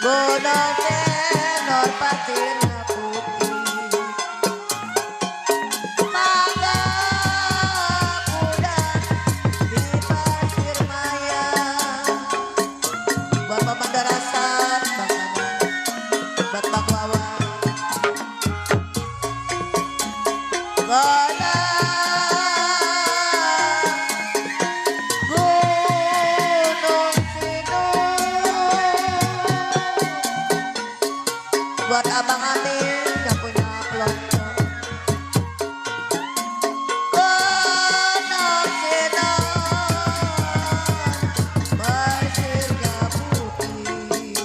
Gunung Sinur pasirnya putih, mangga kuda di pasir maya. Buat pemandarasan makanan, buat baklawa. Buat Abang Amin yang punya kelompok. Gunung Sinur pasirnya putih,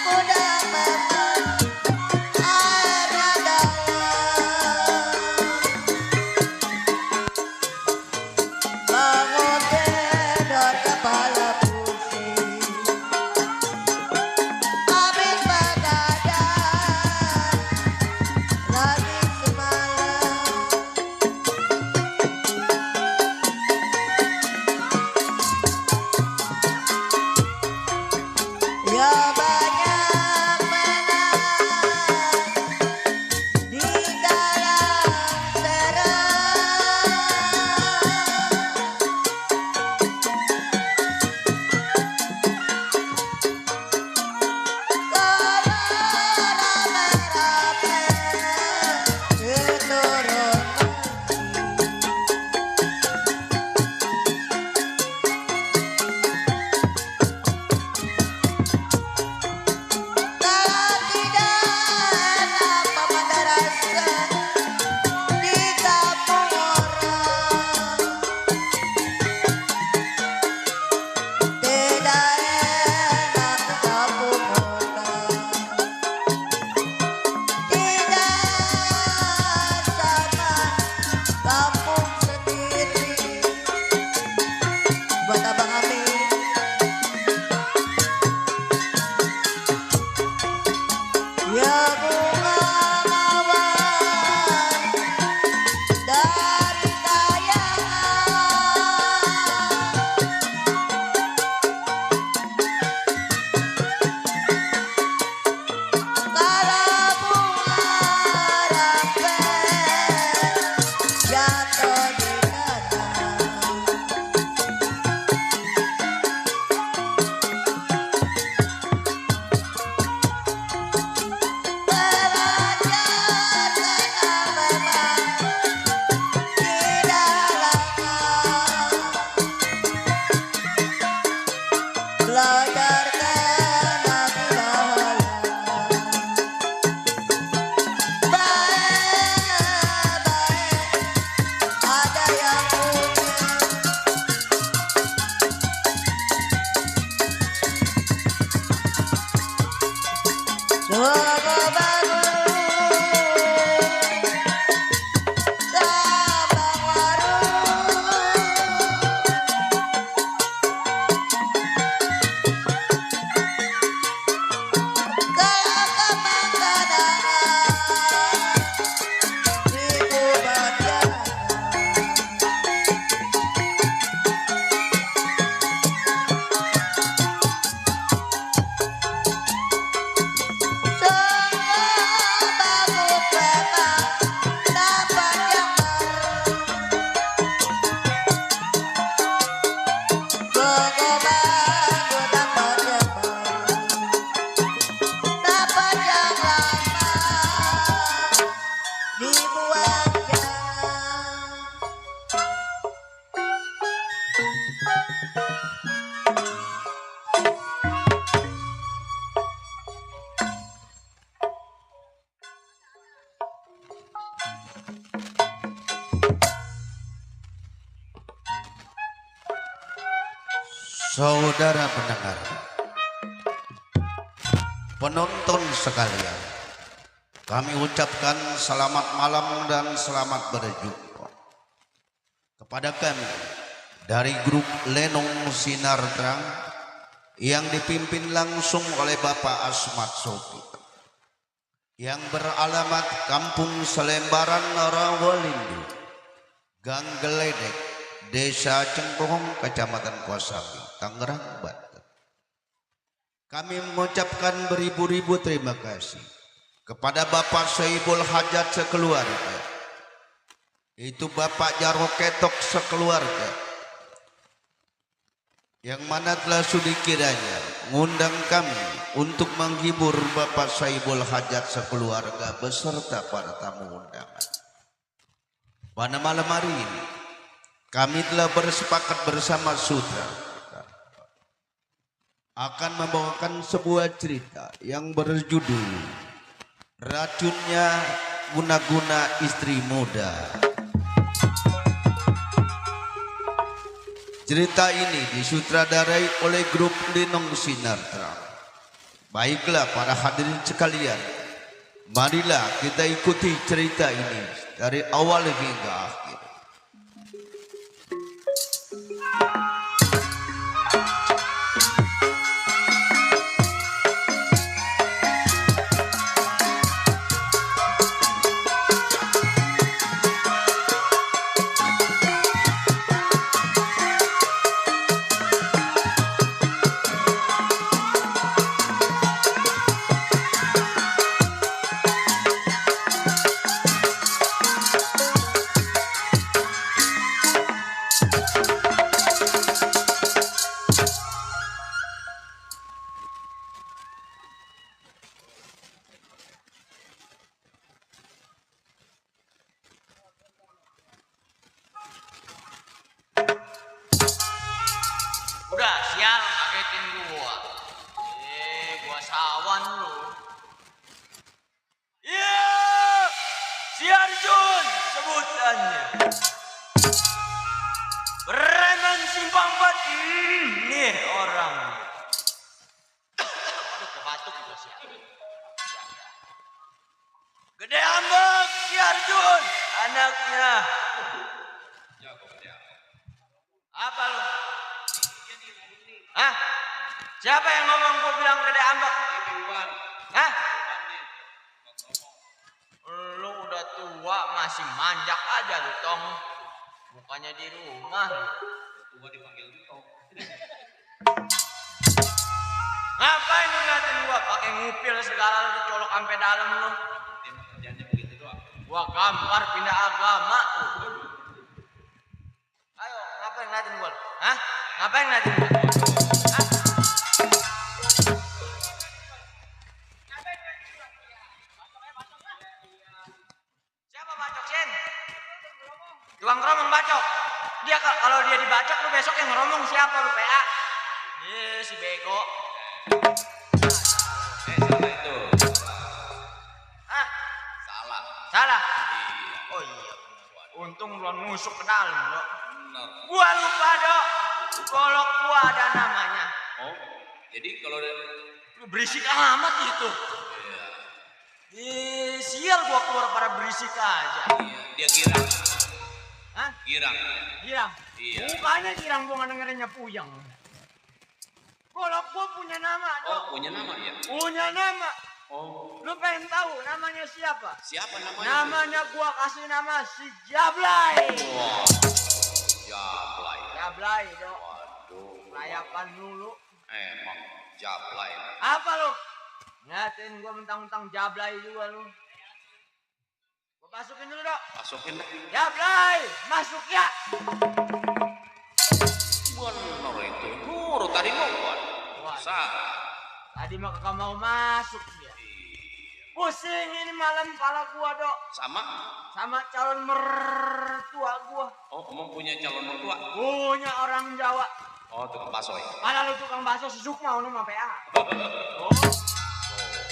kuda memang airnya dalam. Bangun tidur kepala pusing, habis begadang lagi semalam. Ya banyak menang di dalam buat Abang Amin. Ya bunga mawar dari kayangan, kalau bunga rampet jatuh di tanah. Saudara pendengar, penonton sekalian, kami ucapkan selamat malam dan selamat berjumpa kepada kami dari grup Lenong Sinar Terang yang dipimpin langsung oleh Bapak Asmat Sopi. yang beralamat Kampung Selembaran Rawalindo, Gang Geledek, Desa Cengkohong, Kecamatan Kosambi, Tangerang, Banten. Kami mengucapkan beribu-ribu terima kasih kepada Bapak Sohibul Hajat sekeluarga, itu Bapak Jarwo Ketok sekeluarga, yang mana telah sudi kiranya mengundang kami untuk menghibur Bapak Sohibul Hajat sekeluarga beserta para tamu undangan. Pada malam hari ini kami telah bersepakat bersama Sutra akan membawakan sebuah cerita yang berjudul Racunnya Guna-Guna Istri Muda. Cerita ini disutradarai oleh grup Linong Sinar Terang. Baiklah para hadirin sekalian, marilah kita ikuti cerita ini dari awal hingga akhir. Udah sial ngagetin gua. Gua sawan lu. Iya, si Arjun sebutannya. Preman simpang bat. Nih orang. Aduh kebatuk gua sial. Gede ambek si Arjun anaknya. Apa lu? Hah? Siapa yang ngomong gua bilang gede ambek? Hah? Lu udah tua masih manjak aja lu tong. Bukannya di rumah lu. Tua dipanggil tong. Ngapain lu ngeliatin gua pakai ngupil segala lu dicolok sampai dalam lu? Kerjanya begitu doang. Gua gampar pindah agama lu. Ayo, ngapain ngeliatin gua? Hah? Ngapain ngeliatin gua? Hah? Siapa bacok, Sen? Tukang ngeromong bacok. Dia kalau dia dibacok lu besok yang ngeromong siapa lu, PA? Si bego. Salah itu. Hah? Salah. Salah? Iya. Oh iya. Untung belum nusuk ke dalam, Dok. Benar. Gua lupa, Dok. Golok gua ada namanya. Oh, jadi kalau Lu berisik amat gitu. Sial gua keluar pada berisik aja. iya, dia girang. Hah? Girang. Girang? Iya. Bukannya girang gua ngedengerinnya puyeng. Golok gua punya nama, Dok. Oh, punya nama ya? Punya nama. Oh, Lu pengen tahu namanya siapa? siapa namanya? Namanya gua kasih nama si Jablay. Wah, Jablay. Jablay, Dok. Waduh. Layapan dulu. Emang Jablay. Apa lu? Ngatain gua mentang-mentang Jablay juga lu. Gua masukin dulu, Dok. Masukin deh. Jablay, masuk ya. Bener itu. Nurut tadi mau buat. Wah, Salah. tadi mah kagak mau masuk dia. Pusing ini malam kepala gua, Dok. Sama? Sama calon mertua gua. Oh, emang punya calon mertua? Punya orang Jawa. Oh, tukang bakso ya? Mana lu tukang bakso si Sukma nu mah PA. Oh.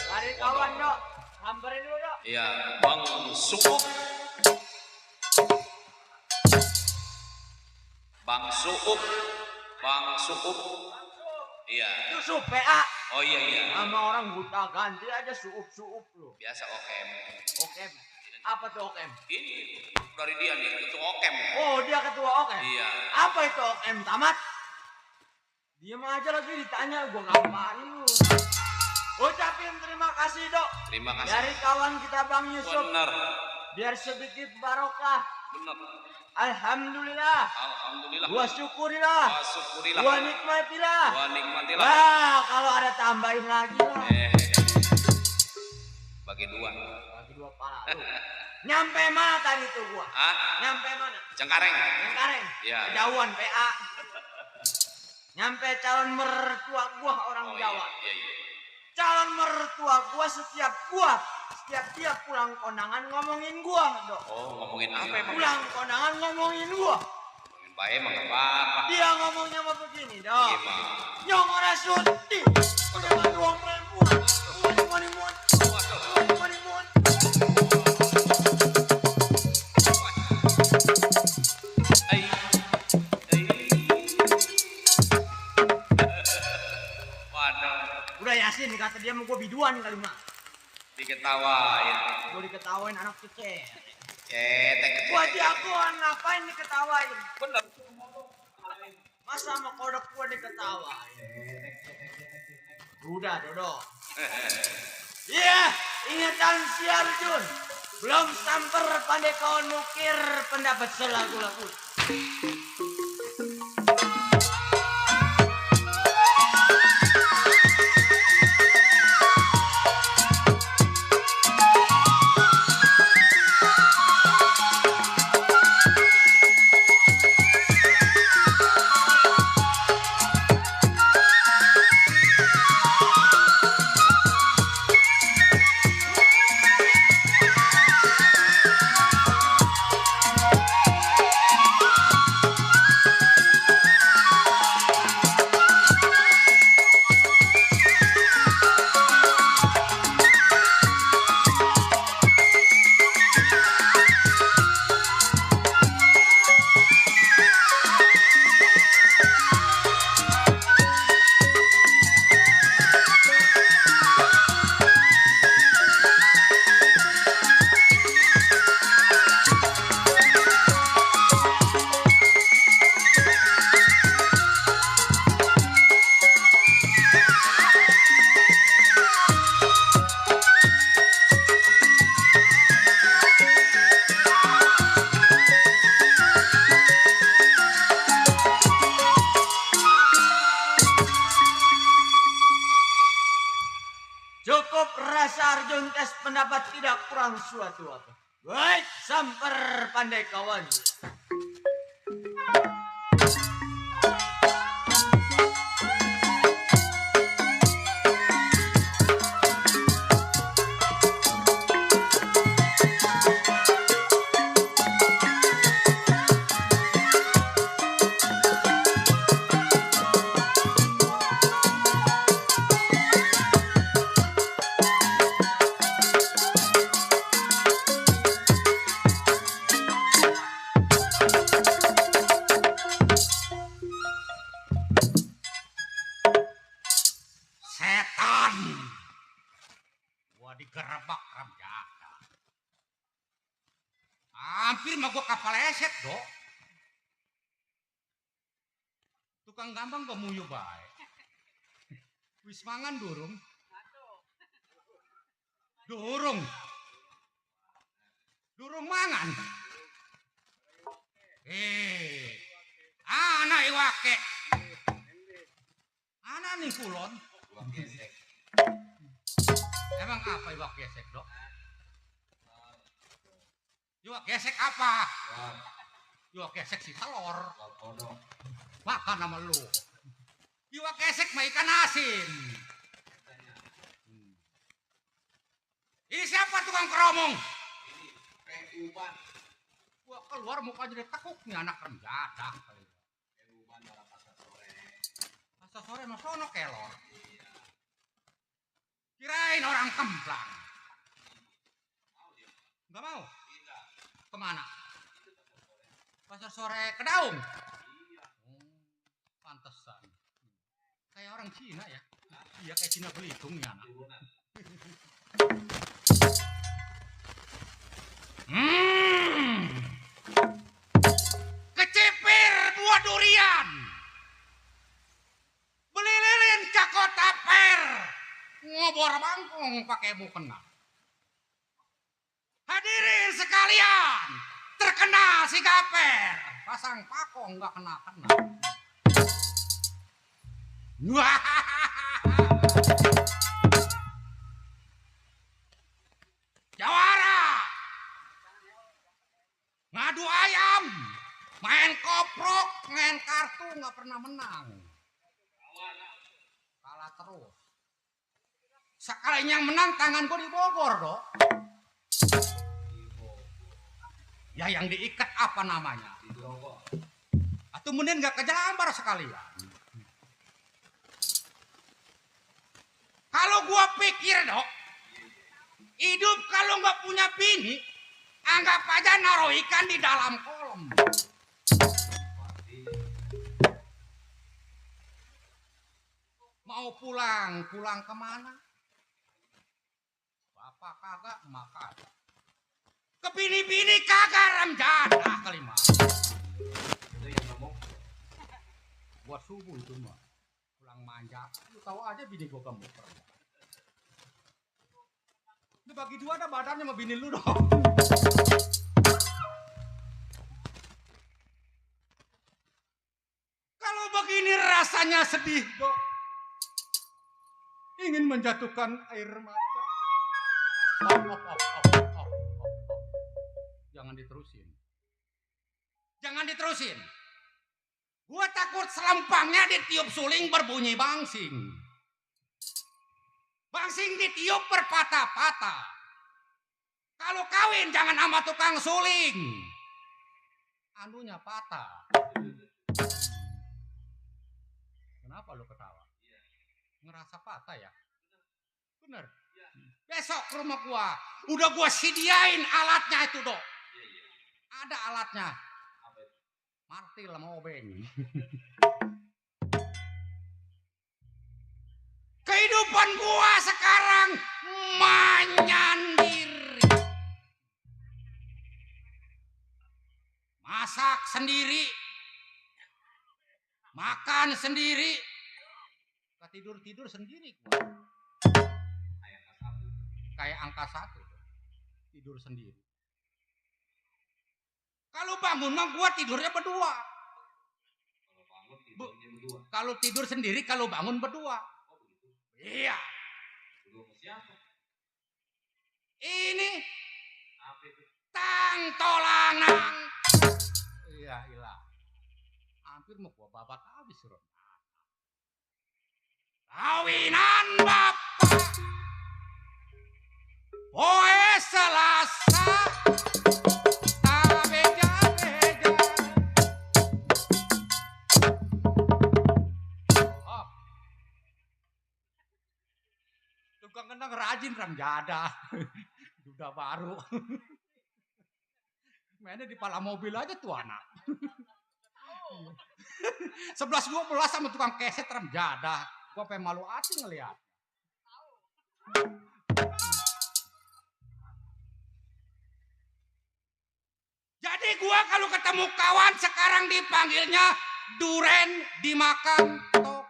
Cari kawan, Dok. Samperin dulu, Dok. Iya, Bang Sukup. Bang Sukup. Bang Sukup. Iya. Itu Sup PA. Oh iya iya. Sama orang buta ganti aja suup-suup lu. Biasa Okem. Okem. Apa tuh Okem? Ini dari dia nih, itu Okem. Oh, dia ketua Okem. Iya. Apa itu Okem? Tamat. Diam aja lagi ditanya, gua gamparin lu. Ucapin terima kasih dok. Terima kasih. Dari kawan kita Bang Yusuf. Benar. Biar sedikit barokah. Benar. Alhamdulillah. Alhamdulillah. Gua syukurilah. Wa syukurilah. Gua nikmatilah. Wa nikmatilah. Wah, kalau ada tambahin lagi lah. Bagi dua. Bagi dua pala lu. Nyampe mana tadi tuh gua? Hah? Nyampe mana? Cengkareng. Cengkareng. Iya. Kejauhan PA. Nyampe calon mertua gua orang Oh, Jawa. Iya, iya. Calon mertua gua setiap dia pulang kondangan ngomongin gua, Dok. Oh, ngomongin apa emang? Pulang kondangan ngomongin gua. Ngomongin bae emang enggak apa-apa. Dia ngomongnya mah begini, Dok. Gimana? Nyong ora sudi. Udah bantu uang perempuan. Money. Ai. Waduh, Udah Yasin kata dia mau gua biduan kali mah. diketawain. Gua diketawain anak kecil. Cetek. Gua jagoan ngapain diketawain? Bener. Masa sama kodok gua diketawain? Udah, Dodo. Iya, ingatan si Arjun. Belum samper pandai kawan mukir pendapat selagu-lagu. Cukup rasa Arjun tes pendapat tidak kurang suatu apa. Baik, samper pandai kawan. Setan. Gua digerebek Ramjaka. Hampir mah gua kapal eset, Dok. Tukang gambang gemuyu bae. Wis mangan durung? Durung. Durung mangan. Anak iwake. Anak nih kulon. Emang apa iwak gesek, Dok? Iwak gesek apa? Iwak gesek si telur. Makan sama lu. Iwak gesek mah ikan asin. Ini siapa tukang keromong? Gua keluar muka jadi tekuk nih anak renjadak. Pasar sore mah sono kelor. Kirain orang kemplang. Enggak mau? Kemana? Pasar sore ke Daung? Pantesan. Kayak orang Cina ya? Iya kayak Cina Belitung ya anak. Kecipir buah durian. Beli lilin ke kota Per. Ngobor ngomong pakai mukena. Hadirin sekalian, terkenal si Gaper. Pasang pakong nggak kena-kena. Jawara, ngadu ayam, main koprok, main kartu nggak pernah menang. Kalah terus. Sekalinya yang menang tangan gue di Bogor dok. Ya yang diikat apa namanya? Atau kemudian nggak kejelambar sekalian. Kalau gua pikir dok, hidup kalau nggak punya bini, anggap aja naruh ikan di dalam kolam. Mau pulang kemana? Bapak kagak, emak kagak. Ke bini-bini kagak remjadah kelima. Itu yang ngomong. Buat subuh itu mah. Pulang manja. Lu tahu aja bini gua gemuk. Lu bagi dua ada badannya sama bini lu dong. Kalau begini rasanya sedih dong. Ingin menjatuhkan air mata. Jangan diterusin. Jangan diterusin. Gua takut selempangnya ditiup suling berbunyi bangsing. Bangsing ditiup berpatah-patah. Kalau kawin jangan sama tukang suling. Anunya patah. Kenapa lu ketawa? Ngerasa patah ya? Bener. Besok ke rumah gua. Udah gua sediain alatnya itu dok. Ada alatnya. Martil sama obeng. Kehidupan gua sekarang menyendiri. Masak sendiri. Makan sendiri. Tidur sendiri gua. Kayak angka 1. Tidur sendiri. Kalau bangun mah gua tidurnya berdua. Kalau tidur sendiri, kalau bangun berdua. Iya. Ini tang tolanang. Iya, ilah. Hampir mau gua babat habis, Ron. Kawinan bapak. Poe Selasa. Tabeja-beja. Oh. Tukang kendang rajin ramjada. Udah baru. Mainnya di pala mobil aja tuh anak. 11-12 sama tukang keset ramjada. Gua pengen malu hati ngeliat. Jadi gua kalau ketemu kawan sekarang dipanggilnya duren dimakan tok.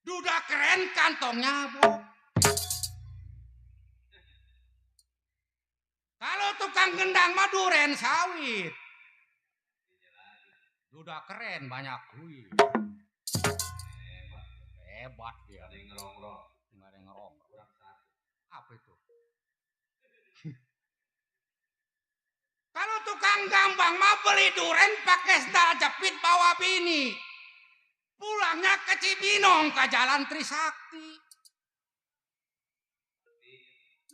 Duda keren kantongnya, Bu. Kalau tukang gendang mah duren sawit. Duda keren banyak duit. Hebat dia. Nggak ada yang ngerong. Apa itu? Kalau tukang gambang mah beli duren pakai sendal jepit bawa bini. Pulangnya ke Cibinong ke Jalan Trisakti.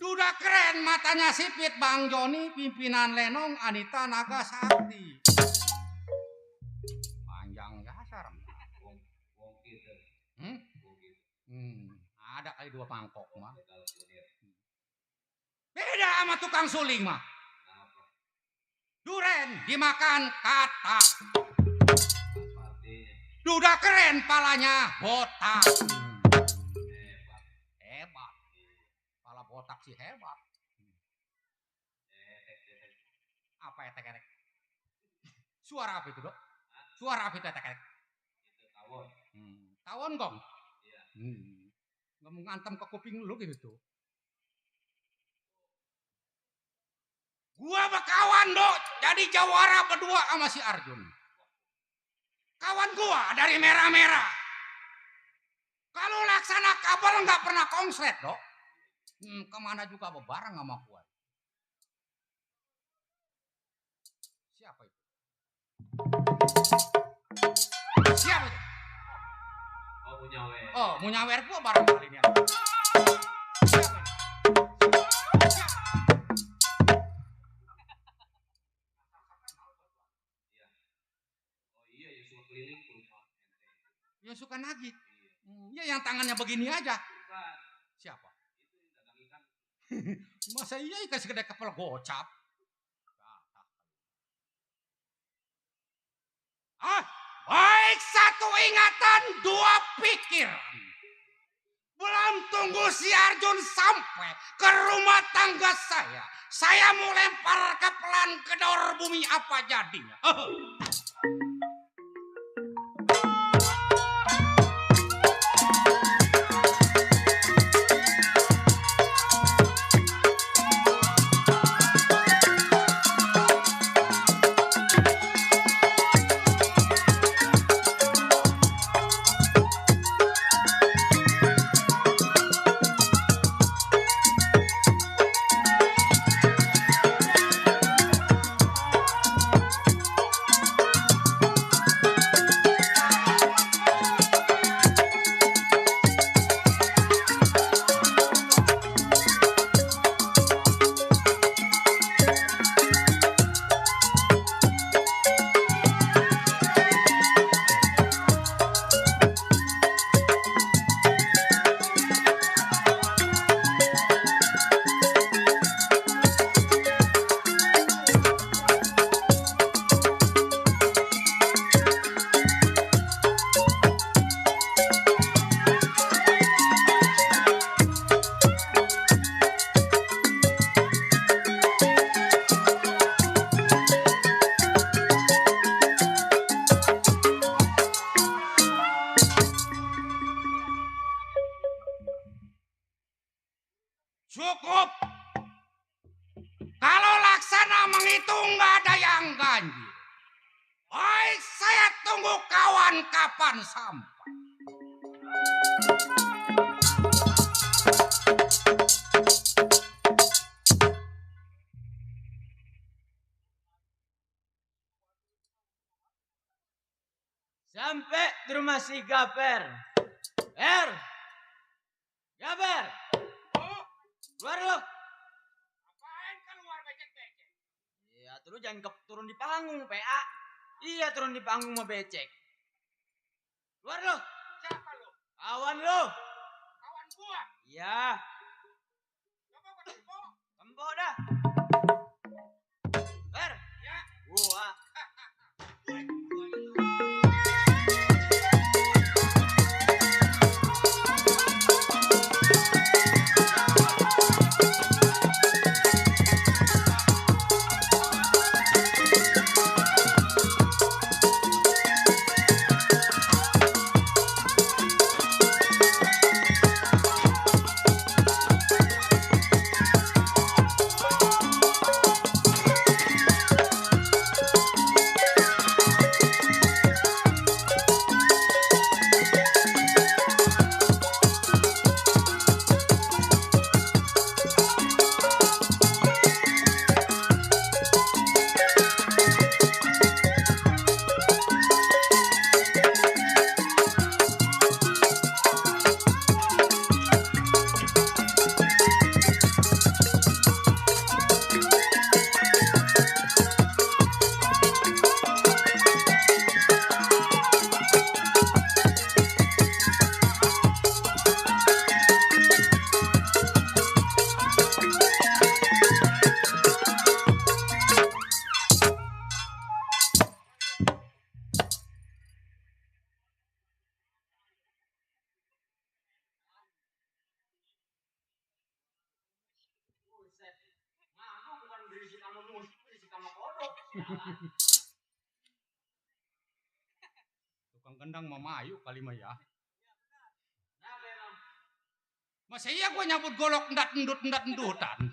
Duda keren matanya sipit Bang Joni pimpinan Lenong Anita Naga Sakti. Panjang dasar. Ada kali 2 mangkok mah. Beda sama tukang suling mah. Duren dimakan kata. Duda keren palanya botak. Hebat. Pala botak sih hebat. Apa etek-etek? Suara apa itu, Dok? Suara apa itu etek-etek? Itu tawon. Tawon gong. Nggak mau ngantem ke kuping lu gitu. Gua berkawan dok, jadi jawara berdua sama si Arjun. Kawan gua dari merah-merah. Kalau laksana kabel nggak pernah konslet dok. Kemana juga bareng sama gua. Siapa itu? Siapa itu? Oh, Munyawer. Oh, Munyawer gua bareng kali ini. Siapa ini? Oh iya, ya suka keliling ke rumah. Yang suka nagih. Ya yang tangannya begini aja. Bukan, Siapa? itu yang dagang ikan. Masa iya ikan segede kepala gocap? Baik, satu ingatan, dua pikiran. Belum tunggu si Arjun sampai ke rumah tangga saya mau lempar kepelan ke dor bumi apa jadinya. Cukup. Kalau laksana menghitung nggak ada yang ganjil. Baik, saya tunggu kawan kapan sampai. Sampai di rumah si Gaper. Gaper. Keluar lo. Ngapain keluar becek-becek? Iya, terus jangan turun di panggung, PA. Iya, turun di panggung mau becek. Keluar lo. Siapa lu? Kawan lo. Kawan gua. Iya. Coba gua tempok. Tempok dah. Ber. Ya. Gua. Tukang gendang mama ayu kali mah ya. Nah, Masa iya gue nyabut golok endat-endutan.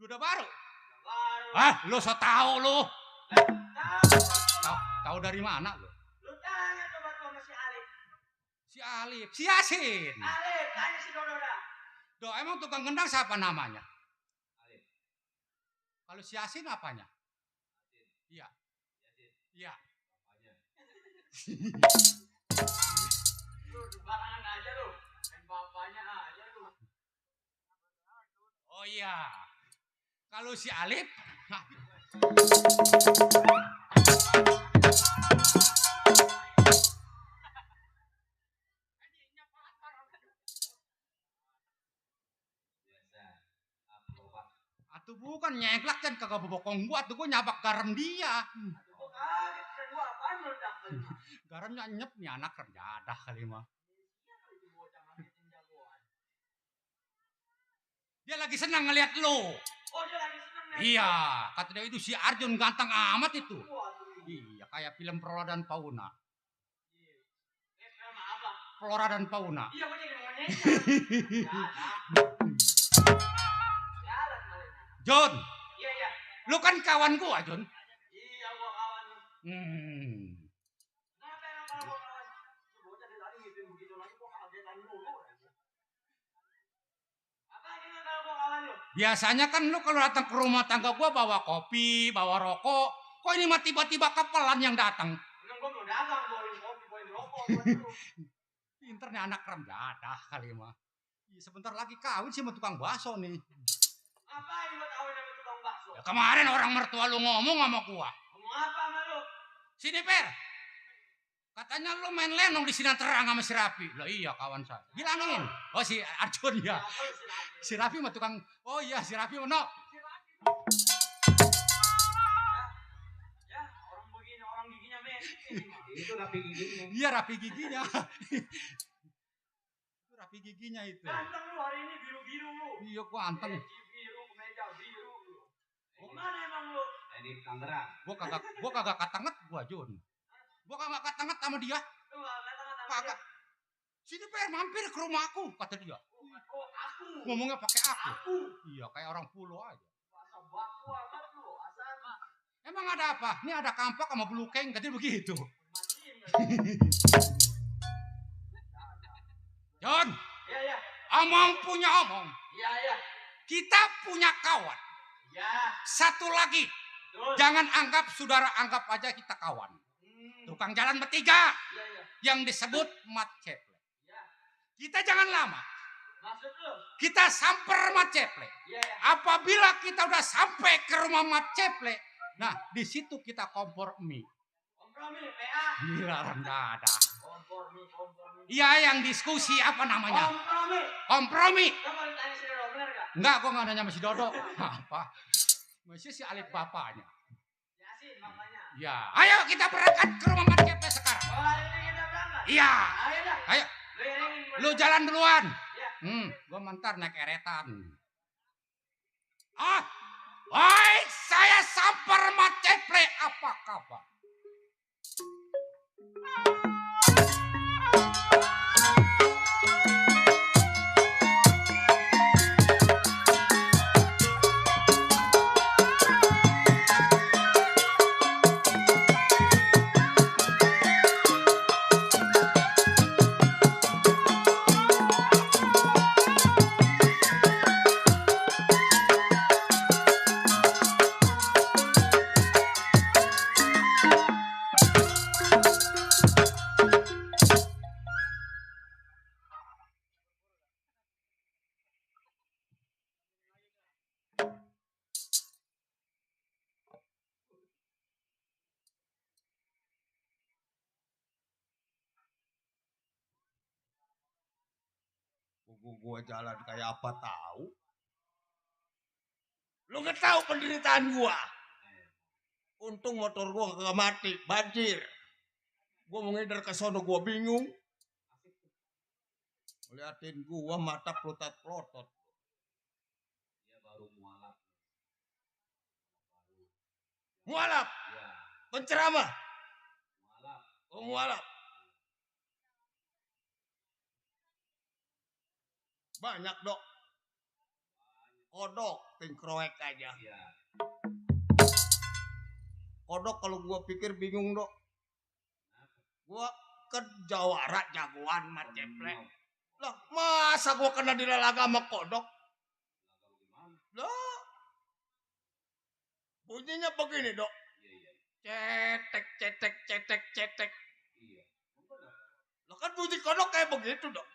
Udah baru. Ah, lu so tau lu. Tahu dari mana lu? Lu tanya coba tuh sama si Alif. Si Alif, si Yasin. Alif, tanya si Dodo dah. Do, emang tukang gendang siapa namanya? Alif. Kalau si Yasin apanya? Iya. Iya. Lu barangan aja lu. Main bapaknya aja lu. Oh iya. Kalau si Alif, atuh bukan nyeglak kan kagak bobokong gua, tuh gua nyabak garam dia. Gua kaget kan gua apaan meledak kali. Garamnya nyep nih anak kerjadah kali mah. Dia lagi senang ngeliat lo. Oh dia lagi seneng nih. Iya, kata dia itu si Arjun ganteng amat itu. Iya, kayak film Flora dan Fauna. Sama apa? Flora dan Fauna. Iya gua jadi monyet. Jalan kali. John, Iya iya. lu kan kawan gua, John. Iya gua kawan lu. Kenapa emang kalau gua kawan? Si bocah dari tadi ngikutin begitu lagi gua kagetan dulu. Apa gimana kalau gua kawan lu? Biasanya kan lu kalau datang ke rumah tangga gua bawa kopi, bawa rokok. Kok ini mah tiba-tiba kepelan yang datang? Emang gua mau dagang, bawain kopi, bawain rokok buat lu. Pinternya anak remjadah kali mah. Iya, sebentar lagi kawin sih sama tukang bakso nih. Ngapain buat kawin sama tukang bakso? Ya, kemarin orang mertua lu ngomong sama gua. Ngomong apa sama lu? Sini Per. Katanya lu main lenong di Sinatera sama si Rafi. Lah iya kawan saya. Bilangin. Oh si Arjun ya. Siapa lu si Rafi? Si Rafi mah tukang. Oh iya si Rafi mah no. Ya, orang begini, orang giginya metik ini mah. Itu rapi giginya. Iya Rafi giginya. Itu Rafi giginya itu. Ganteng lu hari ini biru-biru lu. Iya gua anteng. Peci biru, kemeja biru lu. Mau kemana emang lu? Ini Tangerang. Gua kagak katanget gua Jun. Gua kagak katanget sama dia. Lu gak kata-kata sama Kagak. dia. Sini Per mampir ke rumahku kata dia. Oh, aku. Ngomongnya pakai aku. Aku. Iya kayak orang pulau aja. Bahasa baku amat lu. Asal Emang ada apa? Ini ada kampak sama belukeng katanya begitu. matiin. John, Iya, iya. omong punya omong. Iya, iya. Kita punya kawan. Iya. Satu lagi, Betul. jangan anggap saudara, anggap aja kita kawan. Tukang jalan bertiga Iya, iya. yang disebut Mat Ceple. Iya. Kita jangan lama. Maksud lu? Kita samper Mat Ceple. Iya, iya. Apabila kita udah sampai ke rumah Mat Ceple, nah di situ kita kompor mie. Kompromi, PA. Gila rendah. Kompromi. Iya yang diskusi apa namanya? Kompromi. Kompromi. Kamu mau tanya si Dodo, bener gak? Enggak, gua nggak nanya sama si Dodo. Apa? Masih si Alif bapaknya. Yasin, makanya. Ya, ayo kita berangkat ke rumah Mat Ceple sekarang. Oh, hari ini kita berangkat? Iya. Ayo dah. Ayo, Lu iringin gua. lu jalan duluan. Iya. Gua mentar naik eretan. Ah, baik, saya samper Mat Ceple. Apa kabar? Gua jalan kayak apa tahu? Lu nggak tahu penderitaan gua. Untung motor gua kagak mati, banjir. Gua mau ngeder ke sono gua bingung. Liatin gua mata plotot-plotot. Dia baru mualaf. Mualaf, Ya, penceramah. mualaf. Oh mualaf. Banyak dok. Kodok, tingkroek aja. Iya. Kodok kalau gua pikir bingung dok. Gua ke jawara jagoan mat ceplek. Lah masa gua kena dilalaga sama kodok? Lah bunyinya begini dok. Iya. Cetek cetek cetek cetek. Iya. Lah kan bunyi kodok kayak begitu dok.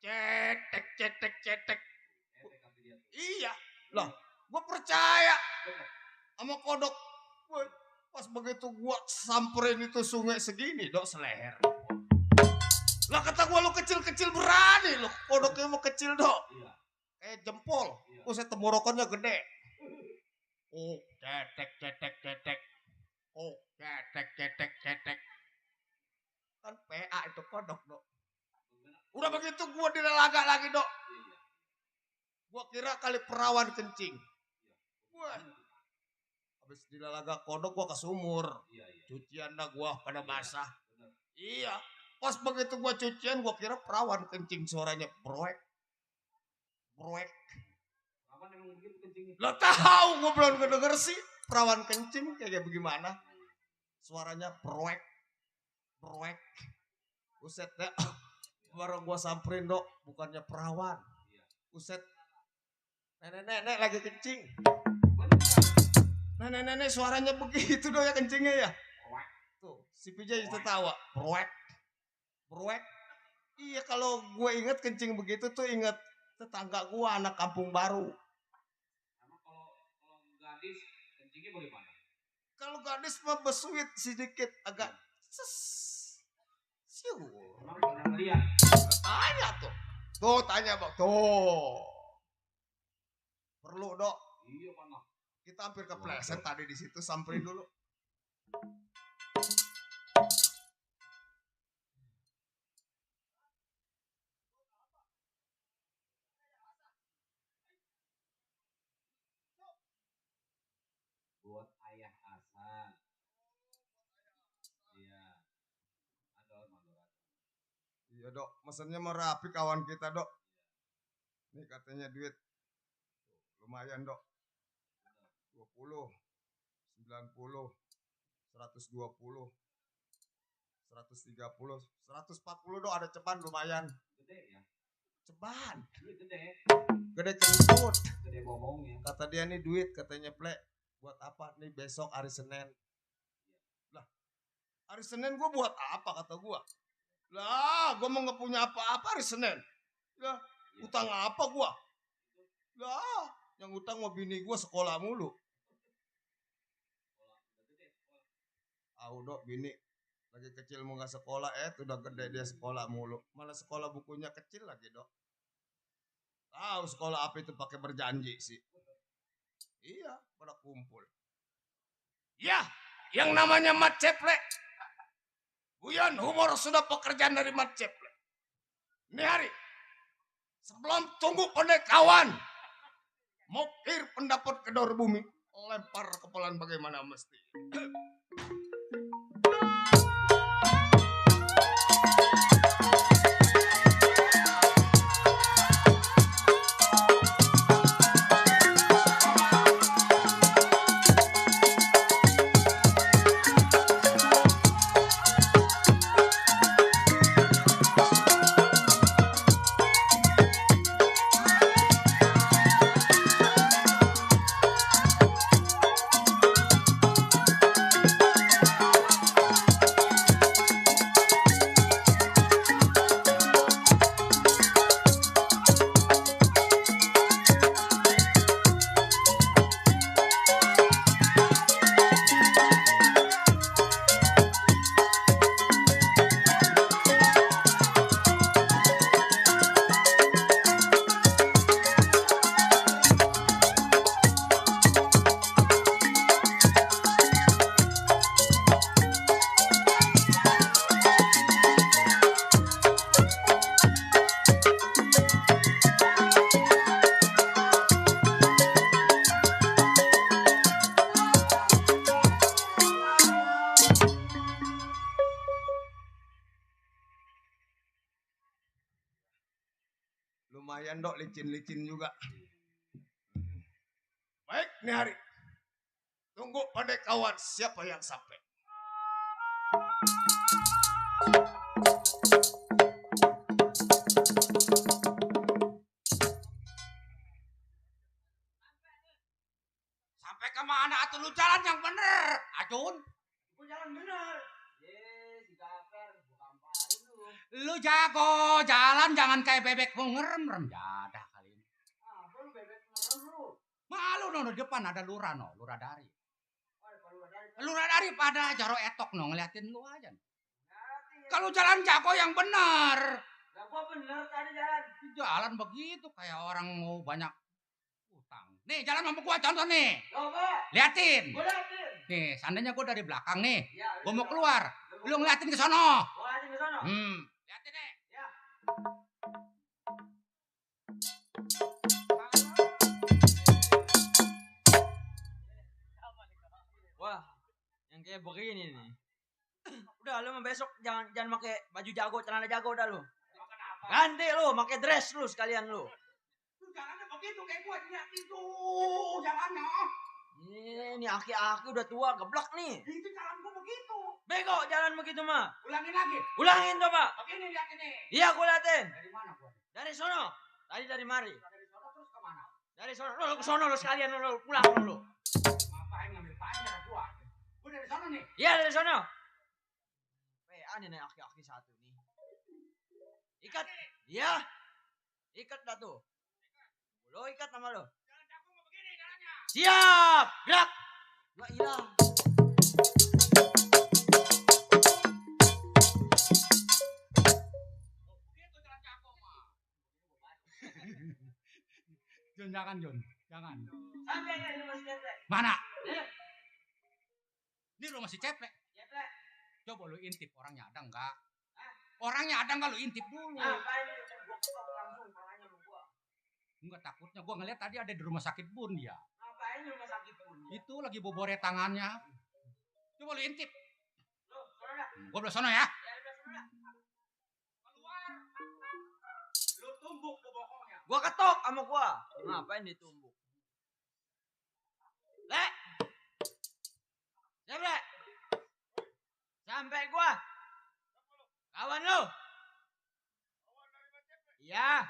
Cetek cetek cetek. Iya. Lah gua percaya sama kodok. Woi, pas begitu gua samperin itu sungai segini dok seleher. Lah kata gua lu kecil-kecil berani lu. Kodoknya mau kecil dok. Iya. Jempol. Iya. Buset tenggorokannya gede. Oh, cetek cetek cetek. Oh, cetek cetek cetek. Kan PA itu kodok dok. Udah begitu gua dilalaga lagi dok. Iya. Gua kira kali perawan kencing. Wah. Habis dilalaga kodok gua ke sumur. Iya. Cucian dah gua pada basah. Benar. Iya. Pas begitu gua cucian gua kira perawan kencing, suaranya broek. Broek. Kapan emang begitu kencingnya? Lah tahu gua belum kedenger sih perawan kencing kayak bagaimana. Suaranya broek. Broek. Buset dah. Baru gua samperin dok, bukannya perawan. Buset. Nenek-nenek lagi kencing. Nenek-nenek suaranya begitu dok ya kencingnya ya. Tuh, si PJ tertawa. Broek. Broek. Iya kalau gue inget kencing begitu tuh inget tetangga gue anak kampung baru. Karena kalau gadis kencingnya bagaimana? Kalau gadis mah besuit sedikit agak ses. Siu. Emang pernah ngeliat? Tanya tuh. Tuh tanya bang. Tuh. Perlu dok. Iya pernah. Kita hampir kepleset tadi di situ, samperin dulu. Buat ayah Hasan. Iya. Mandor. Iya dok, mesennya merapi kawan kita dok. Nih katanya duit. Lumayan dok. 20, 90, 120, 130, 140 dok, ada ceban lumayan. Gede ya? Ceban. Iya gede. Gede kentut. Gede bohongnya. Kata dia nih duit katanya plek. Buat apa nih besok hari Senin? Lah, hari Senin gua buat apa kata gua? Lah, gua mau nggak punya apa-apa hari Senin. Lah, utang apa gua? Lah, yang utang mau bini gua sekolah mulu. Dok, bini lagi kecil mau nggak sekolah, udah gede dia sekolah mulu. Malah sekolah bukunya kecil lagi dok. Tahu sekolah apa itu pakai berjanji sih? Iya, pada kumpul. Ya, yang namanya Mat Ceplek. Buyan, humor sudah pekerjaan dari Mat Ceplek. Ini hari, sebelum tunggu pendek kawan, mokir pendapat kedor bumi, lempar kepalan bagaimana mesti. Lumayan dok, licin-licin juga. Baik nih hari. Tunggu pada kawan siapa yang sampai. Sampai kemana atuh lu jalan yang bener, Acun? Gua jalan bener. Si Gaper, gua kamparin lu. Lu jago jalan jangan kayak bebek ngerem-rem. Jadah kali ini. Apa lu bebek ngerem lu? Malu no, depan ada lurah no, lurah dari. Kalau dari Lurah dari pada jaro etok no, ngeliatin lu aja. hati ya. Kalau jalan jago yang bener. Lah gua bener tadi jalan. Jalan begitu kayak orang mau banyak utang. Nih jalan sama gua contoh nih. Coba, Liatin. gua liatin. Nih, seandainya gua dari belakang nih. Ya, Gua mau keluar. Lu ngeliatin ke sono. Gua liatin ke sono. Liatin nih. Ya. Wah, yang kayak begini nih. Udah lu mah besok jangan pakai baju jago, celana jago dah lu. Ganti lu, pakai dress lu sekalian lu. Lu jalannya begitu kayak gua liatin tuh jalannya. Ini aki-aki udah tua, geblek nih. Itu jalan gua begitu. Bego jalan begitu mah. Ulangin lagi. Ulangin coba. Begini liatin nih. Iya, gua liatin. Dari mana gua? Dari sono. Tadi dari mari. Dari sono terus kemana? Dari sono. Lu ke sono lu sekalian lu pulang lu. Ngapain ngambil panjang gua? Gua dari sono nih. Iya, dari sono. PA nih aki-aki satu nih. Ikat. Iya. Ikat dah tuh. Lo ikat sama lo. Jalan jago mau begini jalannya. Siap. Gerak. Gua hilang. Begitu jalan jago mah. Jun jangan Jun, jangan. Sampai nih lu masih ceplek. Mana? Nih, Ini rumah si Ceplek. ceplek. Coba lu intip orangnya ada enggak? Orangnya ada enggak lu intip dulu. Ngapain lu gua ketok langsung palanya lu gua. Enggak takutnya gua ngeliat tadi ada di rumah sakit Bun dia. Ngapain lu rumah sakit pun? Itu lagi bobore tangannya. Coba lu intip. Lu, sono dah. Gua belah sono ya. Ya udah sono dah. Keluar. Lu tumbuk bobokongnya. Gua ketok sama gua. Ngapain ditumbuk? Le. Ceplek. Sampai gua. Kawan lu. Iya.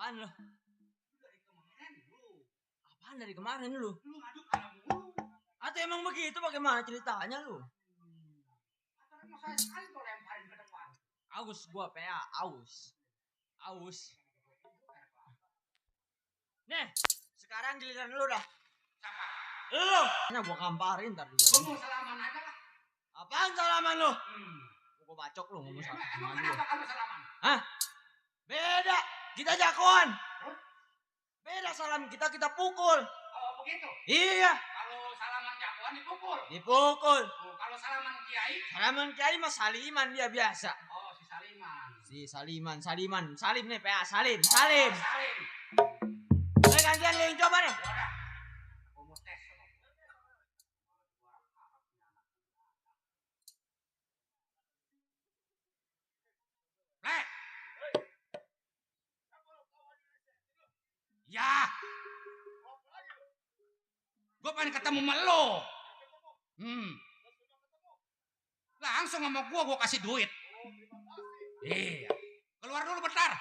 Apaan lo? Apaan dari kemarin lu? Lu ngadu kalah mulu. Atau emang begitu bagaimana ceritanya lu? Atau mau saya sekali kau lemparin ke depan. Aus gua PA, aus. Nih, sekarang giliran lu dah. Siapa? Lu. Nah, gua kamparin ntar juga. Gua mau salaman aja lah. Apaan salaman lu? Hmm. Gua bacok lu ngomong Emang sama kenapa gua. kamu salaman? Hah? Beda. Kita jagoan. Beda salam kita pukul. Oh begitu. Iya, Kalau salaman jagoan dipukul. dipukul. Oh, kalau salaman kiai, Salaman kiai mah saliman dia biasa. oh si Saliman. Salim nih PA, salim. Salim. Gantian lu yang coba nih. Udah. Aku mau tes sama gua. Plek. Ya. Gue pengen ketemu sama lo. Langsung sama gue kasih duit. Iya. Keluar dulu bentar.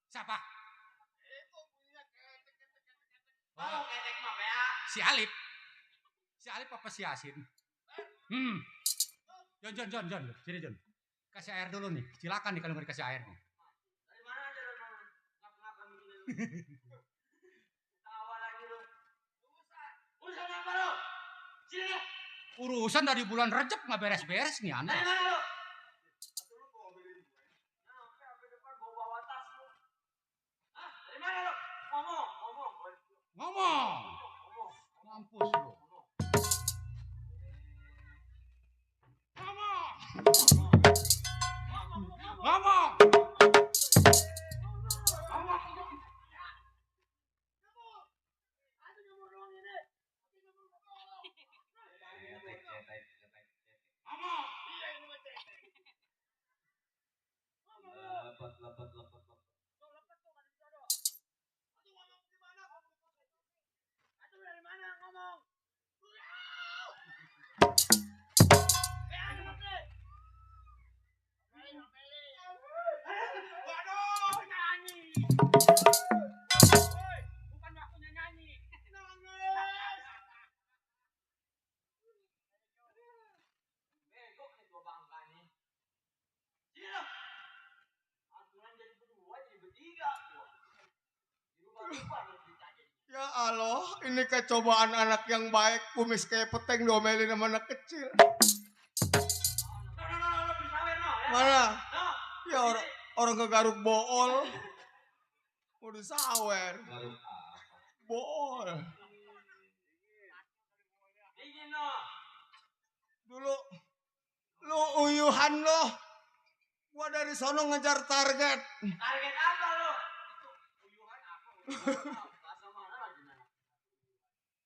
Siapa? Oh, si Alip. Si Alip apa si Yasin? Jon. Sini Jon. Kasih air dulu nih. Silakan nih kalau mau dikasih air nih. Dari mana aja lu? Ngapa begini lu? Tawa lagi lu. Urusan apa lu? Sini. Urusan dari bulan Rejab nggak beres-beres nih Dari Anda. mana lu? Sampai depan bawa tas lu. Hah? Dari mana lu? Ngomong. Mampus lu. Ngomong. Ya Allah, ini kecobaan anak yang baik, kumis kayak peteng diomelin sama anak kecil. Mana? Ya Orang ke Garuk bool. Mau disawer. Garuk apa? Bool. Dingin no. Dulu lu uyuhan lo. Gua dari sono ngejar target. Target apa lo? Uyuhan apa? Bahasa mana lagi nana?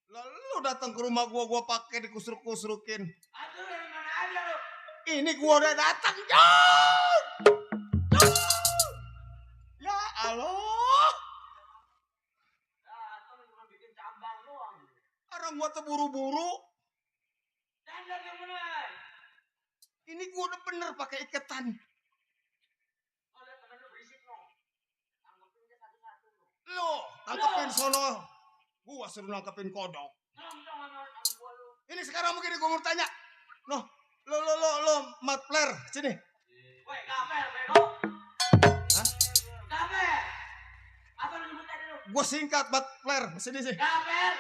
Lalu lu datang ke rumah gua pakai dikusruk-kusrukin. Aduh dari mana aja lo? Ini gua udah datang, John. Ya Allah. Datang cuma bikin cabang doang. Orang gua terburu-buru. Dandar yang benar. Ini gua udah bener pakai iketan. Oh lihat temen lu berisik no. Tanggepin aja satu-satu lo. Lo tangkepin sono. Gua suruh nangkepin kodok. Dong sama gua lu. Ini sekarang begini gua mau tanya. Noh, lo mat player sini. Woi gaper bego. Hah? Gaper. Apa lu nyebut tadi lu? Gua singkat mat player sini sih. Gaper.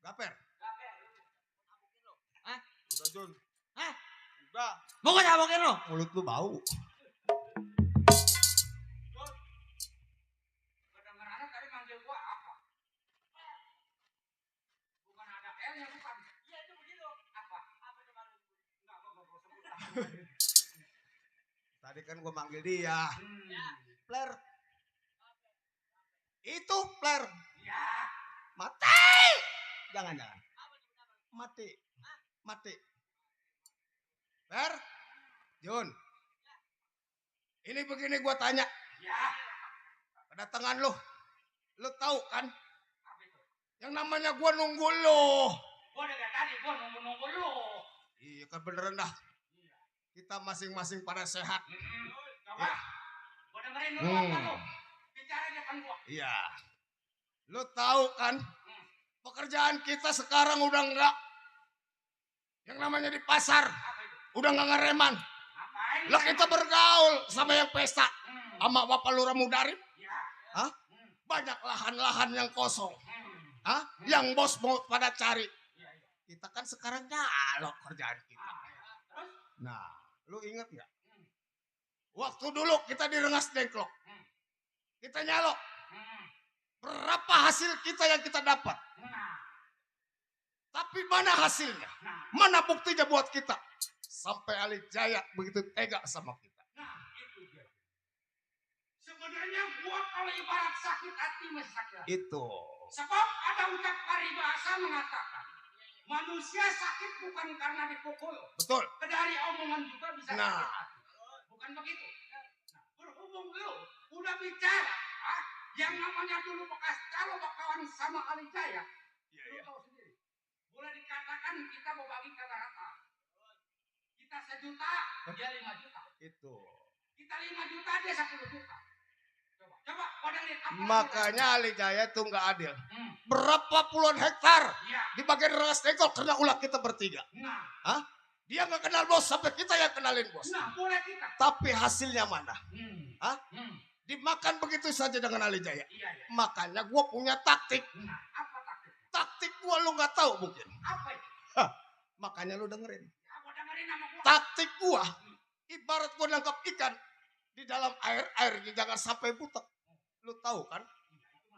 Gaper. Gaper. Hah? Udah Jun. Hah? Udah. Mau gua cabokin lo? Mulut lu bau. Kedengarannya tadi manggil gua apa? Bukan ada L-nya bukan. Iya itu begitu. Apa? Apa itu baru? Enggak, gua sebut. Tadi kan gua manggil dia. Ya. Player. Itu player. Ya. Mati. Jangan. Mati. Mati. Player. Jun. Ini begini gua tanya. Ya. Kedatangan lu. Lu tahu kan? Apa itu? Yang namanya gua nunggu lu. Gua dari tadi gua nunggu lu. Iya kan beneran dah. Kita masing-masing pada sehat. Coba. Gua dengerin dulu apa lu. Bicara di depan gua. Iya. Lu tahu kan? Pekerjaan kita sekarang udah enggak. Yang namanya di pasar. Apa itu? Udah enggak ngereman. Ngapain? Lah kita bergaul sama yang pesta. Sama Bapak Lurah Mudarip. Ya. Hah? Banyak lahan-lahan yang kosong. Hmm. Hah? Yang bos mau pada cari. Iya, iya. Kita kan sekarang nyalok kerjaan kita. Ah, ya. Terus? Nah, lu inget nggak? Waktu dulu kita di Rengas Dengklok. Kita nyalok. Hmm. Berapa hasil kita yang kita dapat? Nah. Tapi mana hasilnya? Nah. Mana buktinya buat kita? Sampai Ali Jaya begitu tega sama kita. Nah, itu dia. Sebenarnya gua kalau ibarat sakit hati masih sakit hati. Itu. Sebab ada ucap paribahasa mengatakan manusia sakit bukan karena dipukul. Betul. Dari omongan juga bisa Nah. sakit hati. Bukan begitu. Nah, berhubung lu udah bicara, yang namanya dulu bekas kalau bakalan sama Ali Jaya, lu tahu sendiri. Boleh dikatakan kita mau bagi kagak rata. Kita 1 juta, dia 5 juta. Itu. Kita 5 juta, dia 10 juta. Coba, pada lihat apa. Makanya Ali Jaya itu nggak adil. Hmm. Berapa puluhan hektar Ya. di bagian Rengas Dengklok karena ulah kita bertiga. Nah, Hah? Dia nggak kenal bos sampai kita yang kenalin bos. nah boleh kita. Tapi hasilnya mana? Hah? Hmm. Dimakan begitu saja dengan Ali Jaya. Iya, iya. Makanya gue punya taktik. Nah, apa taktik? Taktik gue lu nggak tahu mungkin. Apa itu? Hah, makanya lu dengerin. Ya, gua dengerin nama gua. Taktik gue, ibarat gue nangkap ikan di dalam air, airnya jangan sampai butek. Lu tahu kan?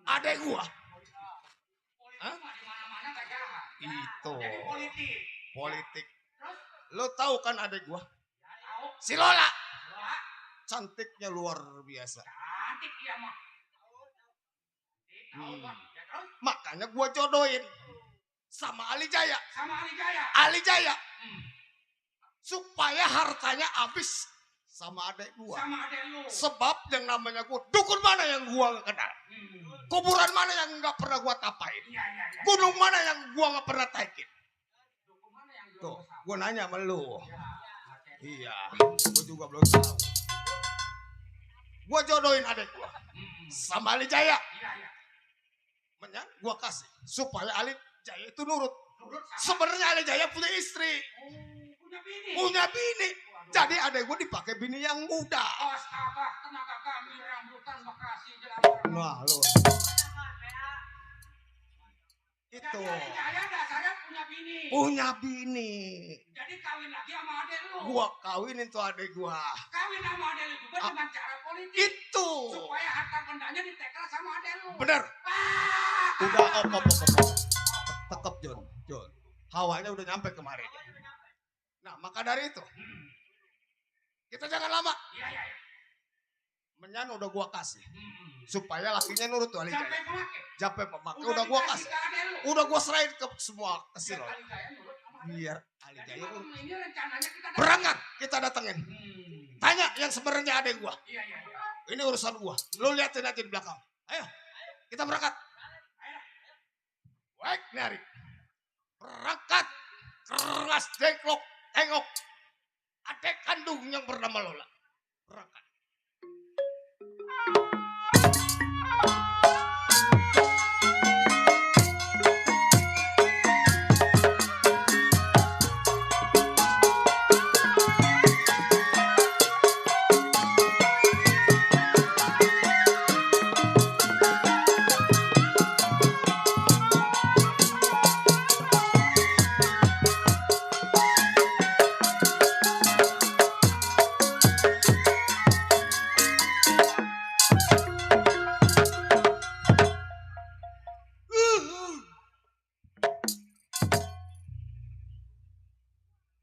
Adek gue. Politik Hah? mah di mana-mana gak jahat. Ya, Itu. Jadi politik. Politik. Terus, Lu tahu kan adek gue? ya tahu. Si Lola. Wah, Cantiknya luar biasa. cantik dia mah. Tahu gua. Ya terus, Makanya gue jodohin sama Ali Jaya. sama Ali Jaya. Ali Jaya. Hmm. Supaya hartanya habis sama adek gue. Sama adek lu. Sebab yang namanya gue, dukun mana yang gue gak kenal. Kuburan mana yang gak pernah gue tapain. Iya, iya, iya. Gunung mana yang gue gak pernah taikin. Dukun mana yang belum Tuh, bersama? gue nanya sama lu. Ya, Iya, gue juga belum tahu. Gue jodohin adek gue sama Ali Jaya. iya, iya. Menyan, gue kasih supaya Ali Jaya itu nurut. Nurut sama. Sebenarnya Ali Jaya punya istri, Oh, punya bini. punya bini. Jadi adek gue dipakai bini yang muda. Astaga, tenaga kami rambutan Bekasi jalan. Wah, lu. Itu. Jadi Jaya dasarnya punya bini. Punya bini. Jadi kawin lagi sama adek lu. Gua kawinin tuh adek gua. Kawin sama adek lu juga dengan cara politik. Itu. Supaya harta bendanya ditekel sama adek lu. Bener. Ah! Udah op. Tekep John. Hawanya udah nyampe kemarin. Nah, maka dari itu kita jangan lama. Iya. Menyan udah gua kasih. Supaya lakinya nurut tuh Ali Sampai Jaya. pemakai. Sampai pemakai udah gua dikasih kasih. ke adek lu. Udah gua serahin ke semua ke Biar Silo. Ali Jaya nurut sama adek lu. Biar Ali Jadi Jaya malam nurut. ini rencananya kita Berangkat kita datengin. Tanya yang sebenarnya adek gua. Iya. Ini urusan gua. Lu liatin aja di belakang. Ayo, kita berangkat. Baik, nyari. Berangkat. Keras deklok, tengok. Adek kandung yang bernama Lola. Berangkat.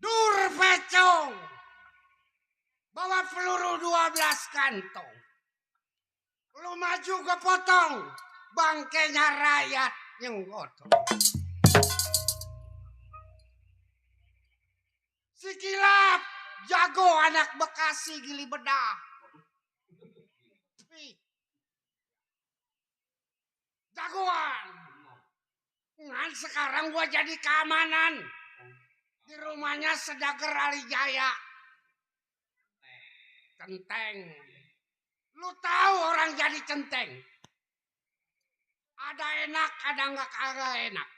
Dur pecong. Bawa peluru 12 kantong. Lu maju gue potong. Bangkainya rakyat yang gotong. Si Kilap jago anak Bekasi gili bedah. Jagoan. Ngan sekarang gua jadi keamanan. Di rumahnya Sedager Ali Jaya. Centeng. Lu tahu orang jadi centeng. Ada enak, ada nggak kagak enak.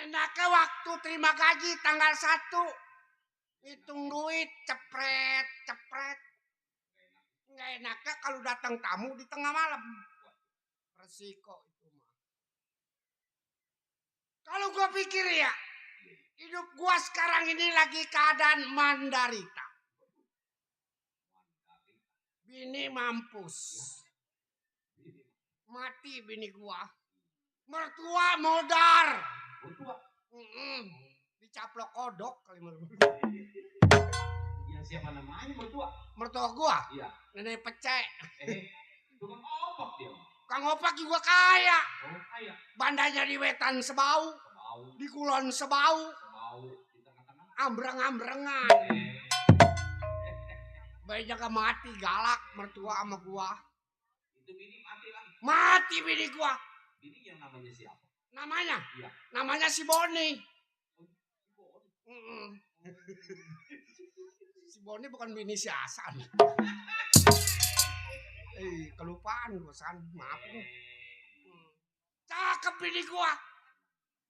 Enaknya waktu terima gaji tanggal 1. Hitung duit, cepret. Nggak enaknya kalau datang tamu di tengah malam. Resiko itu mah. Kalau gua pikir ya, hidup gua sekarang ini lagi keadaan mandarita. Bini mampus. Mati bini gua. Mertua modar. Dicaplok kodok kali mertua. Ya siapa namanya mertua? Mertua gua. Iya. Nenek pecek. Tukang opak dia. Kang Opak juga kaya. Oh, kaya. Bandanya di Wetan sebau. Sebau, Di Kulon sebau. di tengah-tengah. Ambreng-ambrengan. Bayi jaga mati galak mertua sama gua. Itu bini mati lagi. Mati bini gua. Bini yang namanya siapa? Namanya? Iya. Namanya si Boni. Si Boni bukan bini si Hasan. Kelupaan gua San, maaf nih. Cakep bini gua.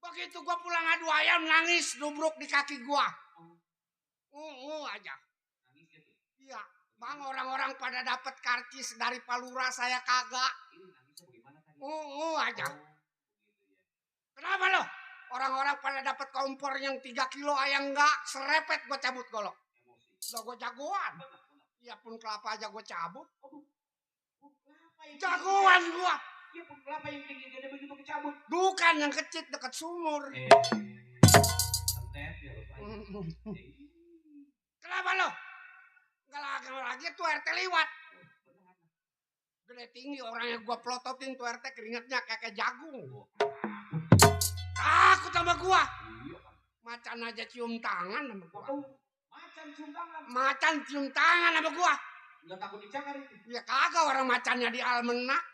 Begitu gua pulang adu ayam nangis nubruk di kaki gua. Aja. Nangis gitu. Iya, Bang orang-orang pada dapat karcis dari Palura saya kagak. Ini nangisnya bagaimana tadi? Aja. Oh, begitu ya. Kenapa lo? Orang-orang pada dapat kompor yang 3 kilo ayam enggak, serepet gua cabut golok. Emosi. Udah gua jagoan. Benar. Iya pun kelapa aja gua cabut. Kelapa yang Jagoan gua. Iya pun kelapa yang tinggi gede begitu kecabut. Bukan yang kecil dekat sumur. Santet ya lupa. Kenapa lo? Enggak lagi tuh RT liwat. Gede tinggi orangnya gua pelototin tuh RT keringetnya kayak jagung. Takut sama gua. Iya kan. Macan aja cium tangan sama gua. Macan cium tangan. Macan cium tangan sama gua. Enggak takut dicakar itu. Ya kagak orang macannya di almenak.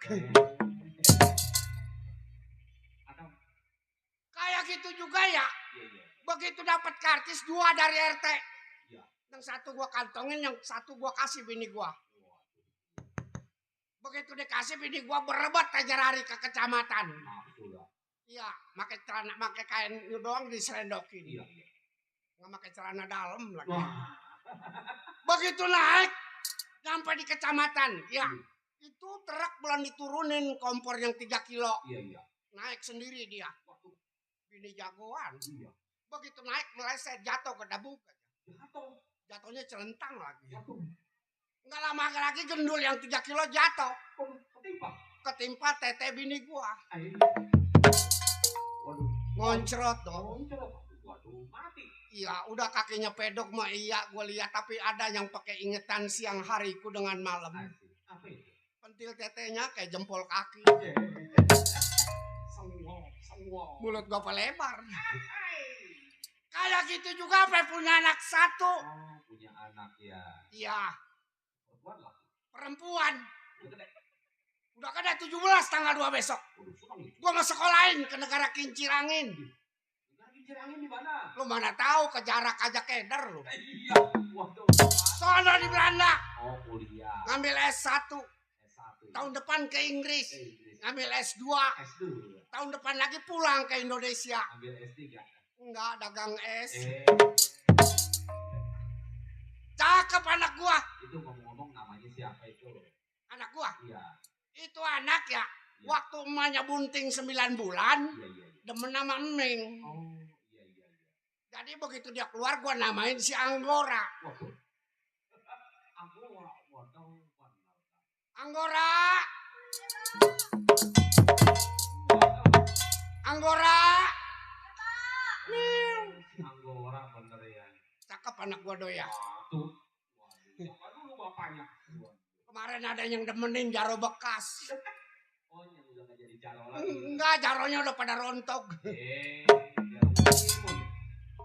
Ada. Kayak gitu juga ya. Iya. Begitu dapat karcis 2 dari RT. Iya. Yang satu gua kantongin, yang satu gua kasih bini gua. Begitu dikasih bini gua berebat aja lari ke kecamatan. Nafsu lah. Iya, pakai celana, pakai kain doang diselendokin. Iya. Nggak pakai celana dalam lagi. Wah. Begitu naik, sampai di kecamatan. Ya, itu truk belum diturunin kompor yang 3 kilo. Iya. Naik sendiri dia. Waktu bini jagoan. Iya. Begitu naik meleset jatuh ke dabuk aja. Jatuh. Jatuhnya celentang lagi. Jatuh. Nggak lama lagi gendul yang 3 kilo jatuh. Ketimpa. Ketimpa tete bini gua. Ayo. Waduh. Ngoncrot dong. Loncat. Waduh, mati. Iya, udah kakinya pedok mah iya gua lihat, tapi ada yang pakai ingetan siang hariku dengan malam. Asik. Apa itu? Pentil tetenya kayak jempol kaki. Semua. Mulut gua pelebar. Kayak gitu juga apa punya anak satu. Oh, punya anak ya. Iya, Perempuan lah. perempuan. Udah gede. Udah kan ada 17 tanggal 2 besok. Waduh, senang nih. Gua mau sekolahin ke negara kincir angin. Negara kincir angin di mana? Lu mana tahu ke jarak aja keder lu. Iya. Waduh. Sono di Belanda. Oh, kuliah. Ngambil S1. S1. Tahun depan ke Inggris. Inggris. Ngambil S2. S2. Tahun depan lagi pulang ke Indonesia. Ambil S3. Enggak, dagang es. Eh, Cakep anak gua. itu ngomong-ngomong namanya siapa itu? Anak gua. Iya. Itu anak ya. Iya. Waktu emaknya bunting 9 bulan. Iya, iya, iya. Demen nama Eming. Oh, iya, iya, iya. Jadi begitu dia keluar gua namain si Anggora. Waduh. Aku waduh. Anggora. Anggora. Anggora bener ya. Cakep anak gua doya. Waduh. Waduh. Siapa dulu bapaknya? Kemarin ada yang demenin jaro bekas. Oh, yang udah gak jadi calo lagi. Enggak, jaronya udah pada rontok. Biar timun.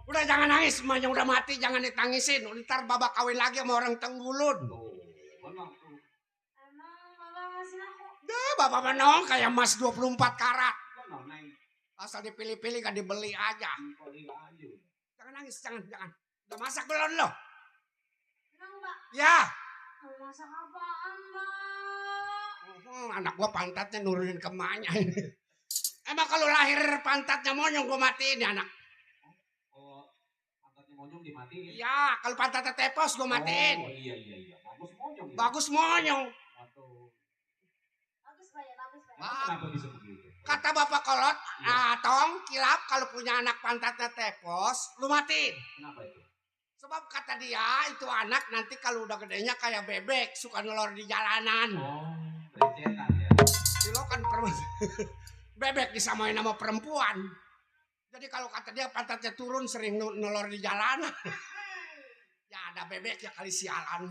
Udah jangan nangis, emaknya udah mati, jangan ditangisin. Ntar babak kawin lagi sama orang Tenggulun. Tuh, benar tuh. Emang bapak ngasih aku? Dah, bapak menong kayak emas 24 karat. Benar, Neng. Asal dipilih-pilih kan dibeli aja. Dipoli aja. Jangan nangis, jangan. Udah masak belum lo? Emang mbak, Ya. mau masak apaan mbak? Anak gua pantatnya nurunin ke emaknya. Emang kalau lahir pantatnya monyong gua matiin ya anak. Oh, angkatnya monyong dimatiin. Ya, kalau pantatnya tepos gua matiin. Oh, iya. Bagus monyong. Ya. Bagus monyong. Waduh. Bagus mbak ya, bagus mbak. Emang kenapa bisa begitu? Kata bapak kolot, tong, kilap kalau punya anak pantatnya tepos, lu matiin. Kenapa itu? Sebab kata dia itu anak nanti kalau udah gedenya kayak bebek, suka nelor di jalanan. Oh, recetan ya. Lo kan bebek disamain sama perempuan. Jadi kalau kata dia pantatnya turun sering nelor di jalanan. Ya ada bebek ya kali sialan.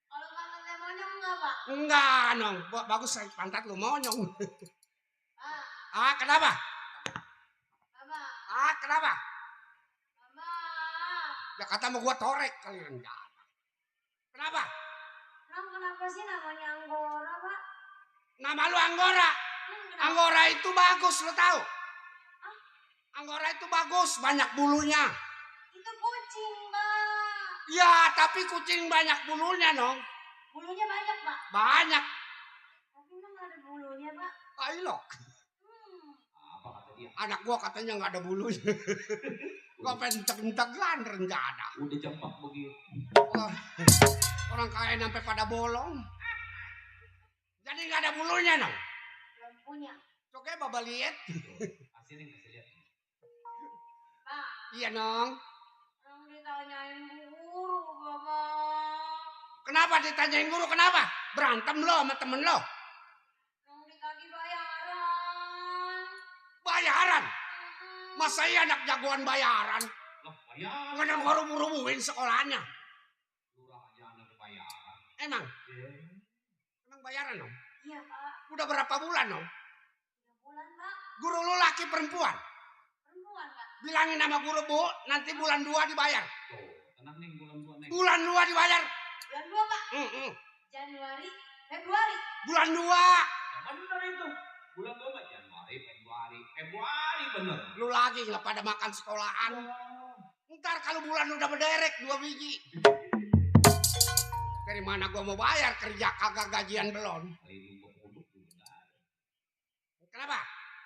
Kalau pantatnya monyong enggak pak? Enggak, nong. Bagus pantat lu monyong. Pak, Kenapa? bapak, Kenapa? bapak. Ya kata mau gua torek kali enggak. Kenapa? Kenapa sih namanya Anggora pak? Nama lu Anggora. Kenapa? Anggora itu bagus, lu tahu? Anggora itu bagus, banyak bulunya. Itu kucing mbak. Ya, tapi kucing banyak bulunya, nong. Bulunya banyak pak. Banyak. Tapi emang nggak ada bulunya pak. Ayo, Apa kata dia? anak gua katanya nggak ada bulunya. Gua pentek-pentekan rencana. Udah cepat begitu. Wah, orang kaya sampai pada bolong. Jadi nggak ada bulunya, nong. Belum punya. Oke, baba lihat. Hasilnya kasih lihat. Pak, Iya, nong. yang ditanyain bu guru bapak. Kenapa ditanyain guru? Kenapa? Berantem lo sama temen lo? Yang ditagih bayaran. Bayaran? Masa iya anak jagoan bayaran? Loh, bayar. Nggak ada ngurung-ngurungin sekolahnya. Lurah aja anak bayaran. Emang? Eh, Emang bayaran, nong? Iya pak. Udah berapa bulan, nong? 3 bulan pak. Guru lu laki perempuan? Perempuan pak. Bilangin sama guru, Bu, nanti bulan 2 dibayar. tuh, tenang nih bulan tua nih. Bulan 2 dibayar. Bulan 2 pak. Januari, Februari. Bulan 2. Ya bener itu. Bulan tua mah Januari, Februari bener. Lu lagi nggak pada makan sekolahan. Ntar kalau bulan udah berderek 2 biji. Dari mana gua mau bayar, kerja kagak gajian belum. Kali ini gua produk juga nggak ada. Kenapa?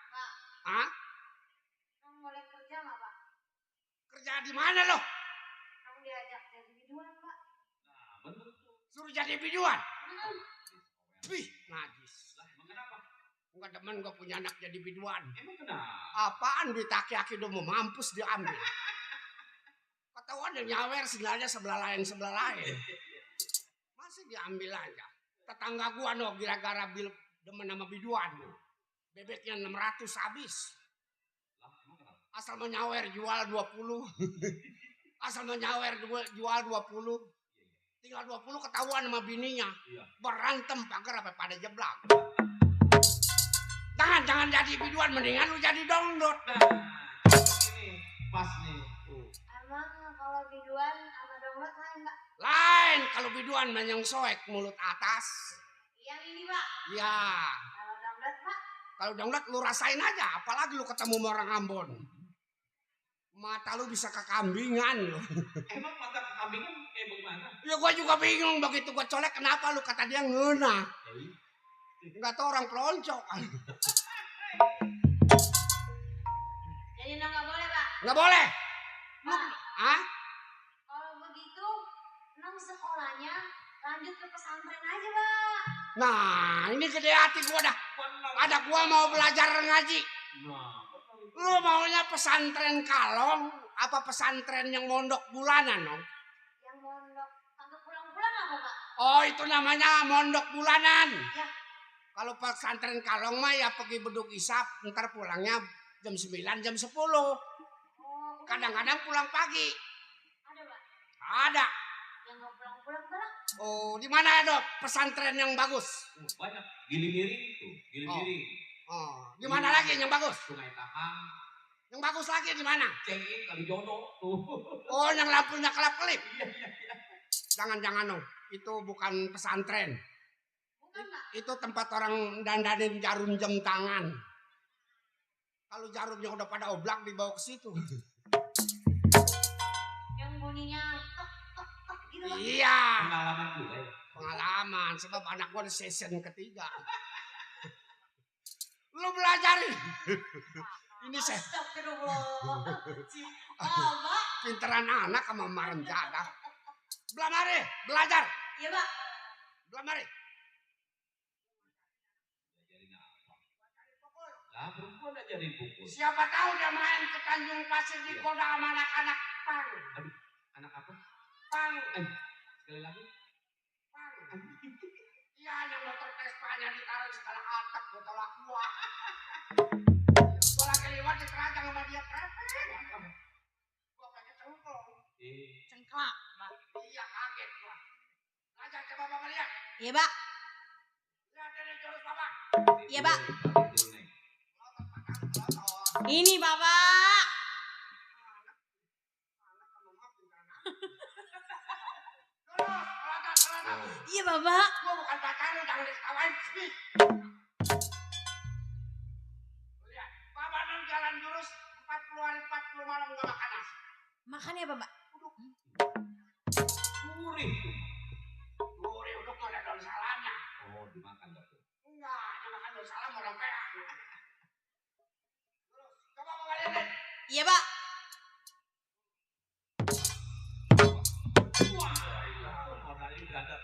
Pak, Hah? kamu boleh kerja nggak pak? Kerja di mana lo? Kamu diajak jadi biduan pak. Nah, bener tuh. Suruh jadi biduan. Mm-mm. Wih, najis. Lah, emang kenapa? Enggak demen gue punya anak jadi biduan. Emang kenapa? Apaan duit aki-aki udah mau mampus diambil. Ketahuan yang nyawer sebenarnya sebelah lain. Masih diambil aja. Tetangga gua no gara-gara demen sama biduan. Bebeknya 600 habis. Asal mau nyawer jual 20. Asal mau nyawer jual 20. Tinggal 20 ketahuan sama bininya. Berantem pagar apa pada jeblak. Jangan jadi biduan, mendingan lu jadi dangdut. Ini pas nih. Emang kalau biduan sama donglet lain nggak? Lain kalau biduan yang soek mulut atas. Yang ini pak. Ya, Kalau donglet pak. kalau dangdut lu rasain aja, apalagi lu ketemu sama orang Ambon. Mata lu bisa kekambingan lu. Emang mata kambingnya kayak bagaimana? Ya gua juga bingung begitu gua colek kenapa lu kata dia ngena. Enggak tahu orang pelonco. Jadi nggak boleh pak. Enggak boleh. Pak, Hah? kalau begitu nong sekolahnya lanjut ke pesantren aja pak. Nah, ini gede hati gua dah. Ada gua mau belajar ngaji. Lu maunya pesantren Kalong apa pesantren yang mondok bulanan, Nong? Yang mondok kagak pulang-pulang apa pak? Oh, itu namanya mondok bulanan. Ya. Kalau pesantren Kalong mah ya pergi beduk isap, ntar pulangnya jam 9, jam 10. Oh, Kadang-kadang pulang pagi. ada pak. Ada. Yang nggak pulang-pulang pak. Oh, di mana ada pesantren yang bagus? Banyak. Gili-giring itu. Gili-giring. Oh, di mana lagi yang bagus? Sungai Tahang. Yang bagus lagi di mana? Cengin kali jodoh tuh. Oh, yang lampunya kelap-kelip. Jangan-jangan, Nong. Itu bukan pesantren. Bukan pak. Itu tempat orang dandanin jarum jam tangan. Kalau jarumnya udah pada oblak dibawa ke situ. Yang bunyinya tok tok tok gitu pak. Iya, Pengalaman juga ya. pengalaman sebab anak gua di season ketiga. Lu belajarin. Ini saya Astagfirullahaladzim. Oh pak. pinteran anak sama marenjada. Belamari, belajar. Iya pak. Belamari. Ajarin apa? Lah perempuan ajarin pukul. Siapa tahu dia main ke Tanjung Pasir di Koda sama anak-anak pang. Anak apa? Pang, Sekali lagi. pang. Iya, yang motor Vespa-nya ditaruh di segala atap, gua tolak gua. Gua lagi lewat di kerajaan sama dia krepek. Gua pakai cengkong. Cengklak pak. Iya, kaget gua. Belajar coba Bapak lihat. Iya pak. Lihat ini jurus Bapak. Iya pak. Ini bapak. Iya bapak. Gua bukan pacar lu, jangan diketawain. Lihat, Bapak nang jalan jurus 40 hari 40 malam nggak makan nasi. Makan ya bapak. Gurih tuh. Gurih uduk nggak ada daun salamnya. Oh dimakan dah tuh. Enggak, dia makan daun salam orang perak. Terus, coba Bapak lihat deh. Iya pak. Wah, modalnya berada.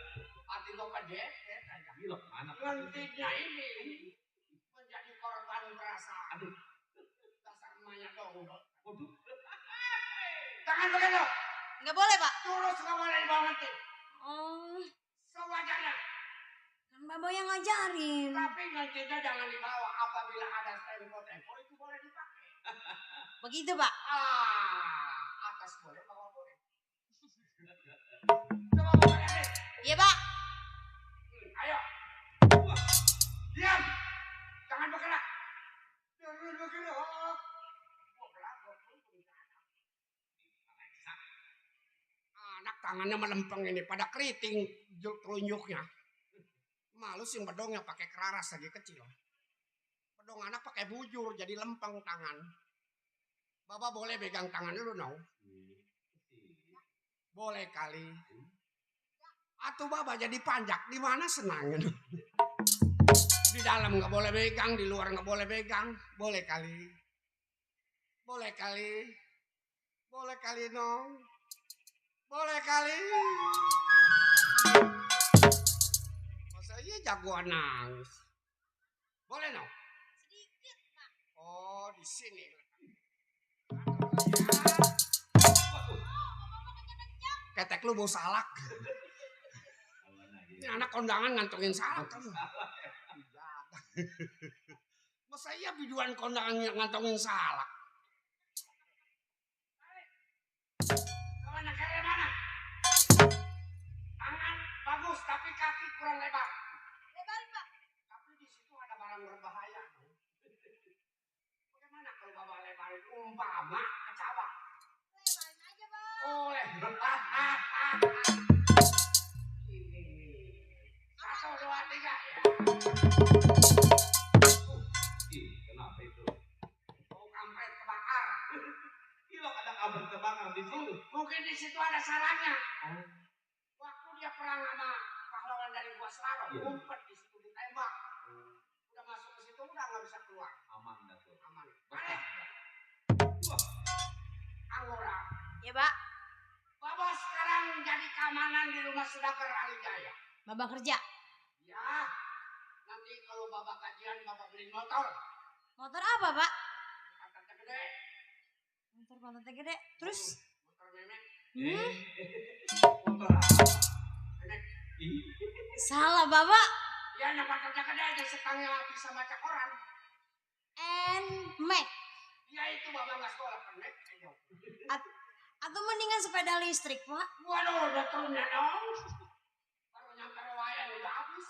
Hati gua kedet aja. Gila mana? Ngentinya ini menjadi korban perasaan. Aduh. Dasar emaknya dong. Waduh. Jangan begitu. Nggak boleh pak. Jurus nggak boleh dibawa ngenti. Oh. Sewajarnya. Kan bapak yang ngajarin. Tapi ngentinya jangan dibawa apabila ada tempo-tempo itu boleh dipakai. Begitu pak. Atas boleh, bawah boleh. Coba Bapak lihat deh. Iya pak. Ayo. Diam. Jangan bergerak. Jangan bergerak. Gua berangkat dulu. Anak tangannya melempeng ini pada keriting telunjuknya. Malu sih bedongnya pakai keraras lagi kecil. Bedong anak pakai bujur jadi lempeng tangan. Bapak boleh pegang tangan dulu, no? Boleh kali. Atau Bapak jadi panjak, di mana senangnya? Di dalam nggak boleh pegang, di luar nggak boleh pegang. Boleh kali. Boleh kali. Boleh kali, no? Boleh kali. Masa iya jagoan nangis. Boleh, no? Oh, di sini. Ketek lu bau salak. Ini anak kondangan ngantongin salak kamu. Masa iya biduan kondangan ngantongin salak? Kawan kere mana? Tangan bagus tapi kaki kurang lebar. Lebarin, Pak. Tapi di situ ada barang berbahaya. Bagaimana kalau Bapak lebarin umpama kecabak? Lebarin aja, Bang. Oleh. Ini. 1, 2, 3 ya. Ih, kenapa itu? Oh, kampret kebakar. Gila ada kabar terbakar di situ. Mungkin di situ ada salahnya. Waktu dia perang sama pahlawan dari Gua Selarom, Iya. ngumpet di situ ditembak. Udah masuk ke situ udah nggak bisa keluar. Aman dah tuh. Aman. Betah. Wah. Anggora. Ya, Pak. Bapak sekarang jadi keamanan di rumah Sudaker Alijaya. Bapak kerja. Ya. Nanti kalau Bapak gajian Bapak beli motor. Motor apa, Pak? Kata gede. Motor pantatnya gede. Terus? Motor memek. Motor apa? Memek. Ih, Salah, Bapak. Ya yang kerja gede aja setangnya bisa baca koran. Mac. Ya itu Bapak nggak sekolah kan Mek. Ayo. Atau mendingan sepeda listrik, Pak. Waduh, udah turunnya dong. Baru nyampe Rawayan udah habis.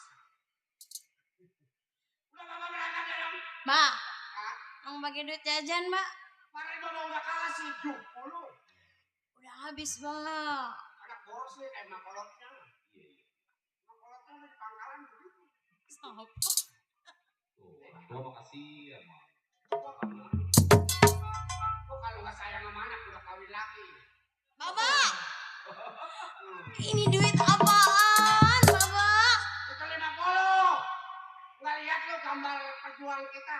Udah Bapak berangkat ya dong. Mbak, Hah? mau pakai duit jajan, Mbak? Kemarin Bapak udah kasih 70. Udah habis, Mbak. Anak boros nih kayak makolotnya. Makolotnya udah di pangkalan begitu. Stop. tuh, orang tua mah kasihan. Mah. Kok kalau nggak sayang sama anak udah kawin lagi. Bapak, ini duit apaan, Bapak? Itu 50. Nggak lihat lo gambar perjuangan kita.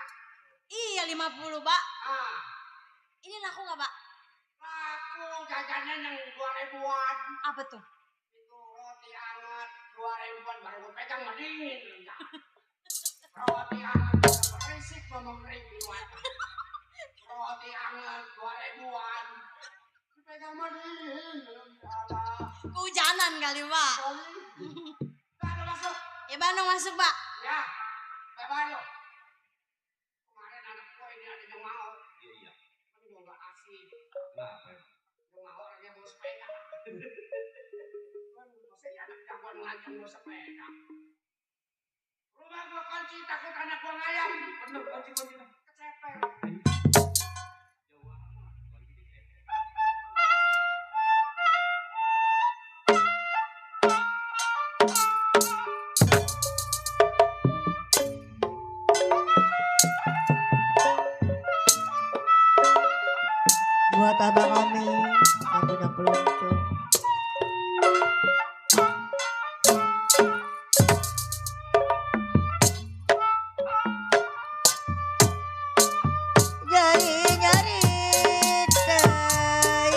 Iya, 50, Pak. Ah, Ini laku nggak, Pak? laku jajannya yang 2 ribuan. Apa tuh? Itu roti hangat 2 ribuan baru gue pegang mah dingin. Roti hangat bisa berisik ngomong ribuan. Roti hangat 2 ribuan. Dipegang mah dingin. Kehujanan kali, Pak. Udah masuk. Ya, Bandung masuk, Pak. Ya, bye-bye lo. Kemarin anak gue ini ada yang mau. Iya, iya. Kan gue gak kasih. Kenapa? Yang mau orangnya bawa sepeda. Kan masih anak jagoan ngelancong bawa sepeda. Rumah gue kunci takut anak gue ngayam. Bener, kunci. Kecepet. Jauh amat. Kunci di sini. Buat abang kami yang punya peluncup. Nyari tain,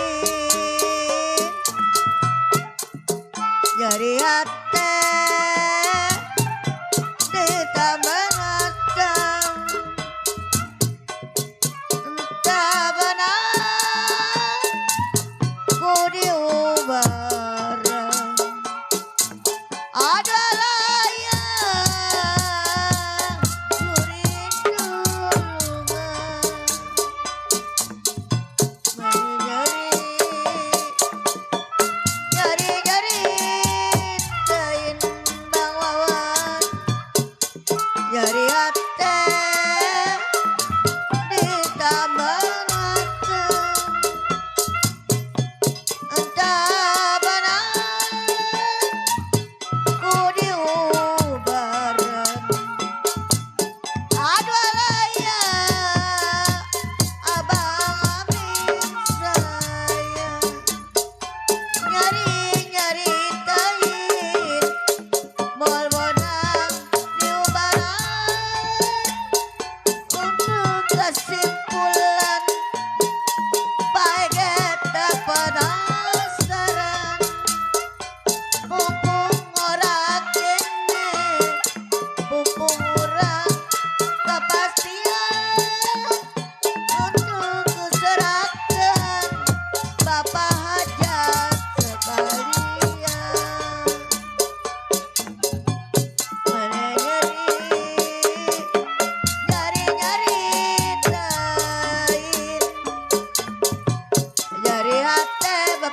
nyari hati ditambah nasam, entah benar ku diubah adalah yang ku rindukan. Nyari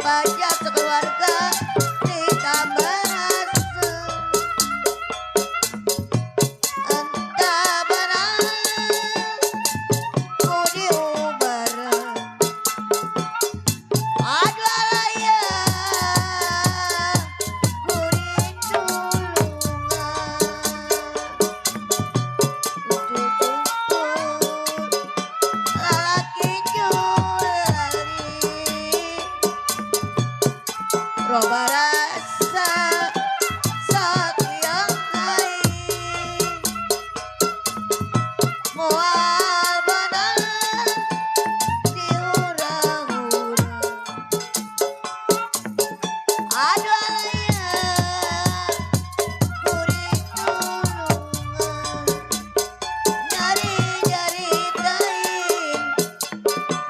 bajak sekeluarga ditambah rasa. Entah barang ku diubaran. Aduh alaya ku ditulungan. Lalaki julari roba rasa sakyang lain moal benang diurang-urang. Aduh alaya ku ditulungan. Nyari-nyari tain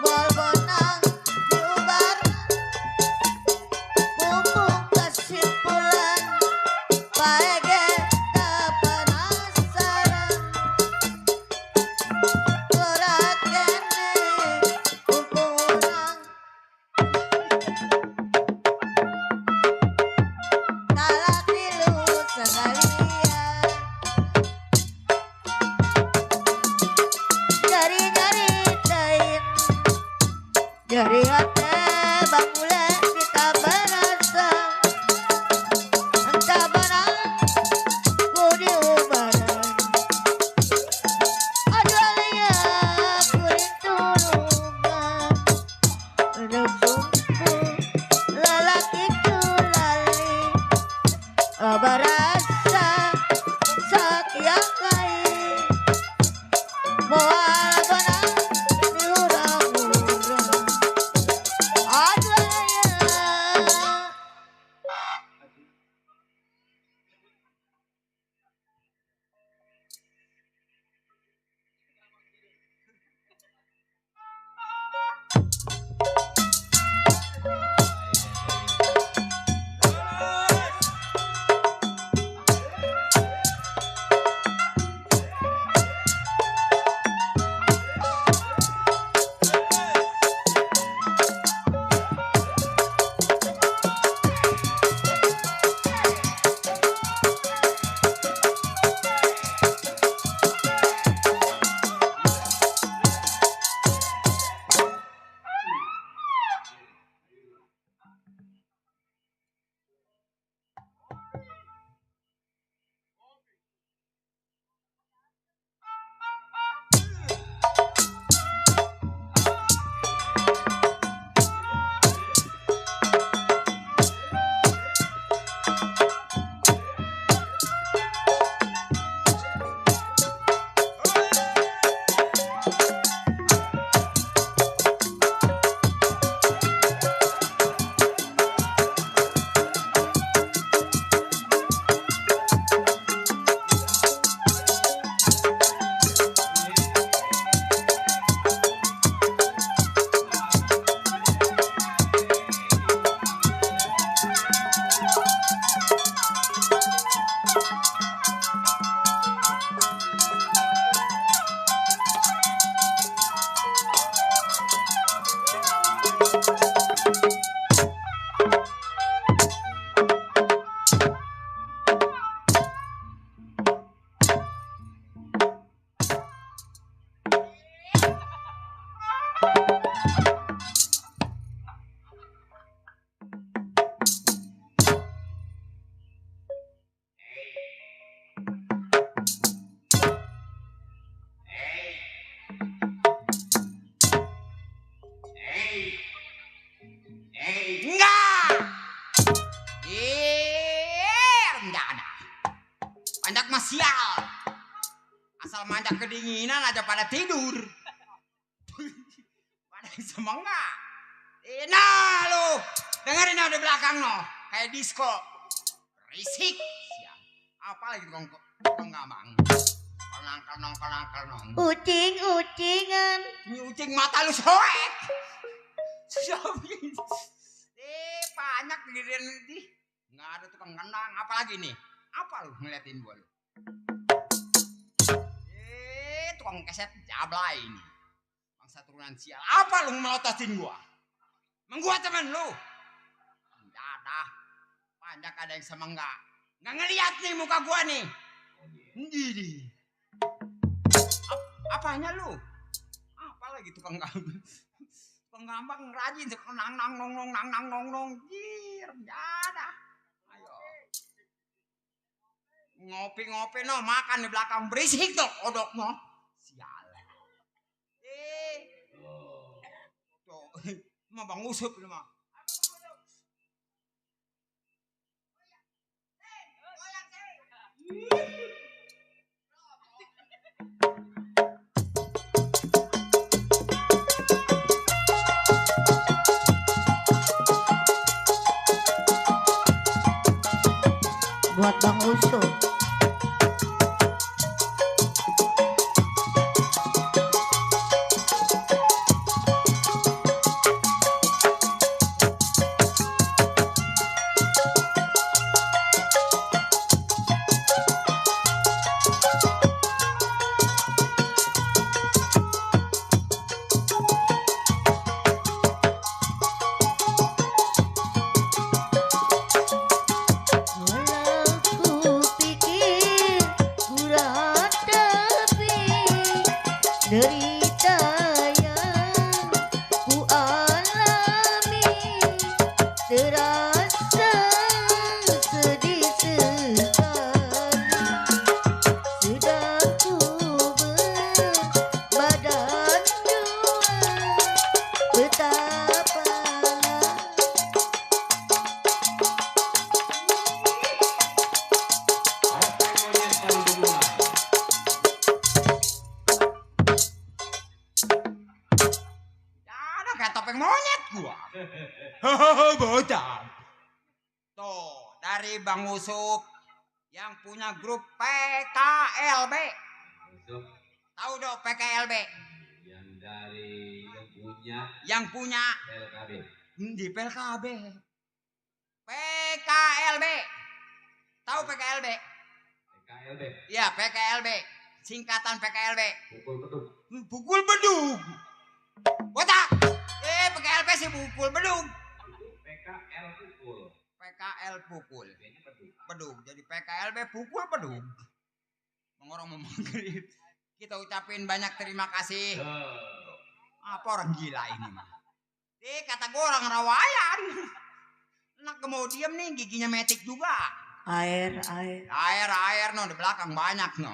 moal benang diubar. Mumpung kesimpulan paege kepenasaran. Berat kene kumpulan talak tilu sekalian. Nyari-nyari tain dari hati bang mule kita berasa. Entah benang ku diubaran. Aduh alaya ku ditulungan. Hidup sungguh lelaki julali loba rasa sakyang lain moal benang diurang-urang. Aduh alaya Enggak. Enggak ada. Manjak masial. Asal manjak kedinginan aja pada tidur. Pada semangat. Nah lu, dengerin di belakang no, kayak disco. Risik. Siap. Apa lagi kong ngamang. Kenang. ucing-ucingan. Ini ucing mata lu soek. Banyak giliran di. Nggak ada tukang kandang. Apalagi nih? Apa lu ngeliatin gua lu? Tukang keset jablay ini. Bangsa turunan sial. Apa lu melototin gua? Menggua temen lu. Tah, banyak ada yang sama enggak. Nggak ngeliat nih muka gua nih. Jadi. Apanya lu? Apalagi tukang penggambang rajin nang nang nong nong nang nang nong nong. Jir, ada. Ayo. Ngopi-ngopi no, makan di belakang berisik tuh odok no. Sialan. Tuh, mah Bang Usup ini mah. Buat Bang Uso. Walau ku pikir berat tapi derita yang ku alami terasa sedih sekali. Sudah ku berbadan dua, betapa Ada kayak topeng monyet gua. Hahaha, bocah. Tuh, dari Bang Usup yang punya grup PKLB. Tahu dong PKLB? Yang dari Yang punya LKB. di PKB. PKLB. Tahu PKLB? PKLB. Iya, PKLB. Singkatan PKLB. Pukul beduk. Pukul bedug. Botak. PKLB sih pukul bedug. PKL pukul. PKL pukul. Kayaknya beduk. Bedug. Jadi PKLB pukul bedug. Orang mau maghrib. Kita ucapin banyak terima kasih. Apa orang gila ini mah? Kata gue orang rawayan. Enak mau diem nih, giginya metik juga. air. Air no, di belakang banyak no.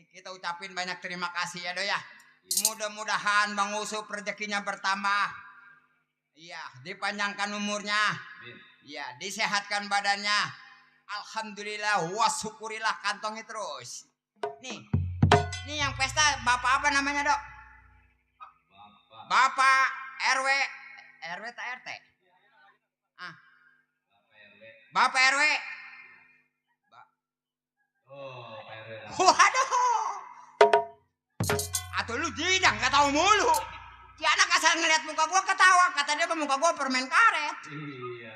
Kita ucapin banyak terima kasih ya do ya. Mudah-mudahan Bang Usup rezekinya bertambah. Iya, dipanjangkan umurnya. Iya, disehatkan badannya. Alhamdulillah, wa syukurilah kantongnya terus. Nih yang pesta bapak apa namanya dok? Bapak RW tak RT? Bapak RW. Oh, PRW. Waduh. Atau lu jidang gak tahu mulu. Si anak asal ngeliat muka gua ketawa, kata dia muka gua permen karet. Iya.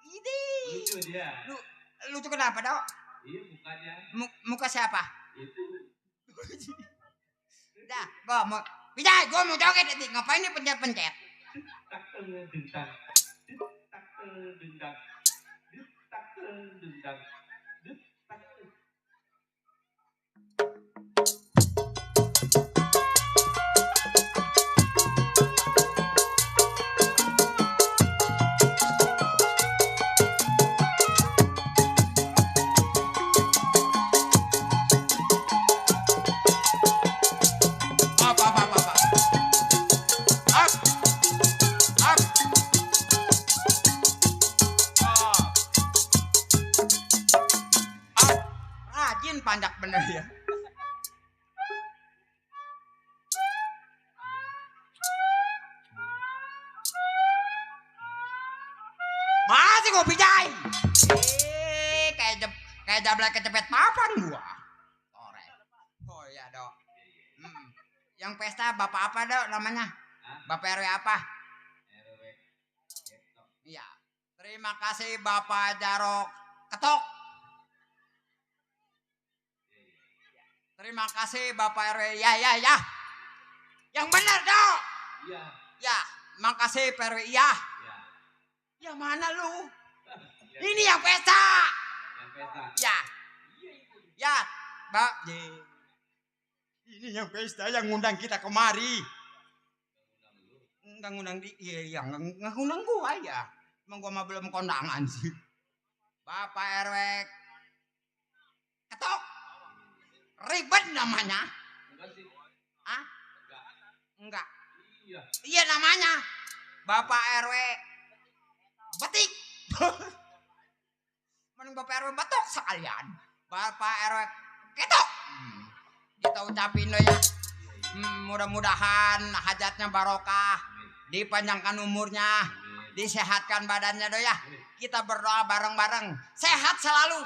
Idi. Lucu dia. Lu tuh kenapa dok? Iya, bukannya. Muka siapa? Itu. Dah, gua mau Pijay, gua mau joget nanti. Ngapain nih pencet-pencet? Tak dendang. Tak dendang. Tak dendang. Rajin panjak bener ya. Masih gua Pijay. Kayak jablay kecepet papan gua. Oh iya dok. Yang pesta bapak apa dok namanya? Bapak RW apa? RW. Iya. Terima kasih Bapak Jarok Ketok. Terima kasih Bapak RW. Ya. Yang benar dok. Iya. Ya. Makasih Pak RW. Ya. Ya mana lu? Ini yang pesta. Yang pesta. Ya. Ya, Mbak. Ini yang pesta yang ngundang kita kemari. Enggak ngundang iya enggak ngundang gua ya. Emang gua mah belum kondangan sih. Bapak RW ketok. Ribet namanya. Enggak sih. Ah? Enggak. Iya. Iya namanya. Bapak RW betik. Mending Bapak RW betok sekalian. Bapak RW ketok. Kita ucapin lo ya. Mudah-mudahan hajatnya barokah. Dipanjangkan umurnya. Disehatkan badannya do ya. Kita berdoa bareng-bareng. Sehat selalu.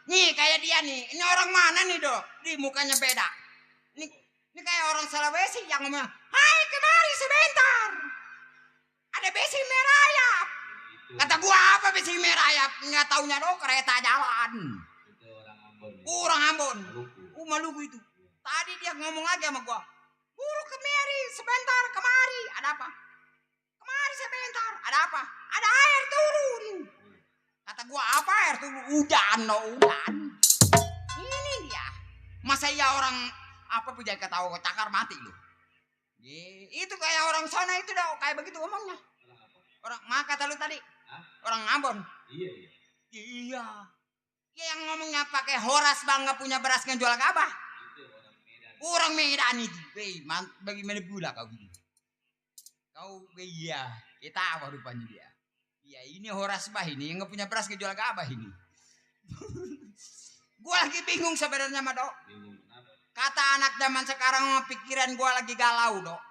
Nih kayak dia nih. Ini orang mana nih do? Di mukanya beda. Ini kayak orang Sulawesi yang ngomong, hai kemari sebentar. Ada besi merayap. Kata gua apa besi merayap? Nggak taunya do kereta jalan. Itu orang Ambon. Orang Ambon. Maluku. Maluku itu. Tadi dia ngomong lagi sama gua. Buru kemari sebentar kemari. Ada apa? Kemari sebentar. Ada apa? Ada air turun. Kata gua apa air turun? Udan no udan. Ini dia. Masa iya orang apa punya ketawa cakar mati lu. Itu kayak orang sana itu dah kayak begitu ngomongnya. Orang maka kata lu tadi. Hah? Orang Ambon. Iya. Iya. Ya yang ngomongnya pakai horas bangga punya beras ngejual gabah. Itu orang Medan. Orang Medan itu. Bagaimana pula kau gini? Kau iya. Kita apa rupanya dia? Iya ini horas bah ini yang nggak punya beras ngejual gabah ini. Gua lagi bingung sebenarnya mah dok. Bingung kenapa? Kata anak zaman sekarang pikiran gua lagi galau dok.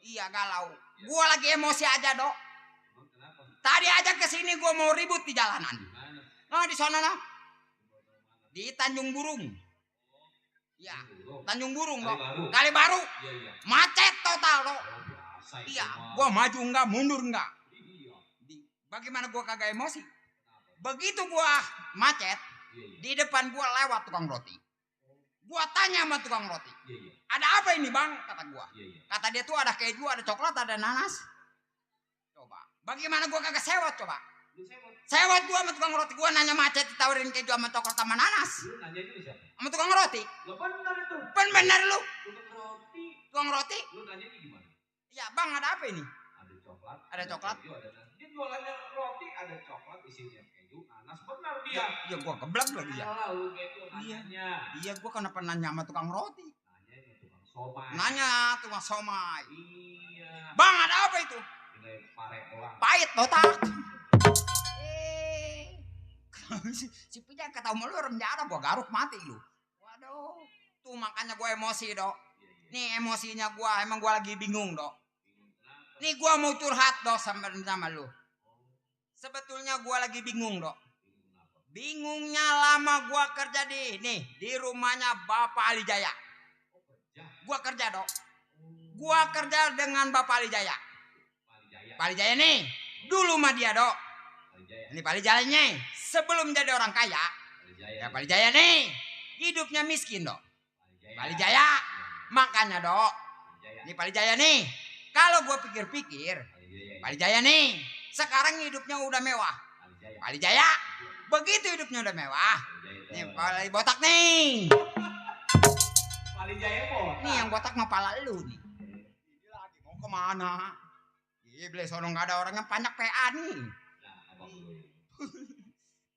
Iya galau. Gua lagi emosi aja dok. Emang kenapa? Tadi aja kesini gua mau ribut di jalanan. Mana? Nah di sana nah. Di Tanjung Burung. Ya, Tanjung Burung dok. Kali baru. Iya. Macet total dok. Biasa itu Iya, mah. gua maju enggak, mundur enggak. Iya. Bagaimana gua kagak emosi? Begitu gua macet, Iya. di depan gua lewat tukang roti. Gua tanya sama tukang roti. Iya. Ada apa ini bang? Kata gua. Iya. Kata dia tuh ada keju, ada coklat, ada nanas. Coba. Bagaimana gua kagak sewot coba? Lu sewot. Sewot gua sama tukang roti. Gua nanya macet ditawarin keju sama coklat sama nanas. Lu nanya itu siapa? Sama tukang roti. Lo benar itu. Bener lu. Tukang roti. Tukang roti. Lu nanya ini gimana? Ya bang ada apa ini? Ada coklat. Ada coklat. Keju, ada nanas. Dia jualannya roti, ada coklat, isinya keju, nanas. Benar dia. Ya gua keblak lagi ya. Salah lu gitu Iya. nanyanya. Iya gua kenapa nanya sama tukang roti? Nanya itu tukang somai. Nanya tukang somai. Iya. Bang ada apa itu? Tinggal pare doang. Pahit botak. Si Pijak kata lu renjana gua garuk mati lu. Waduh. Tuh makanya gua emosi dok. Iya. Nih emosinya gua emang gua lagi bingung dok. Bingung kenapa? Nih gua mau curhat dok sama lu. Sebetulnya gua lagi bingung dok. Bingung kenapa? Bingungnya lama gua kerja di rumahnya Bapak Ali Jaya. Oh kerja. Gua kerja dok. Gua kerja dengan Bapak Ali Jaya. Pali Jaya. Pak Ali Jaya nih. Dulu mah dia dok. Pali Jaya. Ini Pak Ali Jaya nih. Sebelum jadi orang kaya. Pali Jaya. Ya Pak Ali Jaya nih. Hidupnya miskin dok. Pali Jaya. Pak Ali Jaya. Makanya dok. Pali Jaya. Ini Pak Ali Jaya nih. Kalau gua pikir-pikir. Pali Jaya. Pak Ali Jaya nih. Sekarang hidupnya udah mewah. Pali Jaya. Pak Ali Jaya. Begitu hidupnya udah mewah. Pali Nih Jaya. Pak Ali botak nih. Pali Jaya botak. Nih yang botak mah pala lu nih. Ini lagi mau kemana? Iya beli sono nggak ada orang yang banyak PA nih. Nah, abang lu.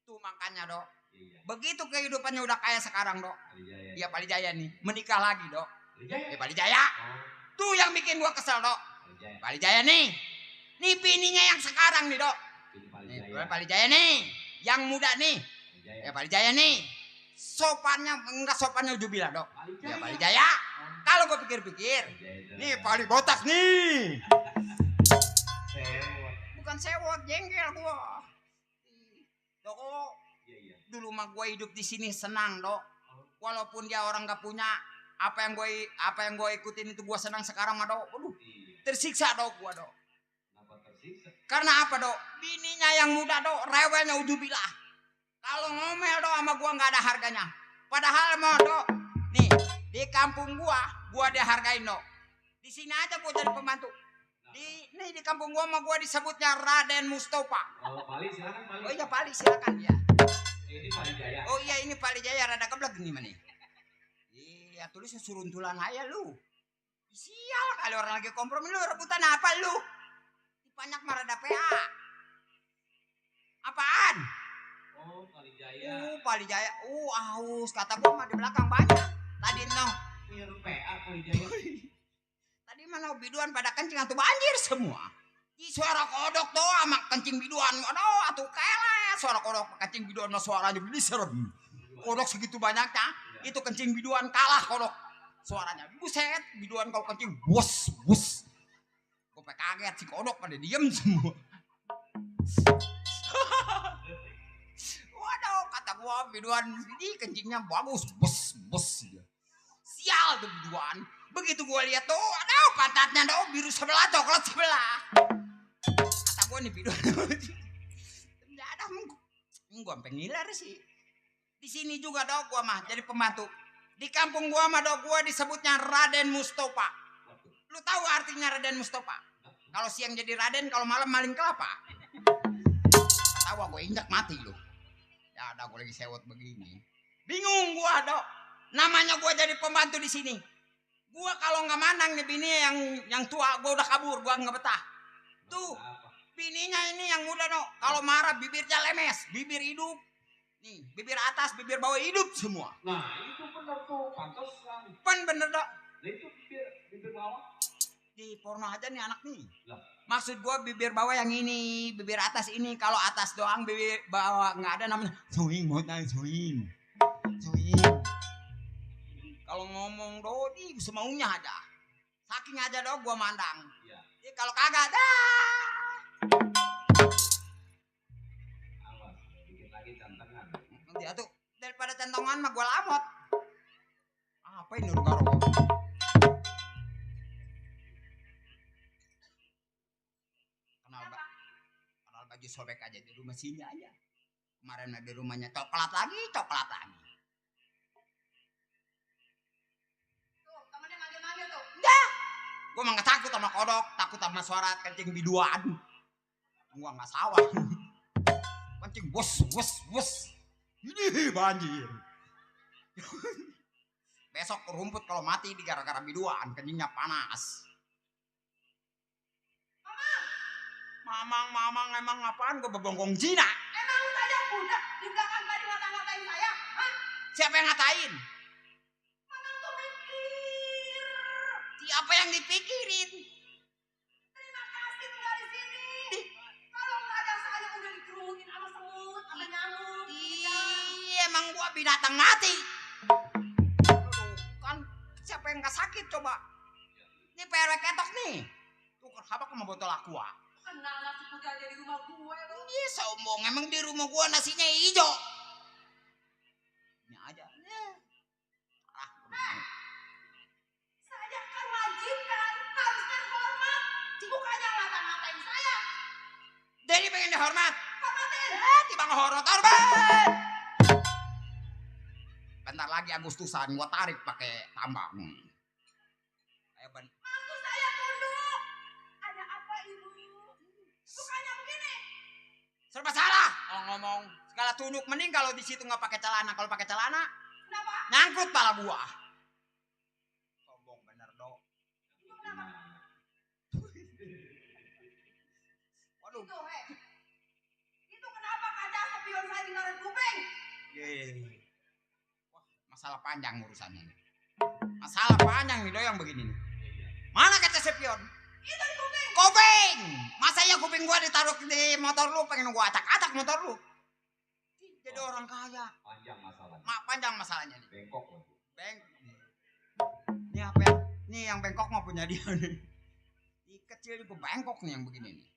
Tuh makanya dok. Iya. Begitu kehidupannya udah kaya sekarang dok. Pali Jaya. Iya Pak Ali Jaya nih. Menikah lagi dok. Pali Jaya. Pak Ali Jaya. Oh, Tuh yang bikin gua kesel dok. Pali Jaya. Pak Ali Jaya nih. Nih bininya yang sekarang nih dok. Ini Pali Nih Jaya. Pak Ali Jaya nih. Yang muda nih. Pali Jaya. Ya Pak Ali Jaya nih. Sopannya enggak sopannya Jubilah dok. Pali Ya Jaya. Pak Ali Jaya. Kalau gua pikir-pikir. Pali Jaya. Nih Pak Ali botak nih. Sewot. Bukan sewot jengkel gua. Dok, Iya. dulu mah gua hidup di sini senang dok. Walaupun dia orang gak punya apa yang gue ikutin itu gua senang sekarang mah dok. Waduh, Iya. tersiksa dok gua dok. Kenapa tersiksa? Karena apa dok? Bininya yang muda dok, rewelnya ujubilah. Kalau ngomel dok sama gua nggak ada harganya. Padahal mah dok, nih di kampung gua dihargain dok. Di sini aja gua jadi pembantu. Di Di kampung gua mah gua disebutnya Raden Mustafa. Oh, Pali silakan Pali. Oh iya Pali silakan ya. Ini Pali Jaya. Oh iya ini Pali Jaya rada keblek nih mana? Iya tulisnya suruntulan aja lu. Sial kali orang lagi kompromi lu rebutan apa lu? Banyak marada PA. Apaan? Oh, Pali Jaya. Pali Jaya. Aus kata gua mah di belakang banyak. Tadi no. Ini PA Pali Jaya. Tadi mana biduan pada kencing atau banjir semua. Di suara kodok tuh sama kencing biduan. Aduh, atuh keles. Suara kodok kencing biduan sama suaranya beli serem. Kodok segitu banyaknya, itu kencing biduan kalah kodok. Suaranya buset, biduan kau kencing bus. Gue kaget si kodok pada diem semua. Waduh, kata gua biduan ini kencingnya bagus, bus. Sial tuh biduan. Begitu gua lihat tuh, aduh pantatnya tuh biru sebelah, coklat sebelah. Kata gua nih biduan. Enggak ada, gua sampai ngiler sih. Di sini juga dong gua mah jadi pembantu. Di kampung gua mah dong gua disebutnya Raden Mustafa. Lu tahu artinya Raden Mustafa? Kalau siang jadi Raden, kalau malam maling kelapa. Tahu gua injak mati lu. Ya ada gua lagi sewot begini. Bingung gua dok. Namanya gua jadi pembantu di sini. Gua kalau nggak manang nih bini yang tua, gua udah kabur, gua nggak betah. Tuh, bininya ini yang muda dok. Kalau marah bibirnya lemes, bibir hidup. Nih, bibir atas, bibir bawah hidup semua. Nah, itu benar tuh, pantesan. Bener dok. Nah, itu bibir bawah. Di porno aja nih anak nih. Lah. Maksud gua bibir bawah yang ini, bibir atas ini. Kalau atas doang, bibir bawah nggak ada namanya. Swing. Kalau ngomong dodi semaunya ada. Saking aja dong gua mandang. Iya. Jadi kalau kagak ada. Awas, bikin lagi cantengan. Dia tuh daripada centongan mah gua lamot. Apa ini lu karo? Kenal baju sobek aja di rumah sini aja. Kemarin ada rumahnya coklat lagi. Tuh, temennya manggil-manggil tuh. Gue mah gak takut sama kodok, takut sama suara kencing biduan. Gue gak sawah. Kencing bus. Ini banjir. Besok rumput kalau mati di gara-gara biduan, kencingnya panas. Mamang emang apaan? Gue bebonggong Cina. Emang lu tadi budak di belakang tadi ngata-ngatain saya? Hah? Siapa yang ngatain? Mamang tuh mikir. Siapa yang dipikirin? Terima kasih tinggal di sini. Kalau nggak ada saya udah dikerumunin sama semut, sama nyamuk. Iya, emang gua binatang mati. Kan siapa yang gak sakit coba? Ini PRW ketok nih. Tuh kenapa sama botol aqua? Kenal nasi putih aja di rumah gue lu. Iya sombong, emang di rumah gua nasinya hijau. Ini aja. Saya kan wajib kan, harus kan hormat. Bukannya ngata-ngatain saya. Jadi pengen dihormat. Hormatin. Tiba ngehormat. Bentar lagi Agustusan gua tarik pakai tambang. Ayo ben. Maksud saya tunduk. Ada apa ibu? Bukannya begini. Serba salah kalau ngomong. Segala tunduk mending kalau di situ nggak pakai celana. Kalau pakai celana Kenapa? nyangkut pala gua. Sombong bener dok. Waduh. Itu kenapa kaca spion saya tinggalin kuping? Wah, masalah panjang urusannya. Masalah panjang nih doyang begini nih. Mana kaca spion? Itu di kuping. Kuping. Masa ya kuping gua ditaruh di motor lu, pengen gua acak-acak motor lu. Jadi orang kaya. Panjang masalahnya. Panjang masalahnya nih. Bengkok lagi. Ini apa ya? Nih yang bengkok mah punya dia nih. Ini kecil juga bengkok nih yang begini nih.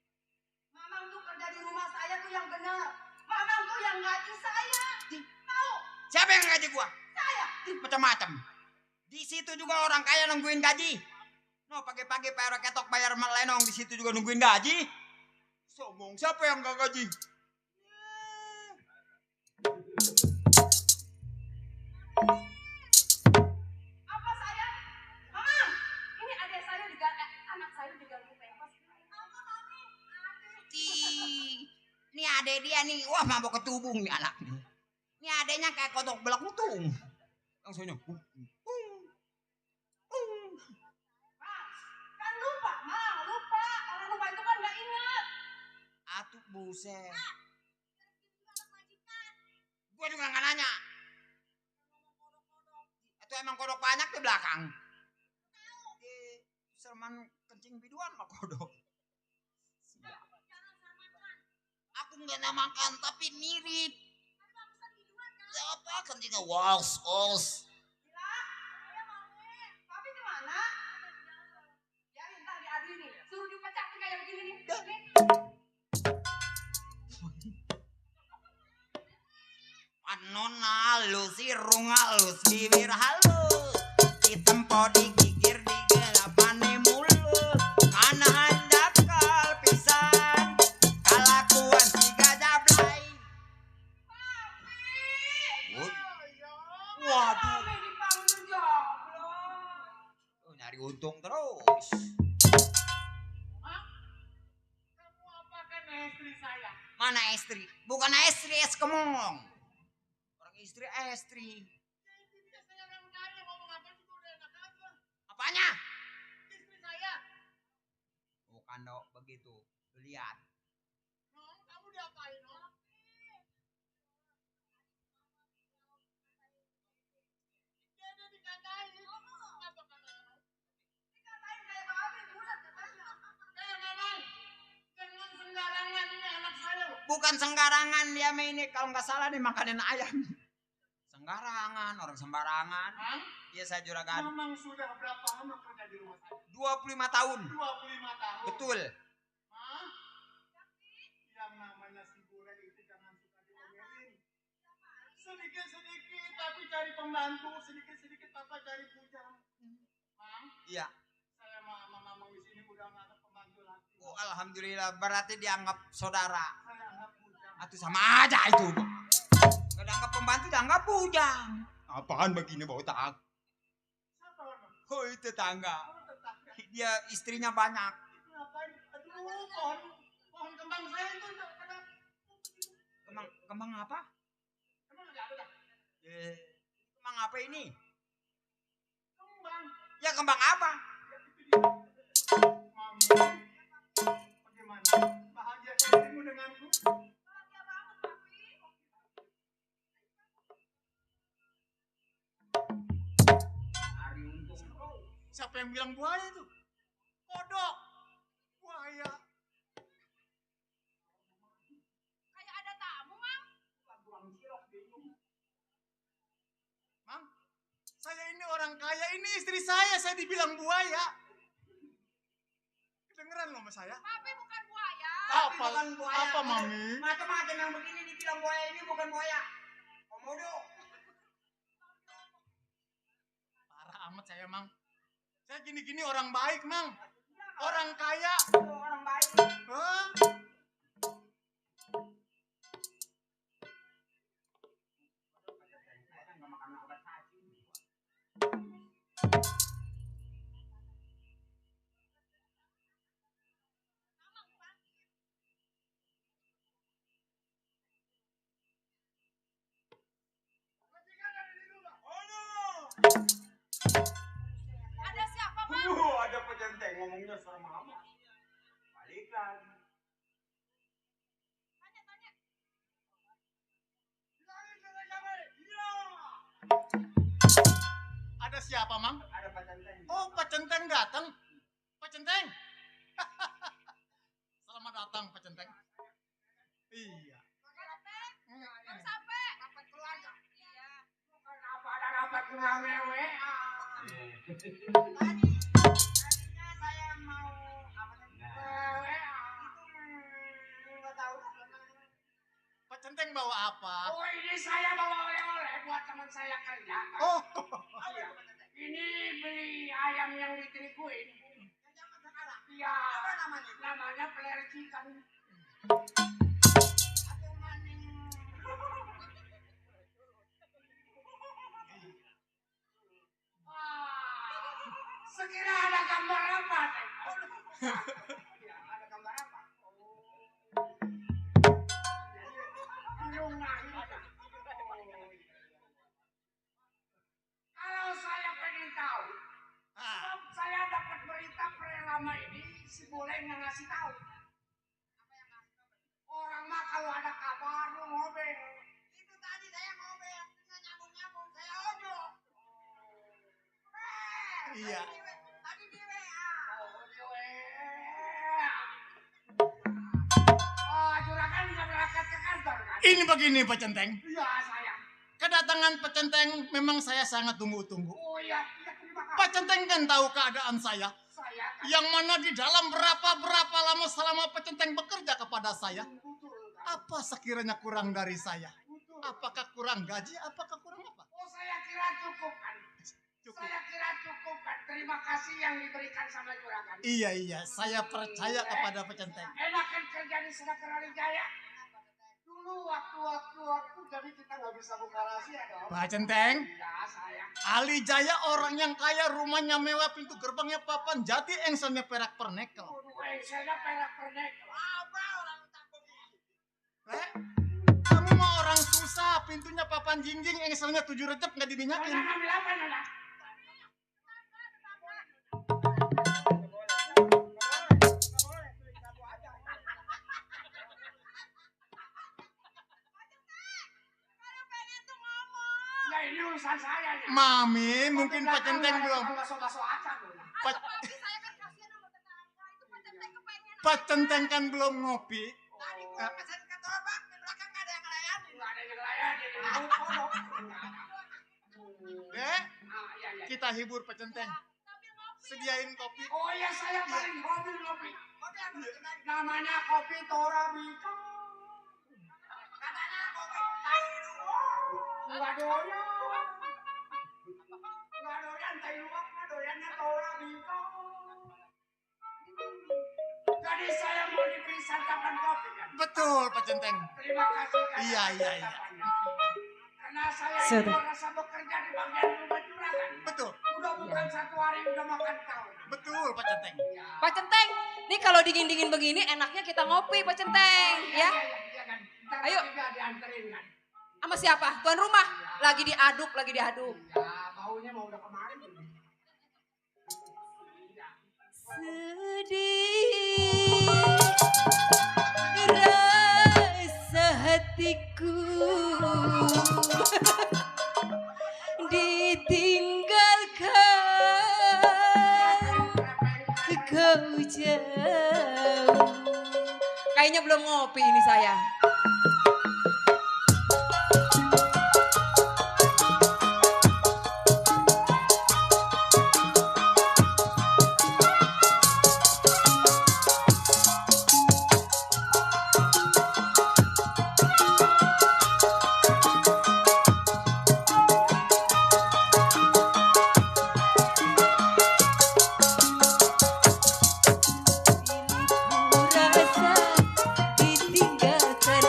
Mamang tuh kerja di rumah saya tuh yang benar. Mamang tuh yang gaji saya. Tahu? Siapa yang gaji gua? Saya. Macam-macam. Di situ juga orang kaya nungguin gaji. No, pagi-pagi PRW ketok bayar melenong di situ juga nungguin gaji. Sombong, siapa yang gak gaji? Apa saya? Mamang, ini adik saya anak saya diganggu pempes. ade dia nih, wah mabok ketubung nih anak nih. Ini adenya kayak kodok belak lutung. Langsungnya. Kan lupa, Mang, lupa. Orang lupa itu kan nggak ingat. Atuh buset. Gue juga nggak nanya. Itu emang kodok banyak di belakang. Serman kencing biduan mah kodok. Aku nggak namakan tapi mirip. Ya apa kencingnya wals. Tapi di mana? Biarin ntar diadu nih. Suruh dipecah nih kayak begini nih. Nih. Anon halus, irung halus, bibir halus, ditempo digigir digelapane mulut, kana handap kal pisan, kalakuan si gajablay. Waduh, Kami dipanggil jomblo. nyari untung terus. Kamu apakan istri saya? Mana istri? Bukan istri, es kemong. Orang istri, istri. Saya orang kaya ngomong apa juga udah enak aja. Apanya? Istri saya. Bukan dok, begitu. Lu lihat. Kamu diapain, Nong? Dia dikatain. Apa katanya? Dikatain kayak babi, bulat katanya. Memang jangan sembarangan ini anak saya loh. Bukan sembarangan dia mah ini kalau nggak salah nih makanin ayam. Sembarangan, orang sembarangan. Hah? Iya saya juragan. Memang sudah berapa lama kerja di rumah saya? 25 tahun. 25 tahun. Betul. Hah? Yang namanya si bule itu jangan suka diomelin. Sedikit-sedikit tapi cari pembantu, sedikit-sedikit papa cari bujang. Mang, Iya. saya sama mamang di sini udah nggak ada pembantu lagi. Oh, alhamdulillah berarti dianggap saudara. Saya anggap bujang. Atau sama aja itu. Nggak dianggap pembantu, dianggap bujang. Apaan begini bau tak? Siapa orang? Oh itu tetangga. Oh, tetangga. Dia istrinya banyak. Itu ngapain? Aduh, pohon kembang saya itu kenapa? Kembang apa? Emang nggak ada? Kembang apa ini? Kembang. Ya kembang apa? Mami, bagaimana? Bahagia sekalimu denganku? Bahagia banget, Papi. Siapa yang bilang buaya itu? Kodok. Buaya. Kayak ada tamu, Mang. Mang, saya ini orang kaya. Ini istri saya dibilang buaya. Kedengeran loh sama saya. Papi bukan buaya. Tapi Apa? bukan buaya. Apa, Mami? Macam-macam yang begini dibilang buaya ini bukan buaya. Komodo. Parah amat saya, Mang. Saya gini-gini orang baik, Mang. Orang kaya. Orang baik. Hah? Ada siapa, Mang? Ada pejanteng ngomongnya serem amat. Balik lagi. Tanya. Ada siapa, Mang? Ada pejanteng. Oh, Pak Centeng datang. Pak Centeng. Selamat datang, Pak Centeng. Iya. Belum sampai. Rapat keluarga. Iya. Kenapa ada rapat ngewe? Tadinya saya mau apa tadi? Itu nggak tahu. Pak Centeng bawa apa? Oh ini saya bawa oleh-oleh buat teman saya kerja. Oh, Ini beli ayam yang ditirikuin. Iya. Apa namanya? Namanya peler chicken. Atau maning. Wah. Sekira ada gambar apa? Iya, ada gambar apa? Ya, Kalau saya pengen tahu, sebab saya dapat berita lama ini si Boleng yang ngasih tahu. Orang mah kalau ada kabar lu ngobeng. Itu tadi saya ngobeng, nggak nyambung-nyambung, saya ojo. Iya. Tadi di WA. Oh, di WA. Oh, juragan bisa berangkat ke kantor kan? Ini begini Pak Centeng. Iya, sayang. Kedatangan Pak Centeng memang saya sangat tunggu-tunggu. Oh iya, terima kasih. Pak Centeng kan tahu keadaan saya. Saya kan Yang mana di dalam berapa lama selama Pak Centeng bekerja kepada saya. betul. Apa sekiranya kurang dari saya? Apakah kurang gaji? Apakah kurang apa? Oh, saya kira cukup kan? Cukup. Saya kira cukup kan? Terima kasih yang diberikan sama juragan. Iya, saya percaya kepada Pak Centeng. Enak kan kerja di Senakera Jaya? Dulu waktu jadi kita nggak bisa buka rahasia dong. Pak Centeng, Ya, sayang. Ali Jaya orang yang kaya, rumahnya mewah, pintu gerbangnya papan, jati engselnya perak pernekel. Waduh, saya perak pernek. Apa orang takut? Kamu mah orang susah, pintunya papan jingjing, engselnya 7 recep nggak diminyakin. Nona ngambil apa, Nona? Ya, ini urusan saya ya. Mami, mungkin Pak Centeng belum. Baso-baso acan, Nona. Pak, Saya kan kasihan sama tetangga. Itu Pak Centeng kepengen. Pak Centeng kan belum ngopi. Tadi gua pesan ke Tobak, di belakang nggak ada yang ngelayanin. Nggak ada yang ngelayanin. Eh, Ah, iya, iya. kita hibur Pak Centeng. Sambil ngopi. Sediain kopi. Oh iya, saya paling hobi ngopi. Namanya kopi Torabika. Katanya kopi tai luwak. Nggak doyan. Nggak doyan tai luwak, nggak doyannya Torabika. Jadi saya mau diberi santapan kopi kan? Betul Pak Centeng. Terima kasih. kan Iya, atas iya. santapannya. Karena saya Sudah. ini merasa bekerja di bagian rumah juragan. Betul, Udah bukan 1 hari udah makan tahun. betul Pak Centeng. Pak Centeng, nih kalau dingin-dingin begini enaknya kita ngopi Pak Centeng, ya. Iya kan. Ntar Ayo. juga dianterin kan. Sama siapa? Tuan rumah. Lagi diaduk. Ya, baunya mau udah kemarin. Sedih rasa hatiku ditinggalkan kau jauh. Kayaknya belum ngopi ini saya. Rasa ditinggalkan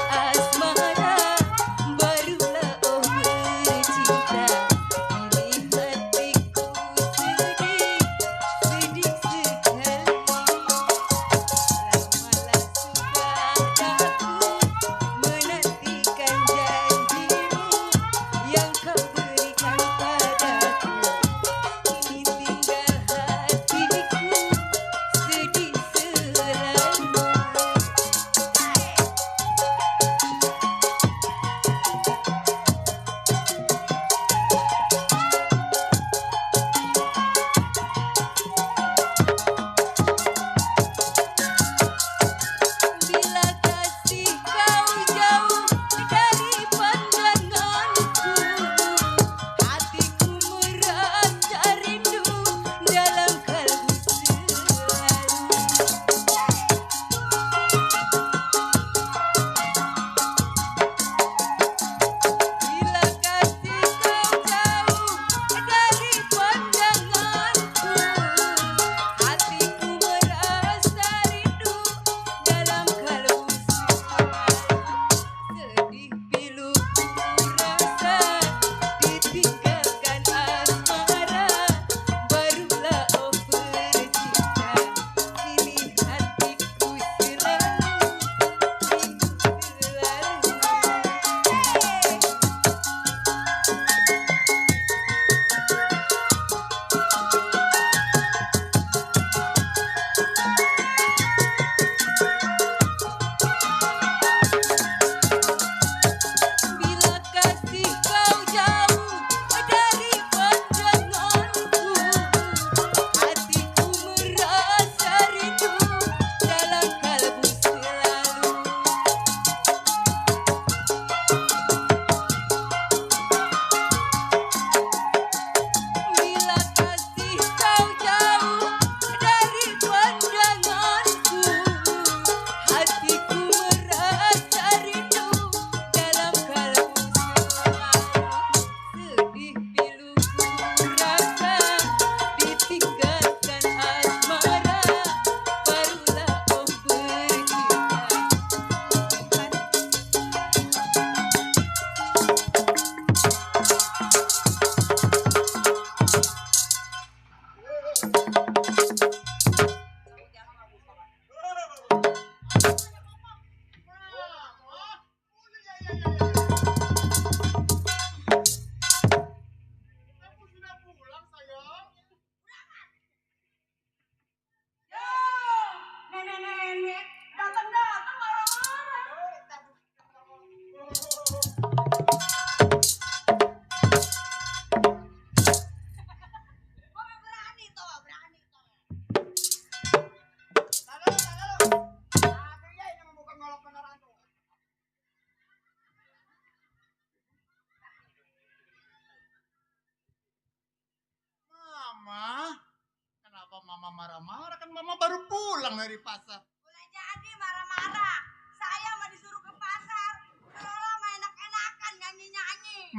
marah-marah kan mama baru pulang dari pasar. Boleh jadi marah-marah. Saya mah disuruh ke pasar. Lola mah enak-enakan nyanyi-nyanyi.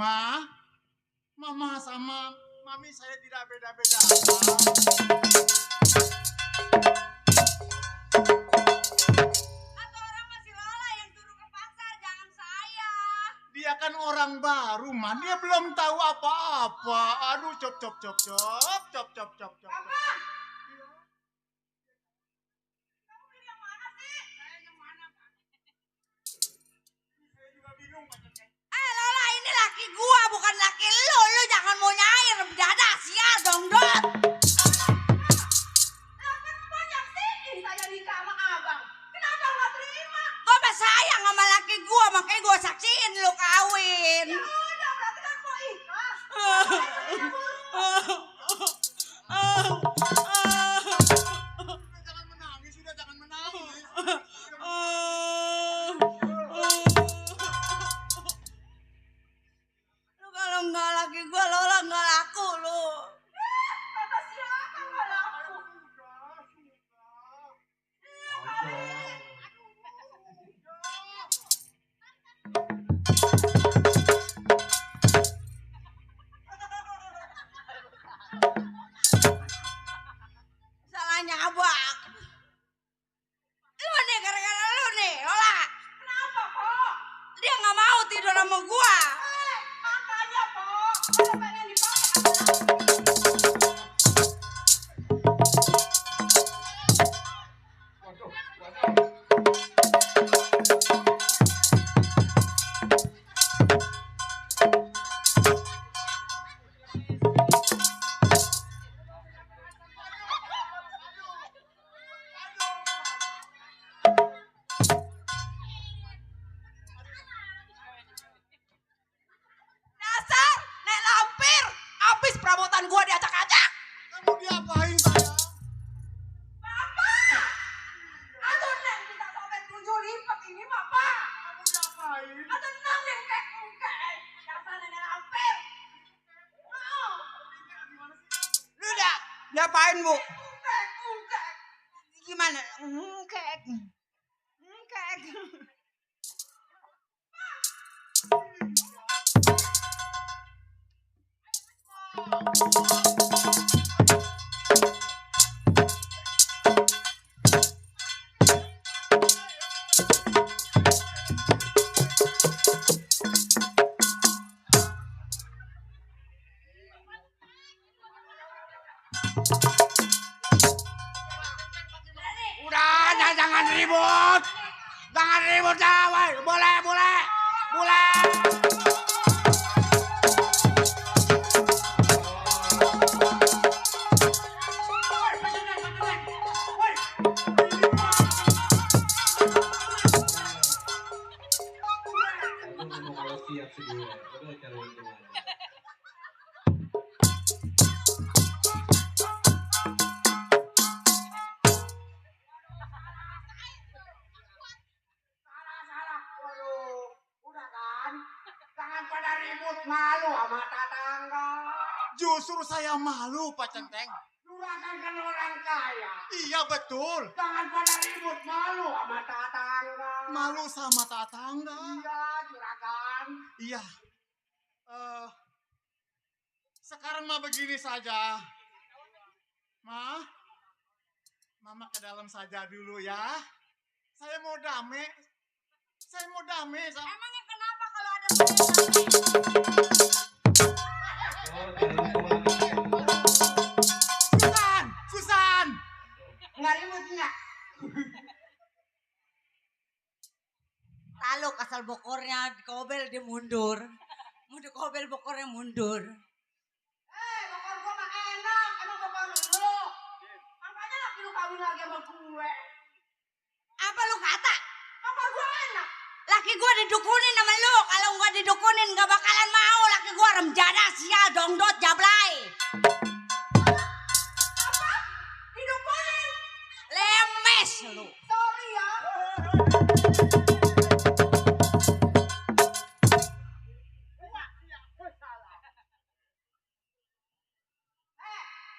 Mama sama mami saya tidak beda-beda. Atau orang masih Lola yang suruh ke pasar, jangan saya. Dia kan orang baru, mah. Dia belum tahu apa-apa. Aduh, cop. Apa? Kamu pilih yang mana sih? Saya yang mana, Pak? Saya juga bingung, Pak Cengkeh. Lola ini laki gua bukan laki lu. Lu jangan mau nyair dada sial dong dot. Kan banyak sih saya nikah sama abang. Kenapa nggak terima? Gua mah sayang sama laki gua makanya gua saksiin lu kawin. Ya udah berarti kan mau ikhlas. Sudah jangan menangis. Lu kalau nggak laki gua Lola nggak laku lu. Kata siapa nggak laku? Salahnya abang. Lu nih gara-gara lu nih Lola. Kenapa kok? Dia nggak mau tidur sama gua. Makanya kok. Kalau pengen dipakai. Dasar, nek lampir. Habis perabotan gua diacak-acak. Kamu diapain saya? Papa! Aduh, Neng, kita sobek 7 lipat ini, Papa. Kamu diapain? Aduh, Neng, engkek. Dasar nenek lampir. Oh, Lu udah diapain, Bu? engkek. Gimana? Engkek. Udah, jangan ribut. Jangan ribut dah, woy. Boleh. Kalau siap sedia, udah cari untungan. Salah. Waduh, udah kan? Jangan pada ribut, malu sama tetangga. Justru saya malu, Pak Centeng. Juragan kan orang kaya. Iya, betul. Jangan pada ribut, malu sama tetangga. Malu sama tetangga. Iya, juragan. Iya. Sekarang mah begini saja. Mama ke dalam saja dulu ya. Saya mau damai sama... Emangnya kenapa kalau ada Susan! Nggak ribut nggak? Lalu kasal bokornya dikobel dia mundur. Mau dikobel bokornya mundur. Bokor gua mah enak. Emang bokor lu. Makanya laki lu kawin lagi sama gue. Apa lu kata? Bokor gua enak. Laki gua didukunin sama lu. Kalau gua didukunin gak bakalan mau. Laki gua remjada sial dongdot jablay. Apa? Didukunin. Lemes lu. Sorry ya.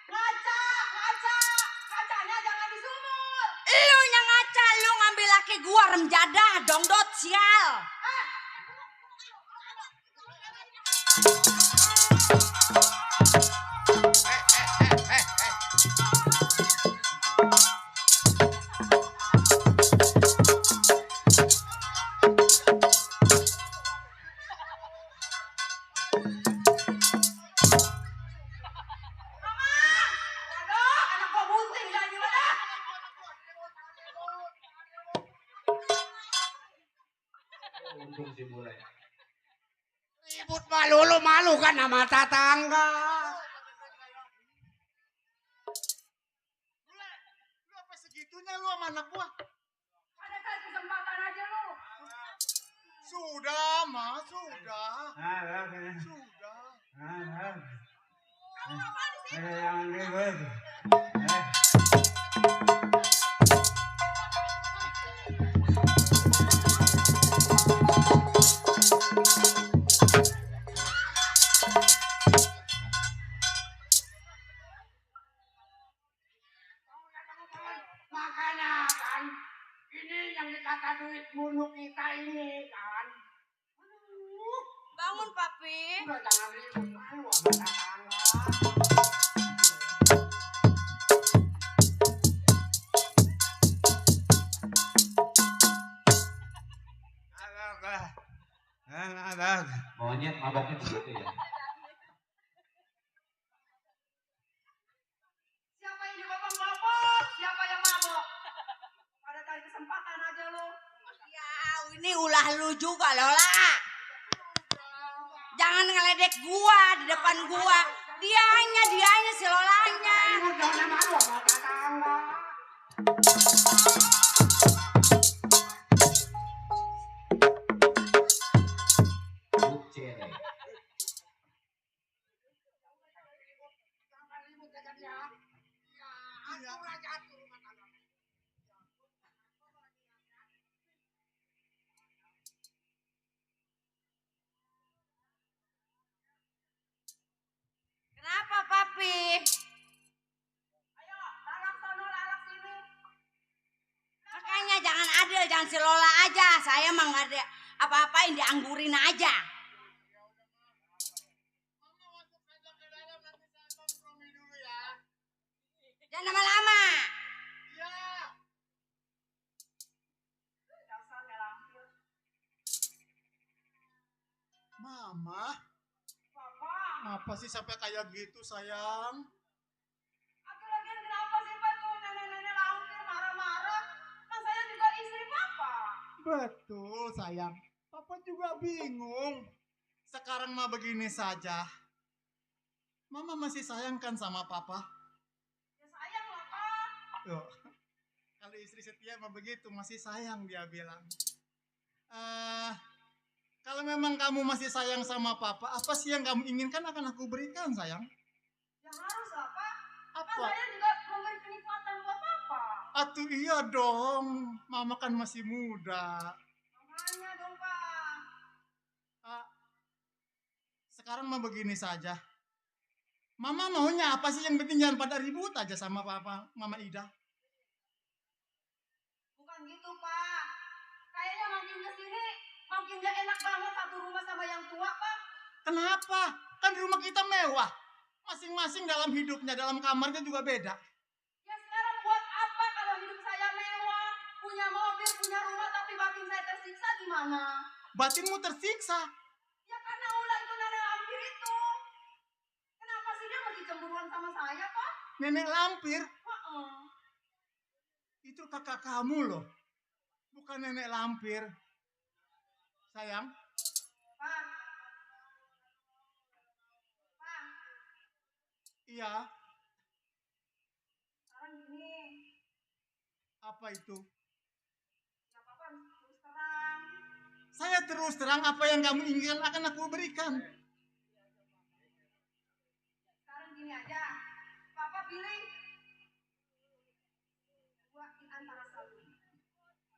Ngaca Dah, dongdot sial. Aduh, anak gua bunting dah gimana? Untung si bule. Ribut malu malu kan sama tetangga. Lu apa segitunya lu sama anak gua? Ada kali kesempatan aja lu. Sudah, Ma, sudah. Sudah. Kamu ngapain di sini? Makanya kan, ini yang dikata duit mulu kita ini kan. Aduh, Bangun, Papi. udah jangan ribut malu sama tetangga. Monyet maboknya begitu ya. Siapa yang dibopong mabok? Siapa yang mabok? Ada kali kesempatan aja lu. Ya, ini ulah lu juga, Lola. Jangan ngeledek gua di depan gua. Dianya si Lolanya. Jangan malu sama tetangga. Bucere. Kenapa, Papi? Ayo, larak sono, larak sini. Makanya jangan adil, jangan si Lola aja. Saya mah nggak ada apa-apain, dianggurin aja. Jangan lama-lama. Mama, Papa, apa sih sampai kayak gitu, sayang? aku lagian kenapa sih Pak tuh nenek-nenek lampir marah-marah? Kan saya juga istri Papa. Betul, sayang. Papa juga bingung. Sekarang mah begini saja. Mama masih sayang kan sama Papa? Ya sayang lah Pak. Tuh. Kalau istri setia mah begitu, masih sayang dia bilang. Kalau memang kamu masih sayang sama Papa, apa sih yang kamu inginkan akan aku berikan, sayang? Ya harus lah Pak. Kan Apa? saya juga memberi kenikmatan buat Papa. Atuh iya dong, Mama kan masih muda. Makanya dong Pak. Ah, sekarang mah begini saja. Mama maunya apa sih, yang penting jangan pada ribut aja sama Papa, Mama Ida. Bukan gitu Pak. Kayaknya makin kesini makin gak enak banget satu rumah sama yang tua Pak. Kenapa? Kan di rumah kita mewah. Masing-masing dalam hidupnya, dalam kamarnya juga beda. Ya sekarang buat apa kalau hidup saya mewah, punya mobil, punya rumah, tapi batin saya tersiksa gimana? Batinmu tersiksa. Ya karena ulah itu nenek lampir itu. Kenapa sih dia masih cemburuan sama saya Pak? Nenek lampir, Heeh. itu kakak kamu loh. Bukan nenek lampir. Sayang, Pak. Pak, iya, sekarang gini. apa itu? Ya Papa harus terus terang. Saya terus terang apa yang kamu inginkan akan aku berikan. Sekarang gini aja. Papa pilih dua di antara satu.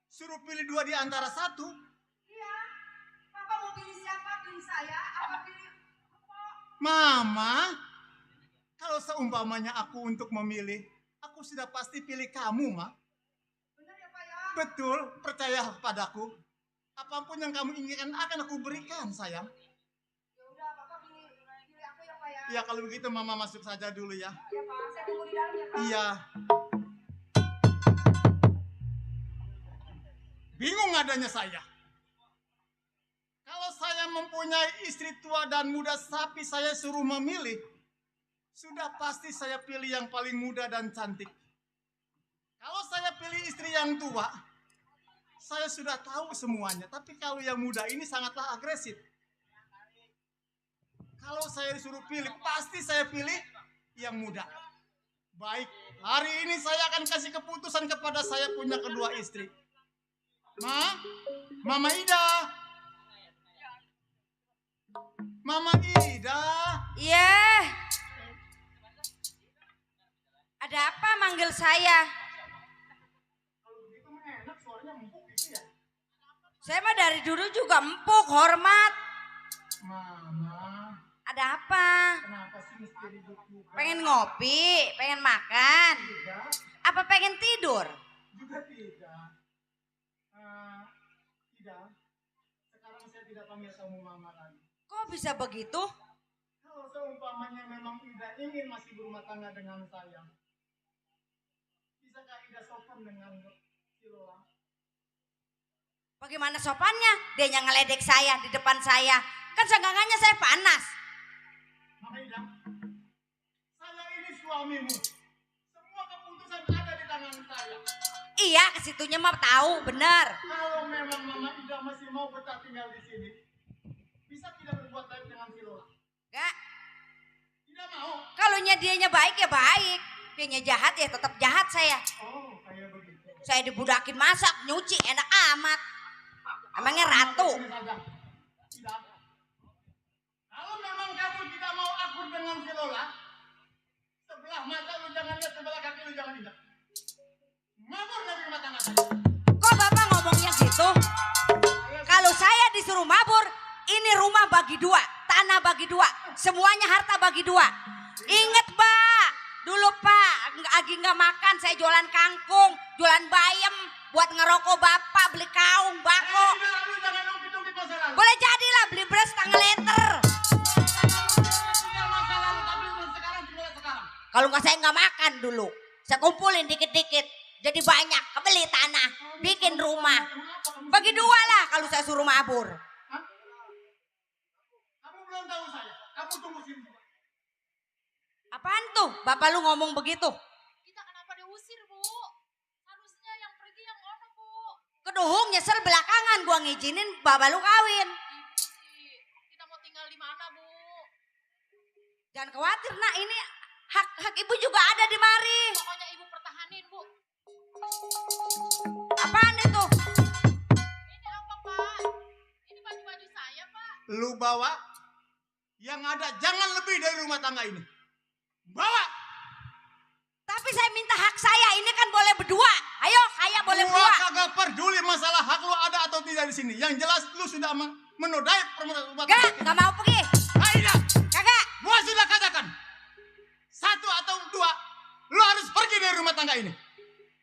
Suruh pilih dua di antara satu. Iya. Papa mau pilih siapa? Pilih saya apa pilih Papa? Mama, kalau seumpamanya aku untuk memilih, aku sudah pasti pilih kamu, Ma. Bener ya Pak ya? betul, percaya padaku. Apapun yang kamu inginkan akan aku berikan, sayang. Ya udah, Bapak pilih aku ya, Pak ya. Ya kalau begitu Mama masuk saja dulu ya. Ya Pak, saya tunggu di dalam ya Pak. Iya. Bingung adanya saya. Kalau saya mempunyai istri tua dan muda sapi saya suruh memilih, sudah pasti saya pilih yang paling muda dan cantik. Kalau saya pilih istri yang tua, saya sudah tahu semuanya. Tapi kalau yang muda ini sangatlah agresif. Kalau saya disuruh pilih, pasti saya pilih yang muda. Baik, hari ini saya akan kasih keputusan kepada saya punya kedua istri. Mama Ida. Mama Ida. Iya. Ada apa manggil saya? Kalau begitu enak suaranya empuk gitu ya. Saya mah dari dulu juga empuk, hormat. Mama, Ada apa? kenapa sih mesti ribut juga? Pengen ngopi, pengen makan, Tidak, apa pengen tidur? juga tidak. Tidak. Sekarang saya tidak panggil kamu Mama lagi. Kok bisa begitu? Kalau seumpamanya memang Ida ingin masih berumah tangga dengan saya, bisakah Ida sopan dengan si Lola? Bagaimana sopannya? Dia yang ngeledek saya di depan saya. Kan senggangannya saya panas. Mama Ida, saya ini suamimu. Semua keputusan ada di tangan saya. Iya, kesitunya mah tahu, bener. Kalau memang Mama Ida masih mau betah tinggal di sini, bisa tidak berbuat baik dengan si Lola? Enggak. Tidak mau. Kalau dianya baik ya baik. Dianya jahat ya tetap jahat saya. Oh, kayak begitu. Saya dibudakin masak, nyuci, enak amat. Emangnya ratu. Ini saja. Tidak. Kalau memang kamu tidak mau akur dengan si Lola, sebelah mata lu jangan lihat, sebelah kaki lu jangan injak. Mabur dari rumah tangga saya. Kok Bapak ngomongnya gitu? Kalau saya disuruh mabur, ini rumah bagi dua, tanah bagi dua, semuanya harta bagi dua. Ingat Pak, dulu Pak, Agi nggak makan, saya jualan kangkung, jualan bayam, buat ngerokok Bapak, beli kaung, bako. Tidak, lu jangan ungkit-ungkit masa lalu. Boleh jadilah beli beras setengah liter. Tinggal masa lalu, tapi sekarang tinggal sekarang. Kalau nggak saya nggak makan dulu, saya kumpulin dikit-dikit, jadi banyak, kebeli tanah, bikin rumah. Bagi dua lah kalau saya suruh mabur. Hah? Kamu belum tahu saya. Kamu tunggu sini. Apaan tuh? Bapak lu ngomong begitu? Kita kenapa diusir, Bu? Harusnya yang pergi yang ono, Bu. Keduhung nyesel belakangan gua ngizinin bapak lu kawin. Ibu sih, kita mau tinggal di mana, Bu? Jangan khawatir nak, ini hak ibu juga ada di mari. Pokoknya Ibu pertahanin, Bu. Apaan itu? Ini apa, Pak? Ini baju-baju saya, Pak. Lu bawa yang ada jangan lebih dari rumah tangga ini. Bawa. Tapi saya minta hak saya, ini kan boleh berdua. Ayo, saya boleh Gua berdua. kagak peduli masalah hak lu ada atau tidak di sini. Yang jelas lu sudah menodai rumah tangga. Gak mau pergi. Aida, Kagak. gua sudah katakan. Satu atau dua, lu harus pergi dari rumah tangga ini.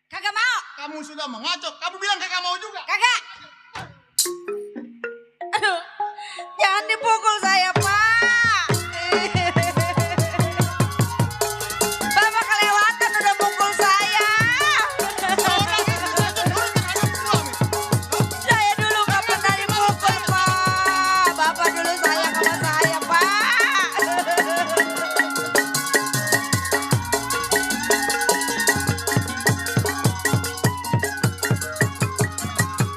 Kagak mau. Kamu sudah mengacok, kamu bilang kagak mau juga. Kagak. Aduh, jangan dipukul saya, Pak. Bapak kelewatan udah pukul saya. Saya dulu gak pernah dipukul, Pak. Bapak dulu sayang sama saya, Pak.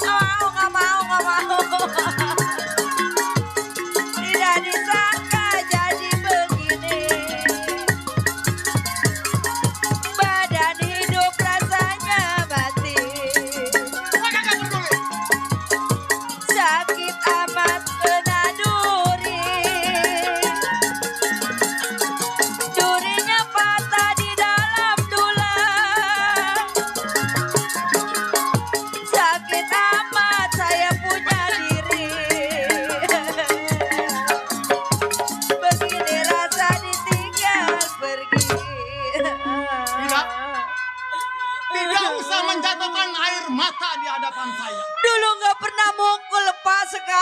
Mau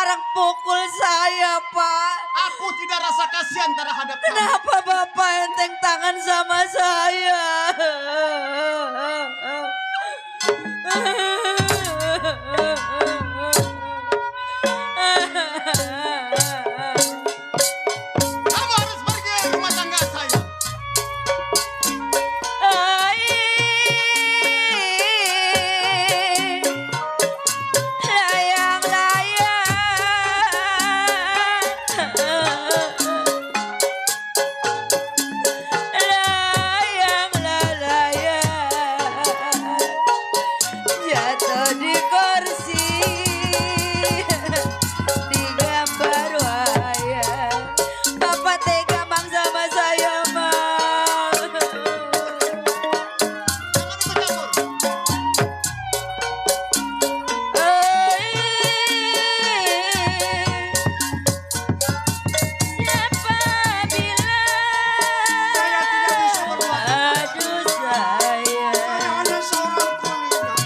sekarang pukul saya, Pak? Aku tidak rasa kasihan terhadap kamu. Kenapa Bapak enteng tangan sama saya? Kamu harus pergi dari rumah tangga saya. Jatuh di kursi, digambar wayang. Bapak tega Mang sama saya, Mang. Jangan ikut campur. Siapa bilang Saya tidak bisa berbuat. aduh saya. Hanya seorang kuliner.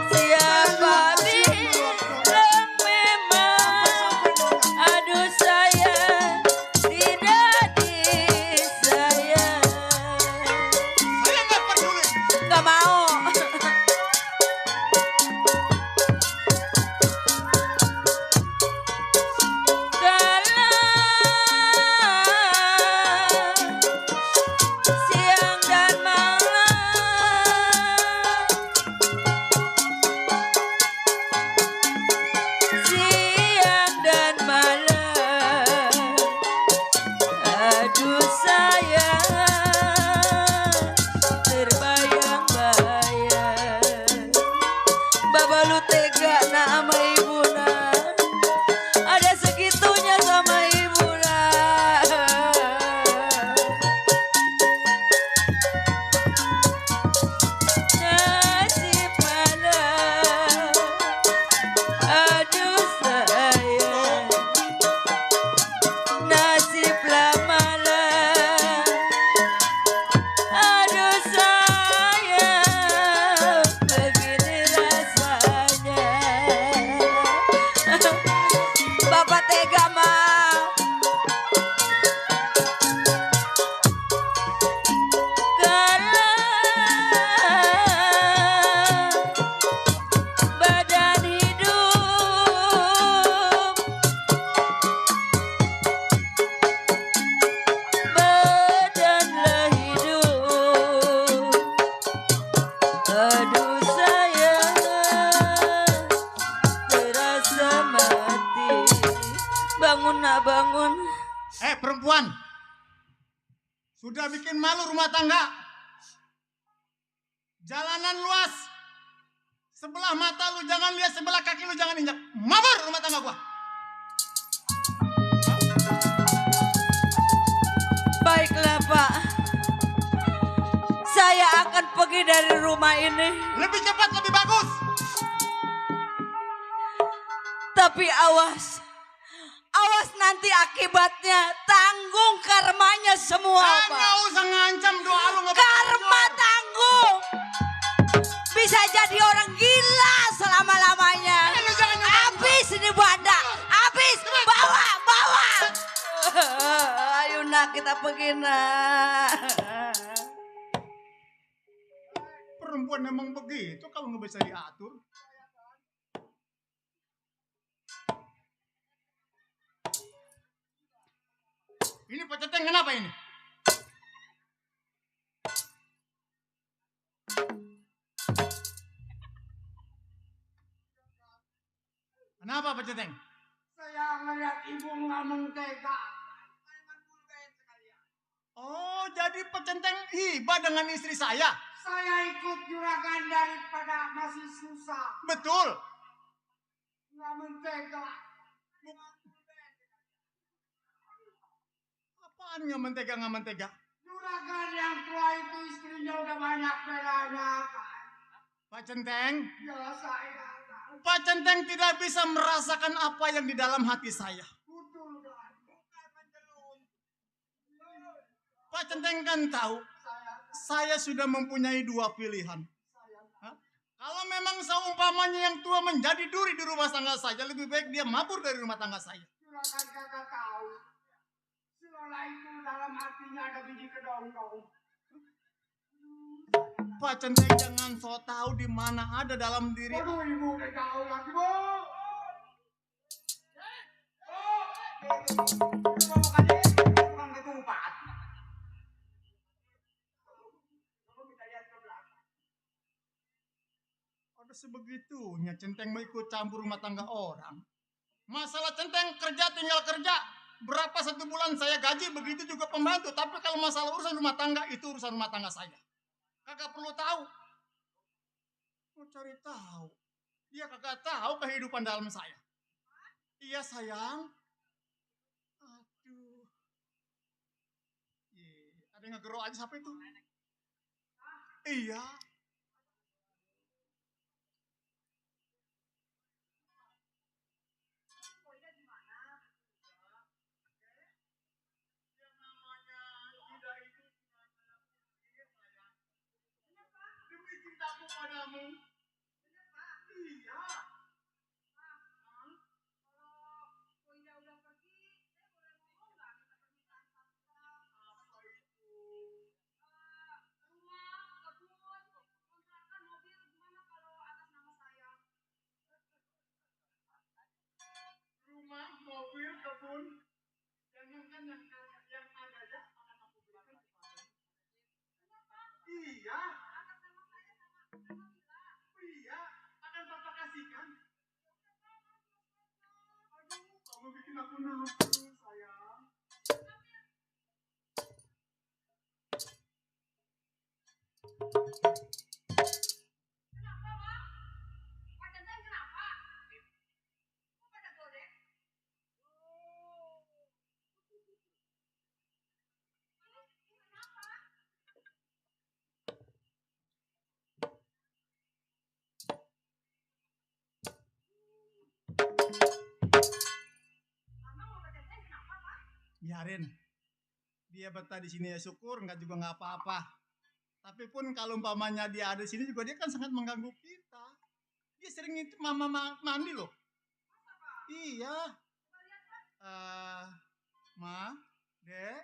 Siapa bilang memang aduh saya tidak disayang. Saya nggak peduli. Gak mau. Kalau siang dan malam, siang dan malam, aduh sayang, terbayang-bayang. Bapak lu tega nak sama ibu nak, ada segitunya sama ibu nak. Nasib malam, aduh sayang, nasiblah malam, aduh sayang, begini rasanya. Bapak tega Mang. Kalau badan hidup, badanlah hidup. Aduh sayang, terasa mati. Bangun nak bangun. Perempuan. Sudah bikin malu rumah tangga. Jalanan luas. Sebelah mata lu jangan lihat, sebelah kaki lu jangan injak. Mabur rumah tangga gua. Baiklah Pak, saya akan pergi dari rumah ini. Lebih cepat lebih bagus. Tapi awas, awas nanti akibatnya tanggung karmanya semua Pak. Nggak usah ngancam, doa lu nggak bakal Karma jujur. tanggung, bisa jadi orang gila selama-lamanya. Lu jangan nyoba. Habis ini Banda, habis, bawa, bawa. Ayo nak kita pergi nak. Perempuan emang begitu kalau nggak bisa diatur. Ini Pak Ceteng kenapa ini? Kenapa Pak Ceteng? Saya ngeliat ibu nggak mentega. Oh, jadi Pak Ceteng hibah dengan istri saya? Saya ikut juragan daripada masih susah. Betul. Nggak mentega. Apaan nggak mentega nggak mentega? Juragan yang tua itu istrinya udah banyak bedanya kan. Pak Centeng, Ya saya. Pak Centeng tidak bisa merasakan apa yang di dalam hati saya. Betul kan. Pak Centeng kan tahu, saya sudah mempunyai dua pilihan. Hah? Kalau memang seumpamanya yang tua menjadi duri di rumah tangga saya, lebih baik dia mabur dari rumah tangga saya. Silakan kakak tahu. Si Lola itu dalam hatinya ada biji kedong-dong. Pak Centeng jangan so tahu di mana ada dalam diri. Waduh, ibu udah jauh lagi, Bu. Itu mau makan deh, tukang ketupat. Coba kita lihat ke belakang. Ada sebegitunya Centeng mau ikut campur rumah tangga orang. Masalah Centeng kerja tinggal kerja. Berapa satu bulan saya gaji, begitu juga pembantu. Tapi kalau masalah urusan rumah tangga, itu urusan rumah tangga saya. Kagak perlu tahu. Mau cari tahu. Dia kagak tahu kehidupan dalam saya. Iya sayang. Aduh. Ada yang ngegerok aja siapa itu? Iya. Demi cintaku padamu. Iya. Rumah, mobil, kebun, jangankan yang ada ya akan aku berikan kepada. Iya. Iya, akan Papa kasihkan. Aduh, kamu bikin aku nafsu, sayang. Kenapa, Bang? Pak Centeng kenapa? Kok pada godek? Ini kenapa? Mama mau Pak Centeng kenapa, Pak? Biarin. Dia betah di sini ya syukur, enggak juga nggak apa-apa. Tapi pun kalau umpamanya dia ada di sini juga dia kan sangat mengganggu kita. Dia sering itu mama mandi loh. Iya. Ma, Dek.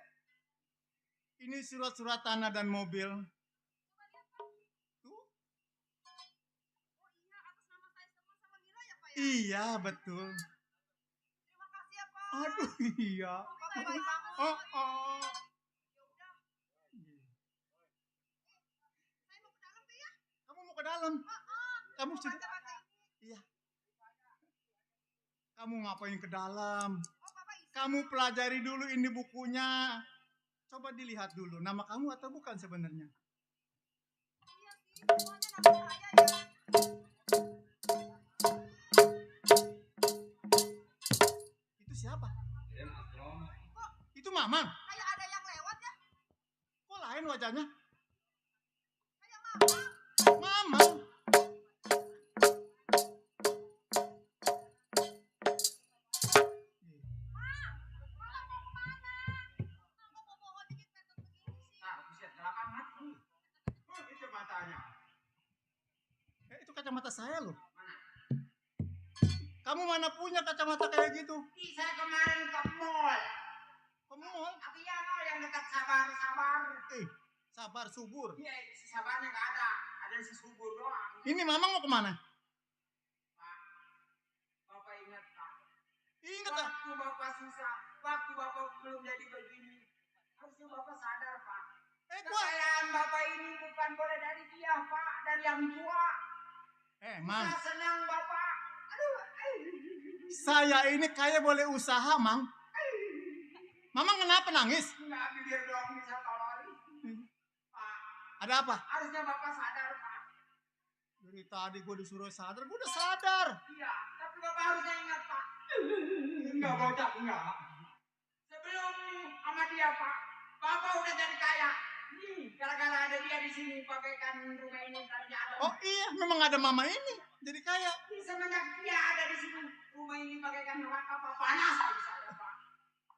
Ini surat-surat tanah dan mobil. Tuh. Oh iya, atas nama saya sama Mira ya, Pak ya? Iya, betul. Terima kasih ya, Pak. Aduh, iya. Bapak baik banget. Oh. Ya udah, saya mau ke dalam tuh ya. Kamu mau ke dalam? Kamu Mau sudah. baca-baca ini. Iya. Kamu ngapain ke dalam? Oh, Bapak iseng. Kamu pelajari dulu ini bukunya. Coba dilihat dulu. Nama kamu atau bukan sebenarnya? Iya sih, semuanya nama saya ya. Itu siapa? Dan Astrom. Itu Mamang. Kayak ada yang lewat ya. Kok lain wajahnya? Kayak Mama. Mamang. Mama mau kemana? Mama mau bawa dikit mepet begini sih. Nah, bisa belakang mati. Itu matanya. Itu kacamata saya loh. Kamu mana punya kacamata kayak gitu? Ih, saya kemarin ke mall. Ke mall? Tapi ya mall yang dekat Sabar. Sabar subur. Iya, si Sabarnya nggak ada. Ada si Subur doang. Ini Mamang mau kemana? Pak, Bapak ingat Pak. Ingat ah. Waktu Bapak susah, waktu Bapak belum jadi begini. Harusnya Bapak sadar Pak. Gua. Kekayaan Bapak ini bukan boleh dari dia Pak, dari yang tua. Mang. Saya senang Bapak. Aduh. Saya ini kayak boleh usaha, Mang. Mamang kenapa nangis? Enggak, bibir doang bisa tolong. Pak, Ada apa? harusnya Bapak sadar Pak. Dari tadi gue disuruh sadar, gue udah sadar. Iya, tapi Bapak harusnya ingat Pak. Enggak bocah, enggak. Sebelum sama dia Pak, Bapak udah jadi kaya. Nih, gara-gara ada dia di sini pakaikan rumah ini tadinya ada. Oh iya, memang ada mama ini. Jadi kaya. Semenjak dia ada di sini, rumah ini pakaikan neraka Pak. Panas lagi saya Pak.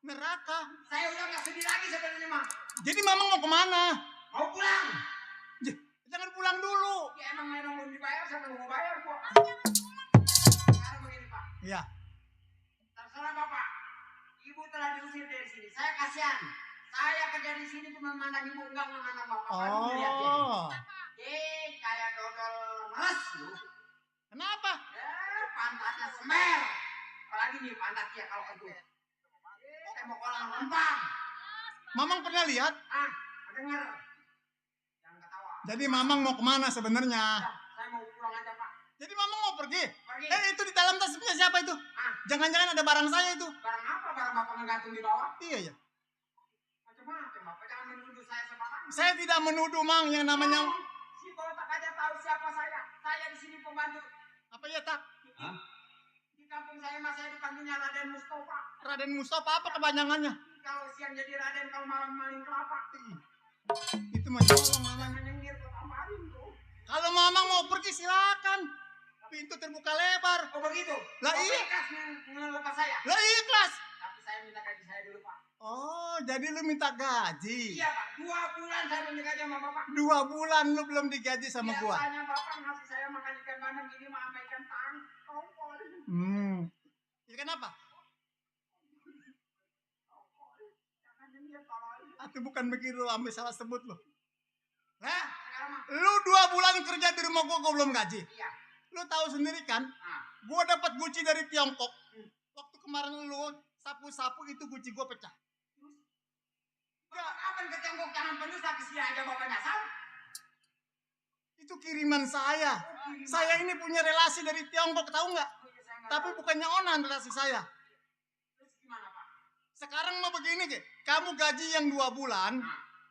Neraka. Saya udah nggak sedih lagi sebenarnya Mak. Jadi mamang mau kemana? Mau pulang. Lah Jangan pulang dulu. Ya emang belum dibayar, siapa yang mau bayar gua? Sekarang begini Pak, Iya. terserah Bapak. Ibu telah diusir dari sini. Saya kasihan. Saya kerja di sini cuma memandang ibu, enggak memandang Bapak. Aduh, lihat dia. Oh. Kayak dodol ngeres lu. Kenapa? Pantatnya semer. Apalagi nih pantat dia kalau kedua. Tembok orang rempang. Mamang pernah lihat? Dengar. Jangan ketawa. Jadi Mamang mau kemana sebenarnya? Saya mau pulang aja Pak. Jadi Mamang mau pergi? Pergi. Itu di dalam tas punya siapa itu? Jangan-jangan ada barang saya itu. Barang apa? Barang Bapak ngegantung di bawah? Iya ya. Macam-macam Bapak. Jangan menuduh saya sembarangan. Saya tidak menuduh Mang yang namanya. Si Botak aja tahu siapa saya. Saya di sini pembantu. Apa ya tak? Di kampung saya mas saya dipanggilnya Raden Mustafa. Raden Mustafa apa kepanjangannya? Kalau siang jadi Raden, kalau malam maling kelapa. Itu mah tolong Mamang. Jangan nyengir kok tambahin tuh. Kalau Mamang mau pergi silakan. Pintu terbuka lebar. Oh begitu? Lah Bapak iya. ikhlas ngelepas saya. Lah ikhlas. Tapi saya minta gaji saya dulu Pak. Oh, jadi lu minta gaji. Iya Pak, 2 bulan saya belum digaji sama Bapak. 2 bulan lu belum digaji sama gua. Biasanya Bapak ngasih saya makan ikan bandeng, ini mah sama ikan tongkol. Ikan apa? Jangan nyengir tolong. Atau bukan begitu ambil salah sebut lu. Lah, Sekarang mah. lu 2 bulan kerja di rumah gua belum gaji. Iya. Lu tahu sendiri kan? Gua dapat guci dari Tiongkok. Waktu kemarin lu sapu-sapu itu guci gua pecah. Bapak kapan ke Tiongkok tangan penuh sakit sih aja Bapak nyasar? Itu kiriman saya. Saya ini punya relasi dari Tiongkok, tahu nggak? Tapi bukannya onan relasi saya. Terus gimana Pak? Sekarang mau begini, Ki. Kamu gaji yang 2 bulan.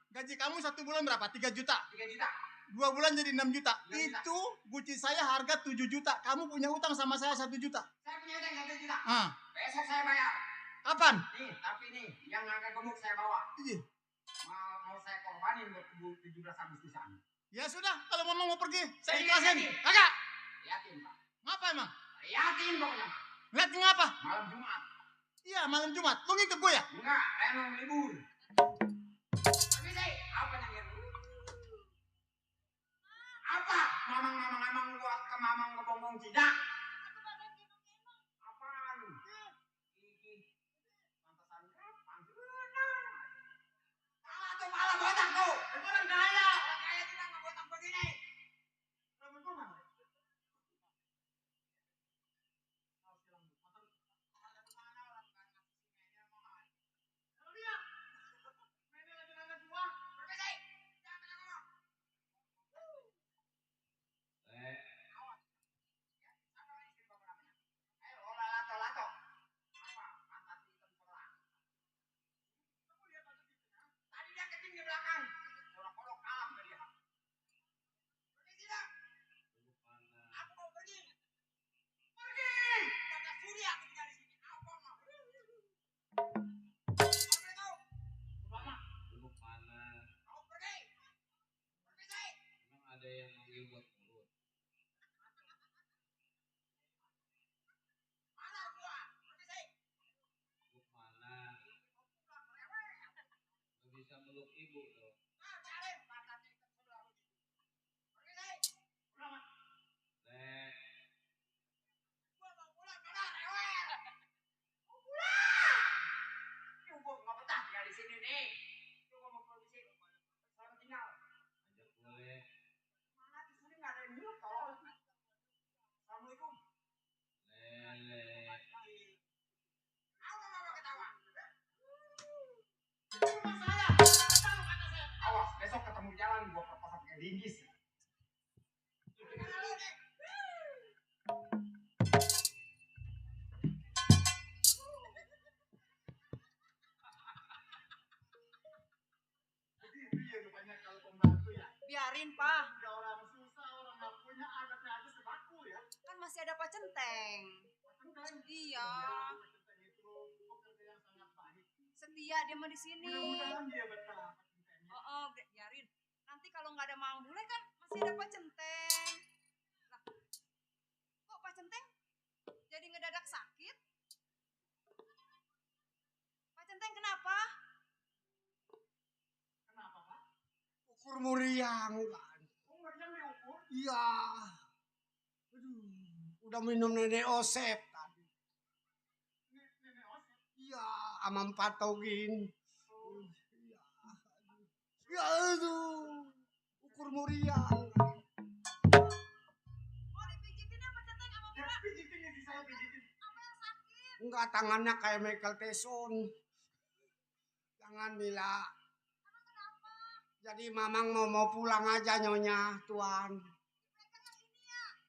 Gaji kamu 1 bulan berapa? 3 juta. 3 juta. 2 bulan jadi 6 juta. 6 juta. Itu guci saya harga 7 juta. Kamu punya utang sama saya 1 juta. Saya punya utang 1 juta. Ah, Besok saya bayar. kapan? Nih, tapi nih yang agak gemuk saya bawa. Iya. Mau saya korbanin buat 17 Agustusan. Ya sudah, kalau mama mau pergi, saya Jadi, ikhlasin. jadi. Kagak. Liatin Pak. Ngapa emang? Liatin pokoknya Pak. Lihat ngapa? Malam Jumat. Iya, malam Jumat. Lu ngikut gue ya? Enggak, emang libur. Tapi saya apa yang apa? Mamang emang buat ke mamang ngebonggong tidak? Apaan? Gigi. Pantesan kapan? Salah tuh malah botak tuh. Itu orang kaya. Orang kaya tidak ngebotak begini. Rambut gua mana? Tadi dia kencing di belakang. Orang-orang kalah sama dia. Pergi tidak? Aku mau pergi. Pergi. Kakak Surya aku tinggal di sini. Apa mau? Apa itu? Mama. Lu mana? Kau pergi. Pergi saya. Emang ada yang manggil buat mulut? Mana gua? Pergi saya. Lu mana? Lu bisa meluk ibu dong. Ah, biarin. Pantatnya hitam sebelah begitu. Pergi saya. Pulang. Lek, Gua mau pulang mana? Rewel. Mau pulang. Yuk, gua nggak betah tinggal di sini nih. Yuk, gua mau pulang di sini. Selamat tinggal. ajak boleh. Mana di sini nggak ada yang minum, tolong. Assalamualaikum. Lele. Apa mama ketawa? Itu rumah saya. Tahu kata saya. Awas, besok ketemu jalan gua perkosa pakai linggis. Begitu ya rupanya kalau pembantu ya. Biarin, Pak. Udah orang susah, orang nggak punya anaknya aja sebaku ya. Kan masih ada Pak Centeng. Iya. Centeng itu pekerja yang sangat baik. Setia dia mah di sini. Mudah-mudahan dia betah. Biarin. Nanti kalau nggak ada Mang Bule kan masih ada Pak Centeng. Lah, kok Pak Centeng jadi ngedadak sakit? Pak Centeng kenapa? Kenapa, Pak? Ukur muriang kan. Umurnya Iya. Aduh, udah minum nenek Osep tadi. Iya, sama Patogin. Iya. Ya aduh, ukur muriang. Enggak, tangannya kayak Michael Tyson. Jangan Mila. Jadi Mamang mau pulang aja Nyonya, Tuan.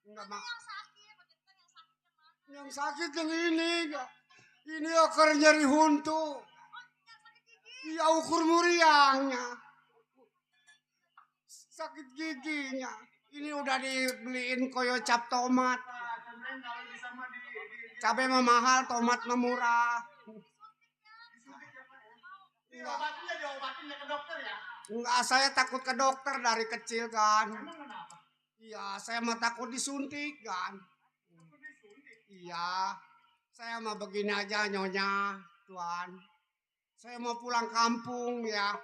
Enggak mak. Yang sakit yang ini enggak. Ini akar nyeri huntu. Iya ukur muriangnya. Sakit giginya. Ini udah dibeliin koyo cap tomat. Cabai mah mahal, tomat mah murah. Diobatin ke dokter ya? Enggak, saya takut ke dokter dari kecil kan. Iya, saya mah takut disuntik kan. Iya, saya mah begini aja Nyonya, Tuan. Saya mau pulang kampung ya.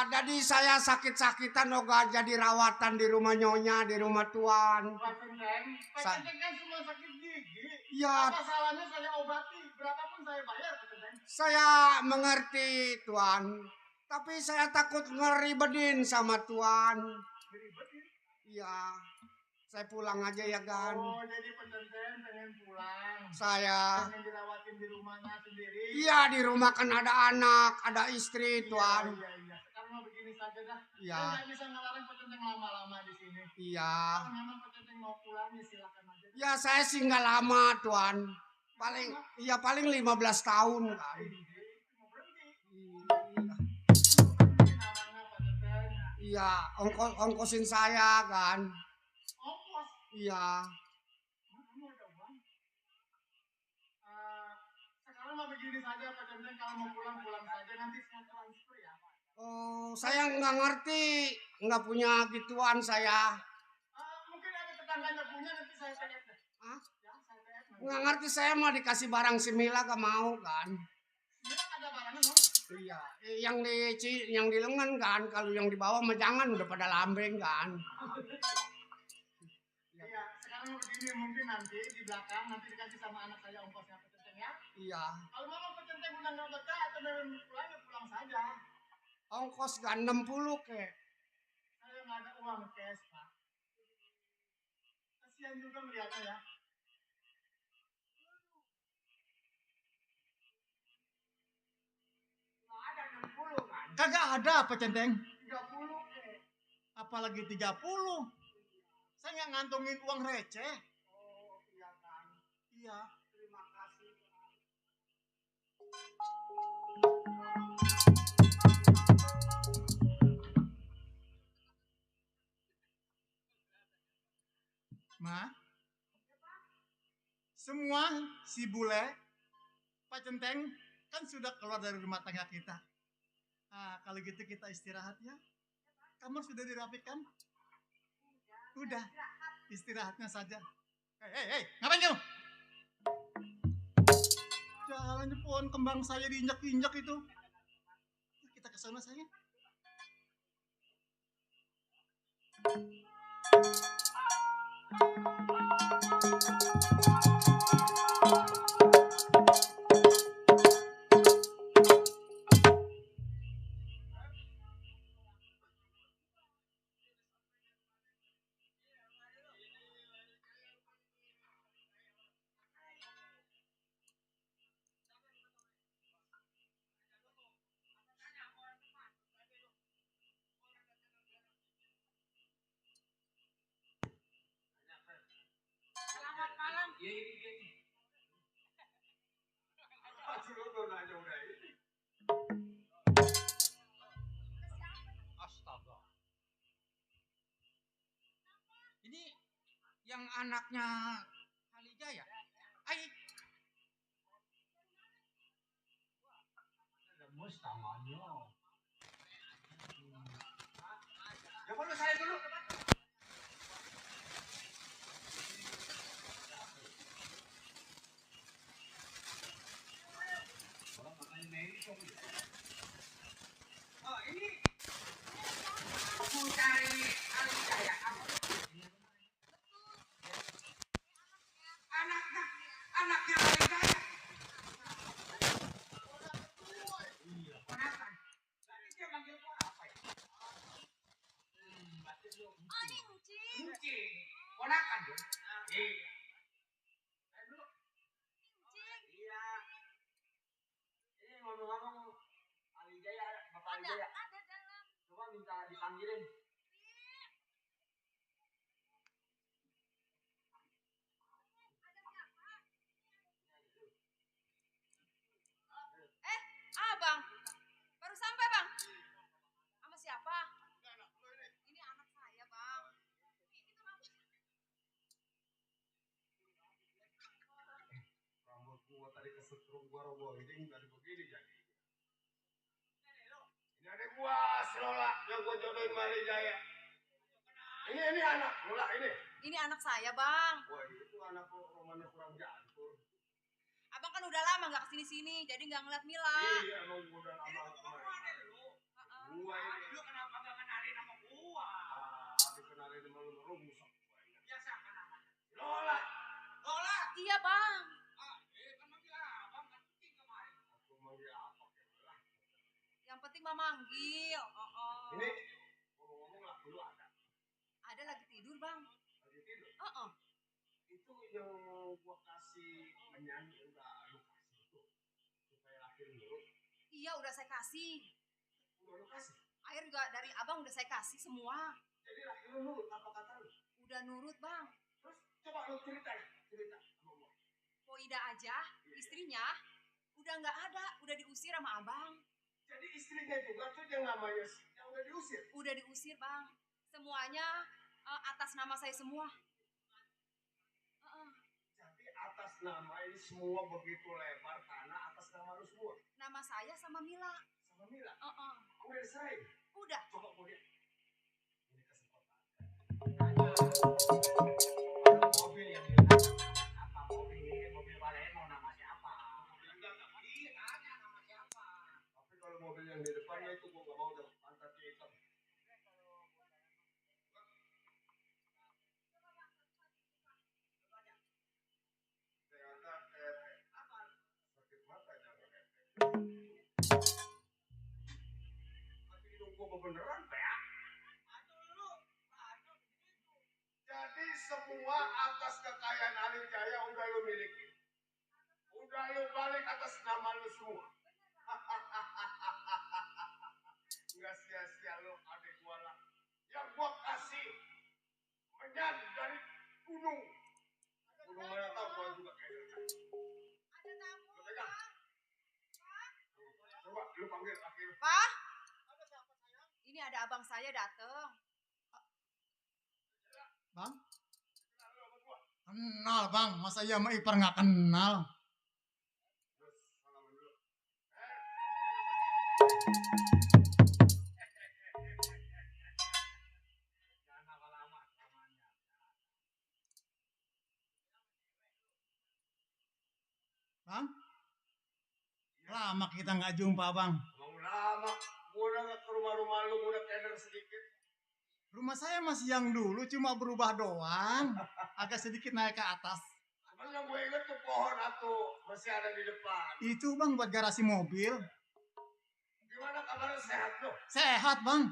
Jadi saya sakit-sakitan oga jadi rawatan di rumah Nyonya, di rumah Tuan. Pak Centeng kan cuma sakit gigi. Iya. Apa salahnya saya obati? Berapapun saya bayar, Pak Centeng. Saya mengerti Tuan. Tapi saya takut ngeribedin sama Tuan. Iya. Saya pulang aja ya kan. Oh, jadi Pak Centeng pengen pulang. Saya. Pengen dirawatin di rumahnya sendiri. Iya, di rumah kan ada anak, ada istri Tuan. Iya. Sekarang mau begini saja dah. Iya. Saya nggak bisa ngelarang Pak Centeng lama-lama di sini. Iya. Kalau memang Pak Centeng mau pulang ya silakan aja. Ya saya sih nggak lama Tuan. Paling 15 tahun kan. Iya, ongkosin saya kan. Ongkos? Iya. Kamu ada uang? Sekarang mau begini saja Pak Centeng, kalau mau pulang saja, nanti saya transfer ya. Oh, saya nggak ngerti, nggak punya gituan saya. Mungkin ada tetangganya punya, nanti saya tanya deh. Hah? Ya, saya tanya. Nggak ngerti, saya mau dikasih barang si Mila gak mau kan. Mila ada barangnya, no? Iya, yang di lengan kan, kalau yang di bawah mah jangan, udah pada lambeng kan. Iya, sekarang begini, mungkin nanti di belakang nanti dikasih sama anak saya ongkosnya Pak Centeng ya. Iya. Kalau memang Pak Centeng udah nggak betah atau mau pulang ya pulang saja. Ongkos gak 60 kek. Saya nggak ada uang cash Pak. Kasihan juga melihatnya ya. Nggak ada 60 kan. Kagak ada Pak Centeng. 30 kek. Apalagi 30. Saya nggak ngantongin uang receh. Oh iya kan. Iya. Terima kasih. Ma, semua si bule, Pak Centeng kan sudah keluar dari rumah tangga kita. Nah, kalau gitu kita istirahat ya. Kamar sudah dirapikan? Udah, istirahatnya saja. Hei, ngapain kamu? Jalannya pohon kembang saya diinjak-injak itu. Kita ke sana sayang. Selamat malam. Astaga. Ini yang anaknya Halija ya? Ai, Lemes tangannya. Ya perlu saya dulu. Oh ini aku cari anaknya Ali Jaya. Iya, ponakan. Tadi dia manggil gua apa ya? Oh, ini Ucing. Ucing. Ponakan dong. Iya. Ayo dulu. Ucing. Iya. Ini ngomong-ngomong Ali Jaya, Bapak Ali Jaya. Ada dalam. Coba minta dipanggilin. Bang. Baru sampai, Bang. Sama siapa? Ini anak saya, Bang. Itu Rambut gua tadi kesetrum gua roboting dari begini jadi. Ini adik gua, si Lola yang gua jodohin sama Ali Jaya. Ini anak Lola ini. Ini anak saya, Bang. Wah, itu anak romannya kurang jantur. Abang kan udah lama nggak kesini-sini, jadi nggak ngeliat Mila. Iya, emang gua udah lama kemarin. Gua ini. Lu kenapa gak kenalin nama gua? Dikenalin sama lu rusak. Biasa kan namanya. Lola. Lola. Iya, Bang. Kan manggil abang kan penting kemarin. Aku manggil apa lah. Yang penting mah manggil. Ini ngomong-ngomong lah dulu ada. Ada lagi tidur, Bang. Lagi tidur. Itu yang gua kasih menyanyi udah lu kasih tuh supaya laki lu nurut. Iya, udah saya kasih. Udah lu kasih. Air juga dari abang udah saya kasih semua. Jadi laki lu nurut apa kata lu? Udah nurut, Bang. Terus coba lu cerita sama gua. Poida aja, istrinya udah nggak ada, udah diusir sama abang. Jadi istrinya juga tuh yang namanya yang udah diusir. Udah diusir, Bang. Semuanya atas nama saya semua. Jadi atas nama ini semua begitu lebar tanah atas nama lu semua. Nama saya sama Mila. Sama Mila. Udah diserahin. Udah. Coba gua lihat. Ini kesempatan. Mobil yang bilang apa mobil ini mobil Baleno nama siapa? Enggak iya tanya nama siapa. Tapi kalau mobil yang di depannya itu gua nggak mau dong pantatnya hitam. Sakit mata jangan tapi hidung gua beneran ya. Jadi semua atas kekayaan Ali Jaya udah lu miliki. Udah lu balik atas nama lu semua. Nggak sia-sia lu adik gua lah. Yang gua kasih menyan dari gunung. Gunung mana tahu gua juga kayak gitu. Ada tamu. Lu pegang. Coba lu panggil laki lu. Pak? Ini ada abang saya dateng. Bang? Kenal, Bang. Masa iya sama Ipar nggak kenal? Terus salaman dulu. Jangan lama-lama namanya. Bang? Lama kita nggak jumpa, Bang. Mau lama. Gua udah nggak ke rumah-rumah lu, gua udah keder sedikit. Rumah saya masih yang dulu, cuma berubah doang. Agak sedikit naik ke atas. Cuman yang gue inget tuh pohon atuh masih ada di depan. Itu, Bang, buat garasi mobil. Gimana kabarnya sehat lo? Sehat, Bang.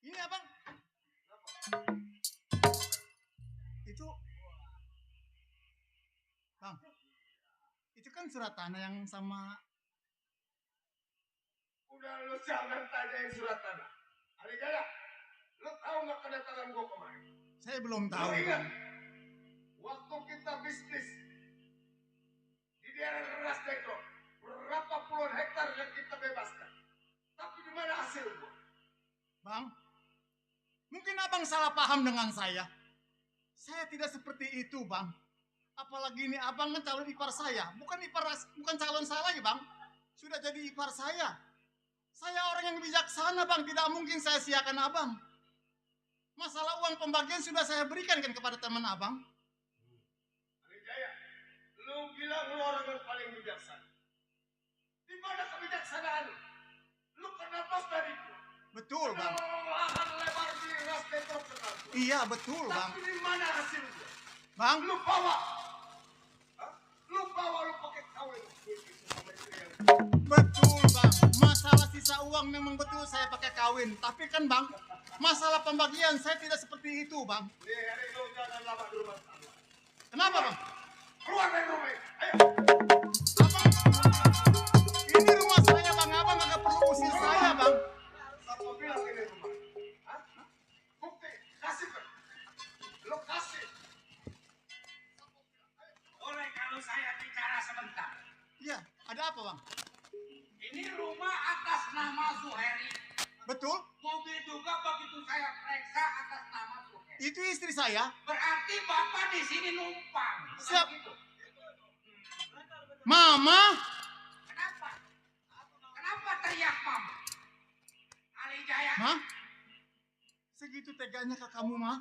Ini abang. Itu, Bang. Itu kan surat tanah yang sama. Udah lu jangan tanyain surat tanah. Ali Jaya, lu tahu nggak kedatangan gua kemarin? Saya belum Lu tahu. ingat? Waktu kita bisnis di daerah Ras Dekro, berapa puluhan hektar yang kita bebaskan. Tapi di mana hasil gua? Bang, mungkin abang salah paham dengan saya. Saya tidak seperti itu, Bang. Apalagi ini abang kan calon ipar saya. Bukan calon saya lagi, Bang. Sudah jadi ipar saya. Saya orang yang bijaksana, Bang. Tidak mungkin saya siakan abang. Masalah uang pembagian sudah saya berikan kan kepada teman abang. Ali Jaya, lu bilang lu orang yang paling bijaksana. Di mana kebijaksanaan lu? Lu kena bos dari gua. Betul, Bang. Lahan lebar di Ras Dekro kenal gua. Iya, betul, Bang. Tapi di mana hasilnya? Bang, Lu bawa. Hah? Lu bawa lu pakai kawin. betul bang. Masalah sisa uang memang betul saya pakai kawin. Tapi kan bang, masalah pembagian saya tidak seperti itu bang. Nih, hari lu jangan lama di rumah tangga. Kenapa bang? Keluar dari rumah ini. Ayo. Abang, ini rumah saya bang. Abang nggak perlu usir saya bang. Siapa bilang ini rumah? Hah? Bukti. Kasih kan? Lu kasih. Boleh kalau saya bicara sebentar. Iya, ada apa bang? Ini rumah atas nama Zuheri. Betul? Mobil juga begitu saya periksa atas nama Zuheri. Itu istri saya. Berarti Bapak di sini numpang. Bukan Siap. begitu? Mama, Kenapa? Kenapa teriak Mama? Ali Jaya. ma, segitu teganya ke kamu ma?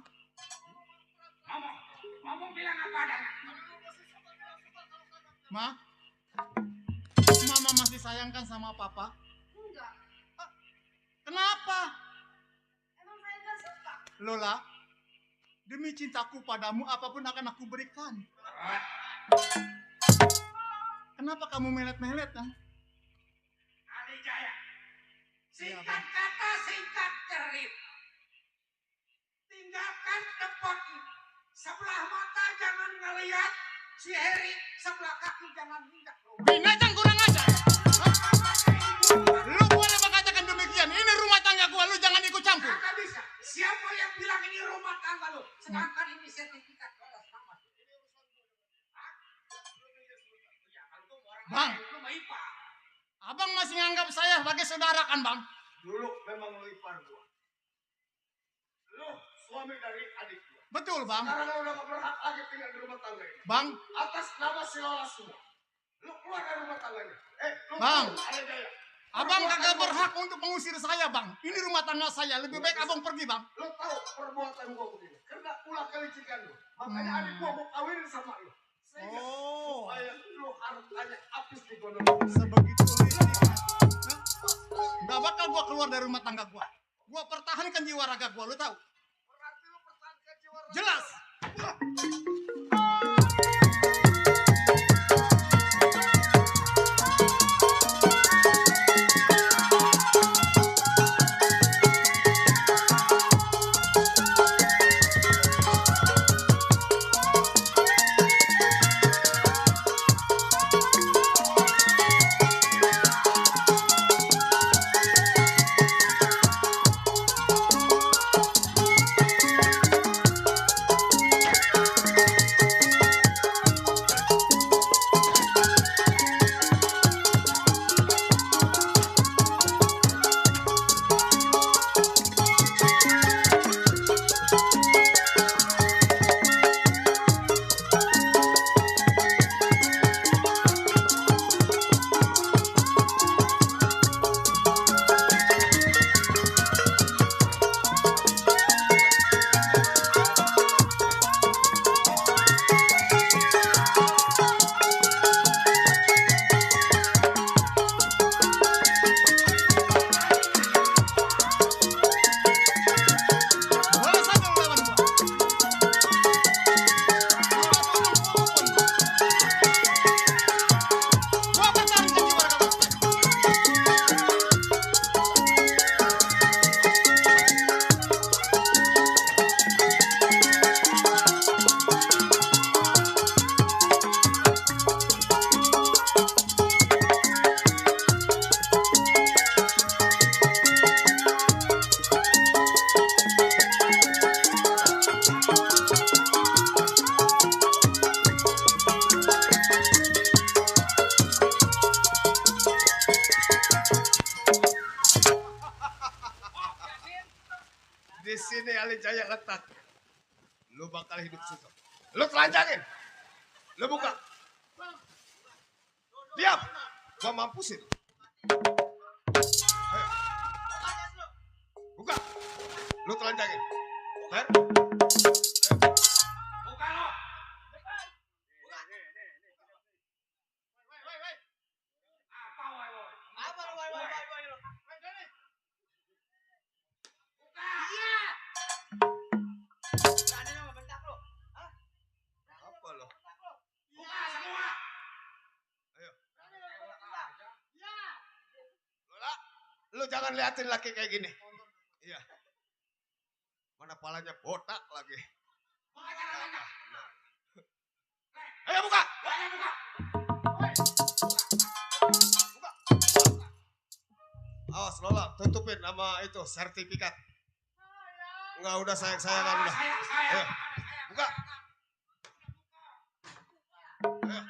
Ngomong bilang apa adanya. Ma, mama masih sayangkan sama papa? Enggak. Kenapa? Emang saya nggak suka. Lola, demi cintaku padamu apapun akan aku berikan. Kenapa kamu melet-melet kan? Ali Jaya. Iya, Singkat Bang. kata, singkat cerita. Tinggalkan tempat ini. Sebelah mata jangan ngelihat si Heri, sebelah kaki jangan injak rumah. Binatang kurang ajar. Lu boleh mengatakan demikian. Ini rumah tangga gua, lu jangan ikut campur. Kagak bisa. Siapa yang bilang ini rumah tangga lu? Sedangkan ini sertifikat atas nama. Hah? Ya, kalau gua orang Bang. lain, lu mah ipar. Abang masih nganggap saya sebagai saudara kan bang? Dulu memang lu ipar gua. Lu suami dari adik gua. Betul bang. Sekarang lu udah gak berhak lagi tinggal di rumah tangga ini. Bang, Atas nama si Lola semua. Lu keluar dari rumah tangganya. Lu Bang. tahu, Ali Jaya. abang Perbuatan kagak gua- berhak untuk mengusir saya bang. Ini rumah tangga saya, lebih baik abang pergi bang. Lu tahu perbuatan gua begini. Karena ulah kelicikan lu. Makanya adik gua mau kawinin sama lu. Sehingga Oh, supaya lu hartanya habis di gondol. sebegitu liciknya. Gak bakal gua keluar dari rumah tangga gua. Gua pertahankan jiwa raga gua, lu tahu? Berarti lu pertahankan jiwa raga. Jelas. Boleh saja lu lawan gua. Gua pertahankan jiwa raga gua. Di sini Ali Jaya letak. Lu bakal hidup susah. Lu telanjangin. Lu buka. Diam. Gua mampusin. Ayo. Buka. Lu telanjangin. Ter. Buka lo. Apa woi woi? Apa woi woi woi lo? Buka. Iya. Berani sama bentak lo. Hah? Lu jangan liatin laki kayak gini. Iya. Mana palanya botak lagi. Nah. Ayo buka. Awas Lola, tutupin sama itu sertifikat. Enggak udah sayang-sayangan udah. Ayo. Buka. Ayo.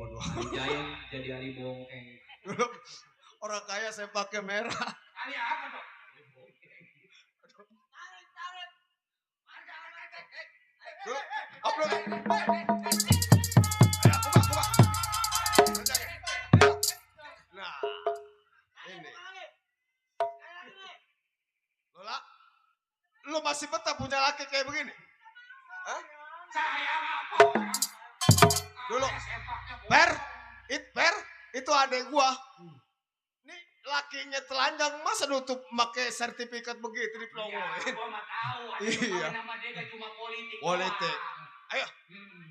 Waduh. Dijain jadi hari bongkeng. Dulu orang kaya saya pakai merah. Kali apa dong? Dulu, upload. Ayo, buka. Nah, ini. Lola, lu masih betah punya laki kayak begini? Hah? Sayang apa? Dulu, Per, itu adek gua. Nih lakinya telanjang, masa nutup pakai sertifikat begitu Iya, dipromoin? gua mah tahu. Iya. Nama dia kan cuma politik. Politik. Ayo,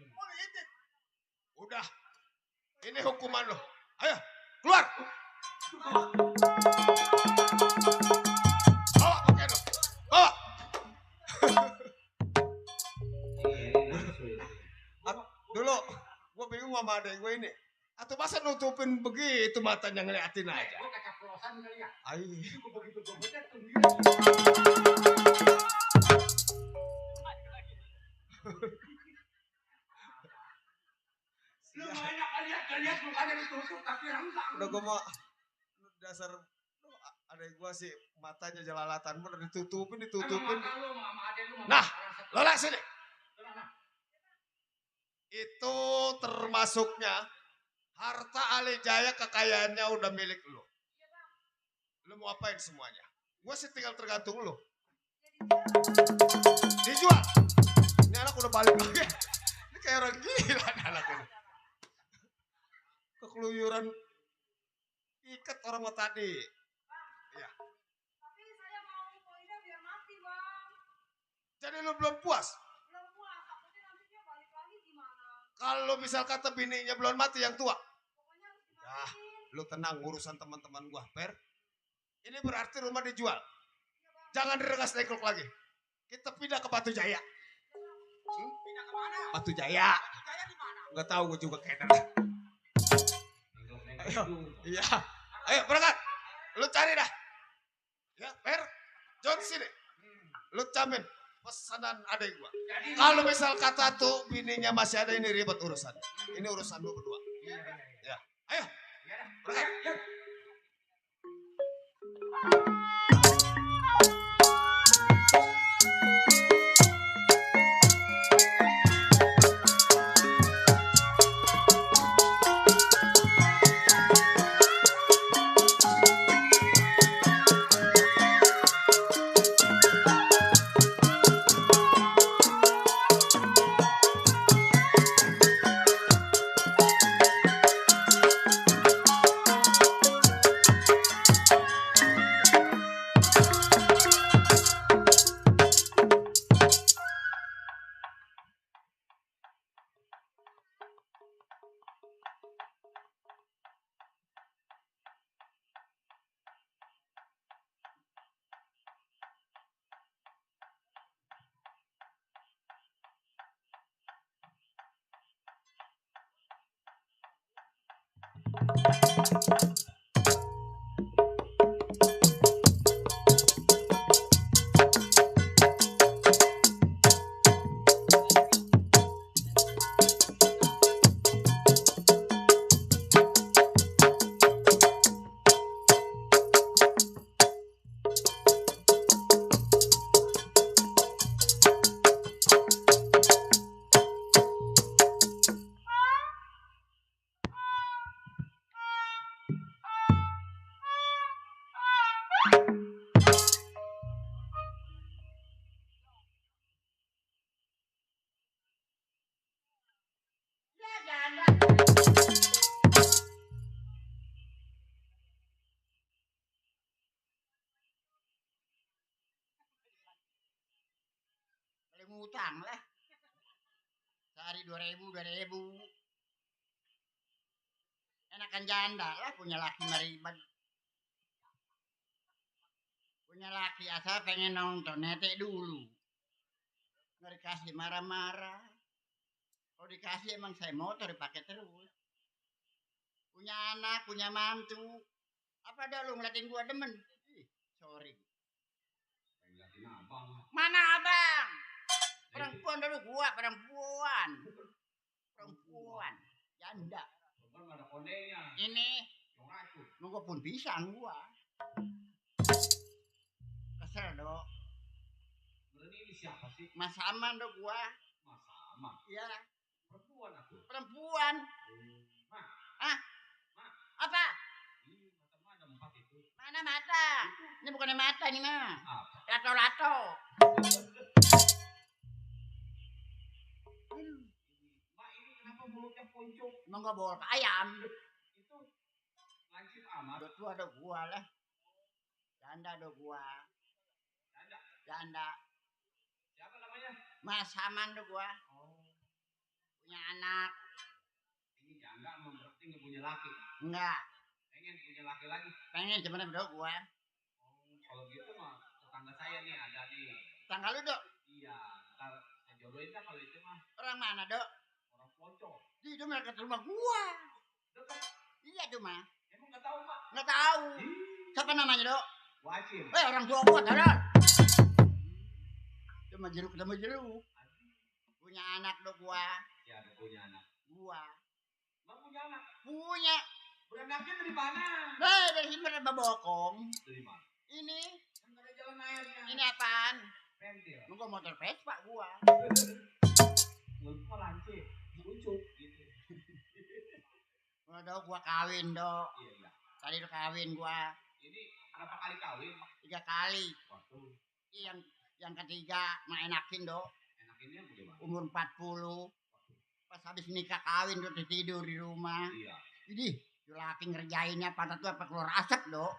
Politik. udah. Ini hukuman lo. Ayo, keluar. Bawa pakai lo. Bawa. Dulu, gua bingung sama adek gue ini. Atau masa nutupin begitu matanya ngeliatin aja. Gua keceplosan kali ya. Ay. Gua begitu gua bedet tuh. Lu banyak lihat mukanya ditutup tapi renggang. Udah gua mau dasar adek gua sih matanya jelalatan bener ditutupin. Nah, Lola sini. Itu termasuknya harta Alijaya kekayaannya udah milik lu. Lu mau apain semuanya? Gua sih tinggal tergantung lu. Dijual. Ini anak udah balik lagi. Ini kayak orang gila nih anak ini. Kekeluyuran ikat orang mau tadi. Iya. Tapi saya mau poinnya biar mati, Bang. Jadi lu belum puas? Belum puas, takutnya nanti dia balik lagi gimana? Kalau misal kata bininya belum mati yang tua. Pokoknya harus Ya, dimatiin. lu tenang urusan teman-teman gua, Per. Ini berarti rumah dijual. Jangan diregas deklok lagi. Kita pindah ke Batu Jaya. Pindah kemana? Batu Jaya. Jaya di mana? Nggak tahu gua juga kayaknya. Ayo, iya. Ayo berangkat. Lu cari dah. Ya, Per. John sini. Lu camin pesanan adek gua. Kalau misal kata tuh bininya masih ada, ini ribet urusan. Ini urusan lu berdua. Ya. Ayo. Berangkat. Boleh ngutang lah. Sehari 2.000. Enakan janda lah punya laki mariban. Punya laki asal pengen nonton, netek dulu. Nggak dikasih marah-marah. Kalau dikasih emang saya motor dipakai terus. Punya anak, punya mantu. Apa dah lu ngeliatin gua demen? Ih, sorry. Ngeliatin abang. Mana abang? Perempuan dulu gua, perempuan. Perempuan. Janda. Perempuan nggak ada kondenya. Ini Yang racun. nunggu pun pisang gua. Kesel dok. Berarti ini siapa sih? Mas Aman dok gua. Mas Sama. Iya, Perempuan aku. perempuan. Mah. Ah? Apa? Ini mata ada 4 itu. Mana mata? Ini bukannya mata nih mah. Apa? Lato-lato. Mak ini kenapa mulutnya puncuk? Emang gak bawa ke ayam. Itu lancip amat. Udah tua dok gua lah. Janda dok gua. Janda. Janda. Siapa namanya? Mas Aman dok gua. Punya anak. Ini janda emang berarti nggak punya laki. Enggak. Pengen punya laki lagi. Pengen sebenarnya dok gua. Kalau gitu mah tetangga saya nih ada nih. Tanggal lu dok. Iya, ntar saya jodohin dah kalau itu mah Orang mana dok? orang Poncol. Di itu dekat rumah gua. Dekat. Iya tuh mah. Emang nggak tahu mak? Nggak tahu. Siapa namanya dok? Wajib. Orang tua gua tolong. Cuma jeruk sama jeruk. Punya anak dok gua. Siapa punya anak? Gua. Bang punya anak. Punya. Beranaknya dari mana? Dari sini ada bokong. Dari mana? Ini. Kan nggak ada jalan airnya. Ini apaan? Pentil. Nunggu motor Vespa gua. Mulut mah lancip. Puncuk gitu. Udah dok gua kawin dok. Iya iya. Tadi udah kawin gua. Ini berapa kali kawin? 3 kali. Waduh. Yang ketiga mah enakin dok. Enakinnya bagaimana? Umur 40. Pas habis nikah kawin tuh tidur di rumah. Iya. Idih, tuh laki ngerjainnya pantat tuh apa keluar asap dok.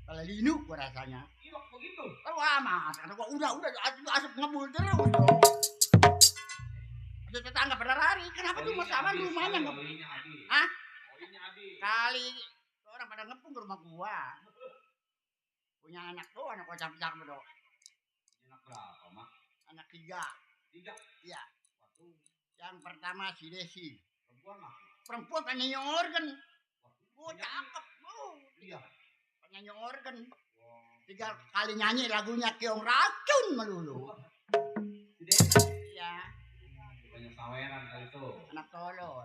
Kalau linu gua rasanya. Ilok begitu. Oh amat, kata gua udah asap ngebul terus dok. Ada tetangga pada lari, kenapa tuh Mas Aman rumahnya nggak? Olinya habis. Hah? Olinya habis. Kali orang pada ngepung ke rumah gua. Punya anak tuh, anak gua cakep-cakep dok. Anak berapa mak? Anak 3. 3. Iya. Waduh. Yang pertama si Desi. Perempuan mak. Perempuan penyanyi organ. Waduh. Gua cakep. Iya. Penyanyi organ. Wah. 3 kali nyanyi lagunya Keong Racun melulu. Gede. Iya. Banyak saweran kali tuh. Anak tolol.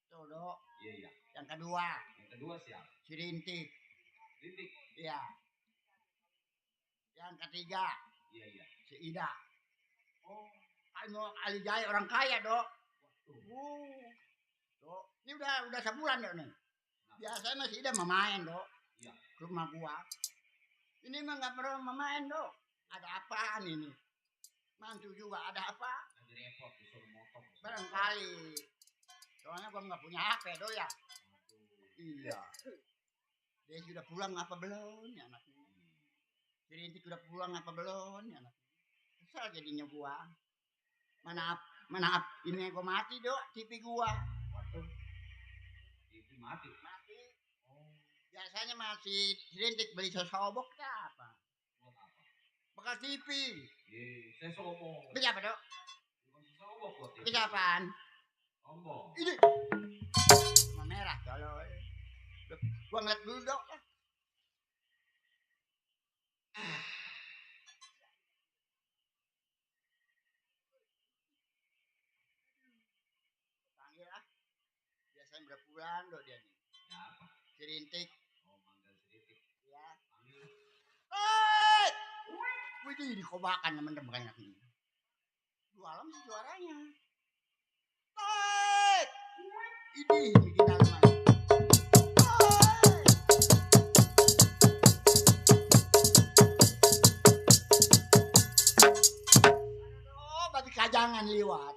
Tuh dok. Iya iya. Yang kedua Yang kedua siapa? si Rintik. Rintik. Iya. Yang ketiga Iya iya. si Ida. Oh. Ali Jaya orang kaya dok. Waduh. Dok. Ini udah sebulan dok nih. Biasanya masih Ida memain dok. Iya. Ke rumah gua. Ini mah nggak pernah memain dok. Ada apaan ini? Mantu juga ada apa? Lagi repot disuruh motong. Barangkali. Soalnya gua nggak punya HP dok ya. Iya. Dia sudah pulang apa belum ya anaknya? Si Rintik udah pulang apa belum ya anaknya? Kesel jadinya gua. Mana ini gua mati dok, TV gua. Waduh. Itu mati. Mati. Oh. Biasanya masih si Rintik beli sosobok apa? Buat apa? Bekas TV. Saya sombong. Beli apa dok? Bukan sombong buat Beli apaan? Sombong. Ini. Warna merah kalau. Gua ngeliat dulu dok. Panggil lah. Biasanya berapa bulan dok dia nih? Siapa? Si Rintik. Oh, manggil sedikit. Ya. Panggil. Hei! Wih di kobakan teman-teman ini. 2 alam sih suaranya. Hei! Ini kita rumah. Aduh, babi kajangan lewat.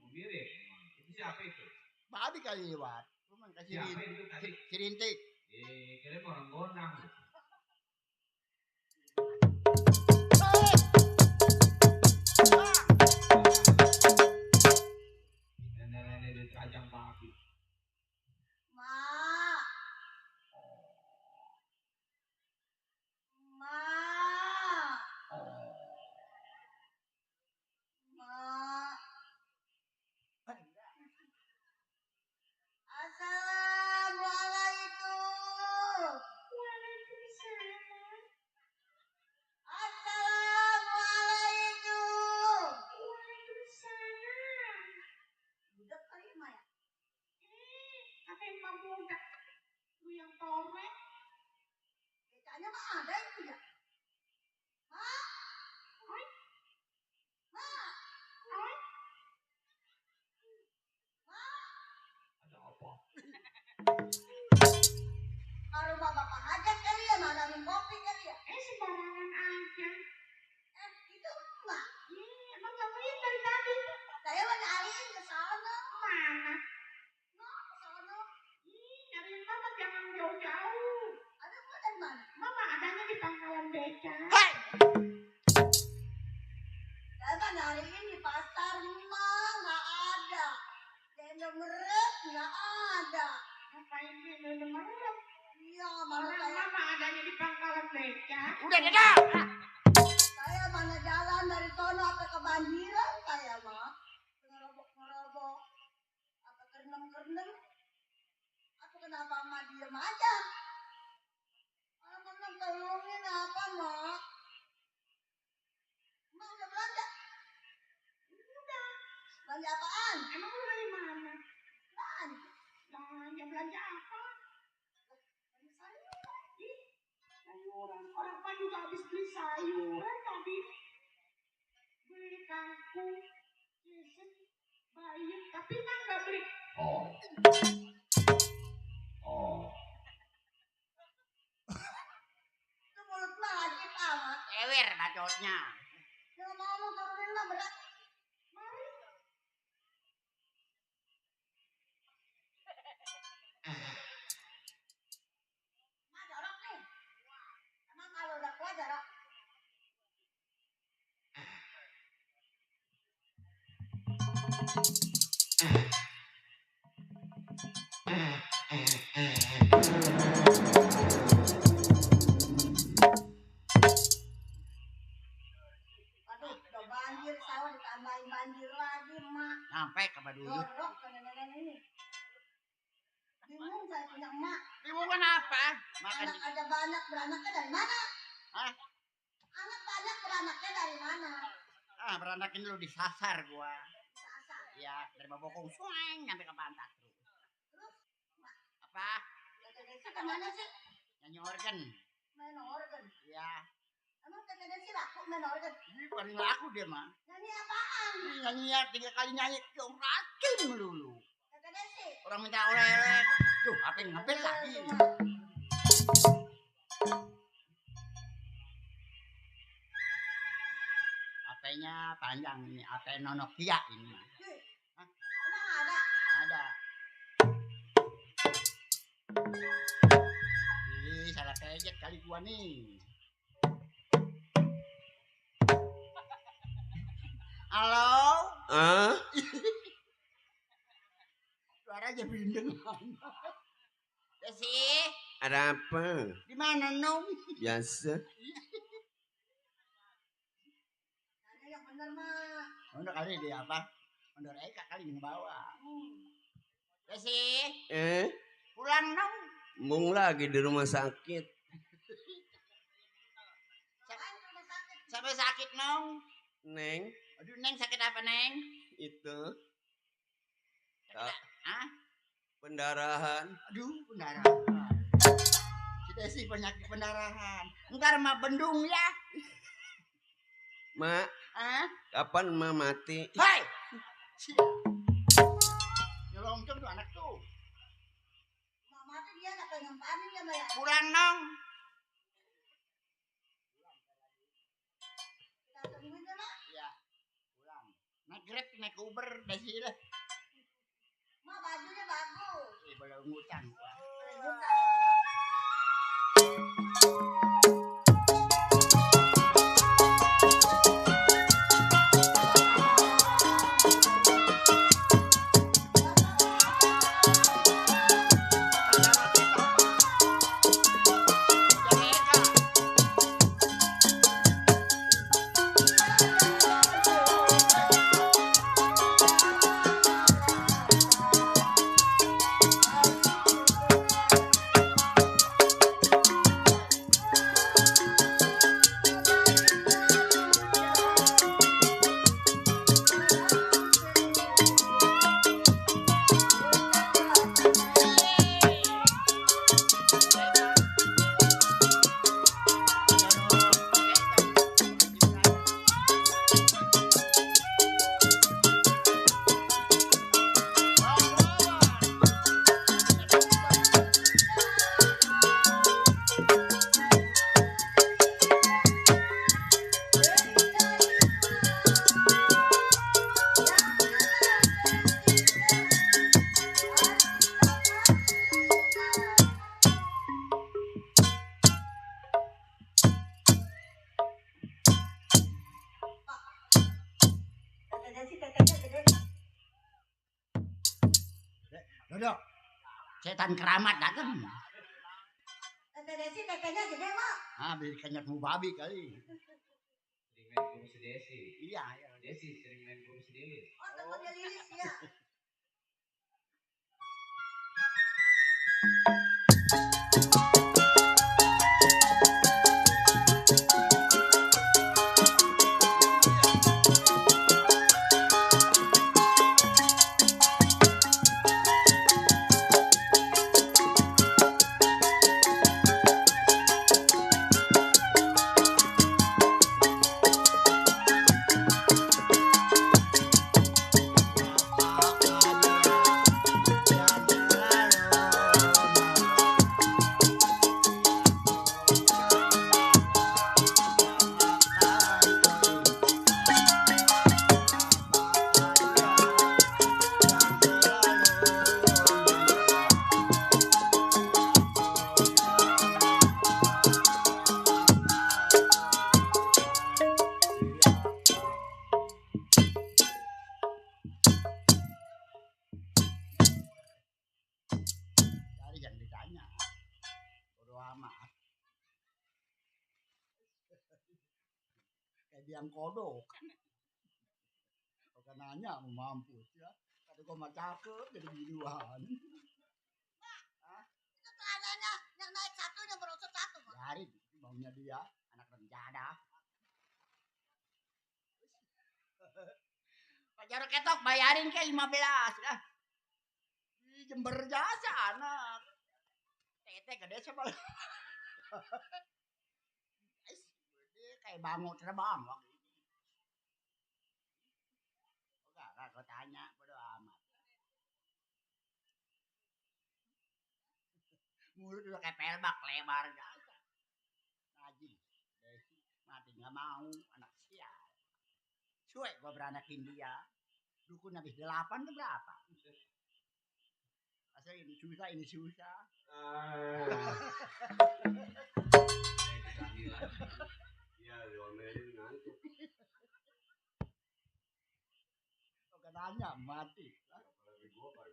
Mau mirip. Itu siapa itu? Babi kali lewat. Cuman kasih Siapa itu tadi? si Rintik. Kira orang gondang. Nenek-nenek di Trajang Babi. Mak. mana Orang saya, mama adanya di pangkalan beca. Udah Dada. saya mana jalan dari sono sampai kebanjiran saya mah. Ngerobok-ngerobok. Apa kereneng-kereneng. Aku kenapa mah diem aja. Menang tolongin apa mak? Mak udah belanja? Udah. Belanja apaan? Emang lu dari mana? Belanja. Belanja apa? Belanja sayur. Ih, sayuran. Orang pan juga habis beli sayuran tadi. Beli kangkung, sisem, bayam. Tapi kan nggak beli. Itu mulut najis amat. Ewer bacotnya. Jangan mau turunin mah berat. Mari. Mak jorok nih. Emang kalau udah tua jorok. Aduh, udah banjir sawah ditambahin banjir lagi, mak. Sampai ke Baduyut. Jorok ke nenek-nenek ini. Bingung saya punya emak. Bingung kenapa? Makan Anak aja banyak, beranaknya dari mana? Hah? Anak banyak, beranaknya dari mana? Beranakin lu disasar gua. Sasar. Ya, dari Babokong sueng nyampe ke pantat lu. Terus, Apa? Tete Desi kemana sih? Nyanyi organ. Main organ. Ya, Emang Tete Desi laku main organ? ini paling laku dia mah. Nyanyi apaan? Ini nyanyi ya 3 kali nyanyi diorakin melulu. Tete Desi. Orang minta oleh-oleh. Tuh, apa yang ngebel lagi? AP-nya panjang ini, AP Nonokia ini mah. Emang ada? Ada. Ih, salah pejet kali gua nih. Halo? Ah, Suaranya bindeng. Desi, ada apa? di mana Nung? Biasa. Nanya yang bener mak. Udah kali dia apa? Udah Eka kali yang bawa. Desi, pulang Nung. Mung lagi di rumah sakit. Apaan rumah sakit? Sampai sakit Nung. Neng, Aduh Neng sakit apa Neng? itu Hah? pendarahan. Aduh pendarahan. Si Desi penyakit pendarahan. Ntar mah bendung ya. Mak, Hah? kapan ma mati? Hai. Nyelongcong tuh anak tuh. Mama tuh dia nggak pengen panen ya mbak ya? Pulang Nong. Kita tungguin ya mak. Ya. Pulang. Naik Grab, naik Uber, Desi lah. Mak bajunya bagus. Boleh ngutang. Boleh ngutang. Dodok. Setan keramat datang. Tete Desi tetenya gede Pak. Ah, beli kenyatmu babi kali. Sering main kurus Desi. Iya, iya. Desi sering main kurus Lilis. Oh, temennya Lilis ya. Jadi jangan ditanya. Bodo amat. Kayak biang kodok. Kau nanya mau mampus ya. Tadi kau mah cakep jadi biduan. Itu telananya yang naik satunya merosot satu Pak. Jadi maunya dia anak rencana. Pak Jarod ketok bayarin ke 15 dah. Di Jember jasa anak. Tete gede sama. Dia kayak bangun terbang waktu itu. Enggak, kau tanya bodo amat. Mulut udah kayak pelbak lebar jasa. Ngaji, Desi mati nggak mau anak sial. Cuek gua beranakin dia. Dukun habis 8 tuh berapa? Asal ini susah. Iya, diomelin ngantuk. Kau katanya mati. Apalagi gua kan.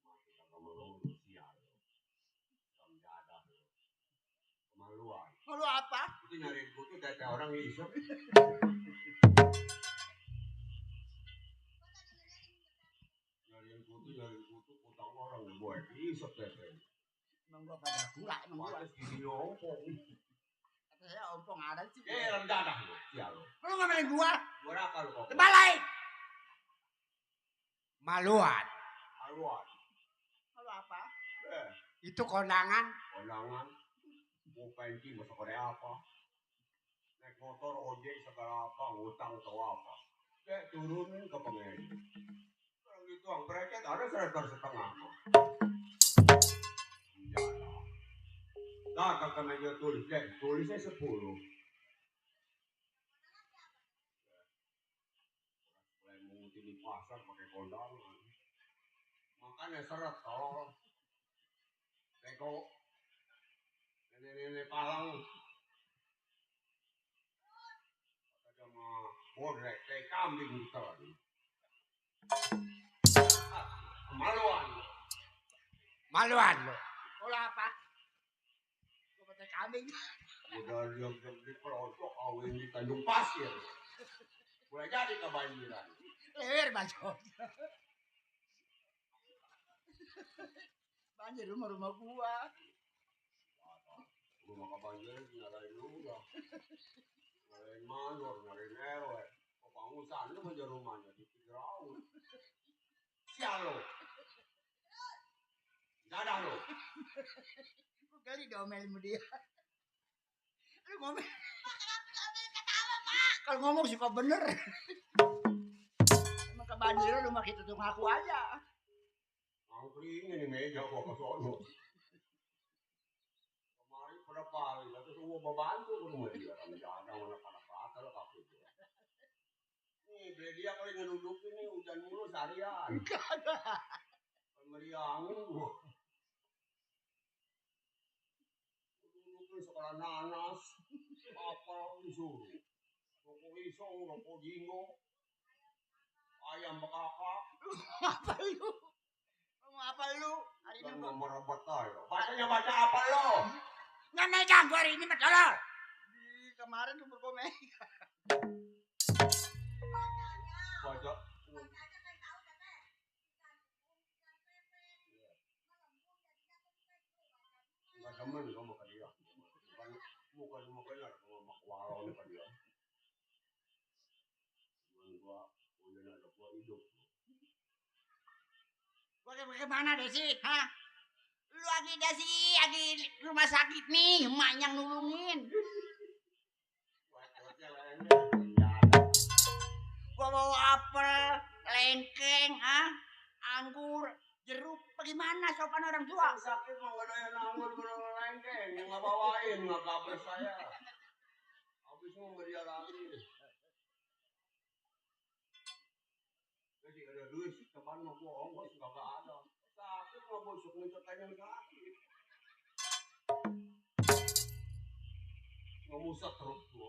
Mati kagak mau sial. Sam jadah. Kemaluan. Malu apa? Itu nyariin kutu kayak orang isep. Nyariin kutu utang orang buat isep tete. Emang gua pada gula emang gua. Pantes gini ompong. Kata saya ompong ada sih. Rendadah lu, sial lu. Lu ngomelin gua? Gua raka lu kok. Terbalik. Maluan. Aluan. Malu apa? Itu kondangan. Kondangan. Mau pensi masa Korea apa? Naik motor, ojek, segala apa, ngutang atau apa. Turunin ke pengedit. Kalau gitu, ang bracket ada 1,5 Jadah. Datang ke meja tulis, tulisnya 10. Mulai mengutin di pasar pakai kondangan. Makanya seret tolong. Teko. Nenek-nenek Palang. Kata sama bodrek, kayak kambing hutan. Kemaluan. Maluan lo. Malu apa? Gua pakai kambing. Udah diam-diam di pelosok, kawin di Tanjung Pasir. Boleh jadi kebanjiran. Leher bacot. Banjir rumah gua. Rumah kebanjiran nyarain lu dah. Nyarain mandor, nyarain ewe. Kepangusan lu aja rumahnya di Pigiraun. Sial lo. Dadah lo. Gua kali diomelin sama dia. Lu ngomel. Kalau ngomong suka bener. Emang kebanjiran rumah kita tuh ngaku aja. Angkringnya di meja gua ke sono. Kemarin pada pagi, lalu semua membantu ke rumah dia. Jangan anak-anak kata lo kaku dia. Nih, beli dia kali ngedudukin nih hujan mulu seharian. Meriangin gua. Dudukin sekolah nanas, apa disuruh. Rokok isong, rokok jinggo, ayam bekakak. Apa lu? Ngomong apa lu? Hari ini Kan gua nomor robot ayo. Bacanya baca apa lo? nggak megang gua hari ini mah tolol. Di kemarin lu berkomeng. Baca. Enggak demen kamu ke dia. Bukan mukanya ngomong warung ke dia. Gua udah ada gua hidup. Gua kemana Desi? Hah? Lu lagi lagi rumah sakit nih, emak yang nulungin. Bacotnya lengket. Gua bawa apel, lengkeng, anggur, jeruk. Bagaimana sopan orang tua? Sakit mau gak ada yang nanggur belum lengkeng. Nggak bawain, nggak kabar saya. Habis mau dia lagi. Jadi ada duit, teman mau gua ongkos nggak ada. Sakit mau busuk minta tanya sakit. Ngemusat terus gua.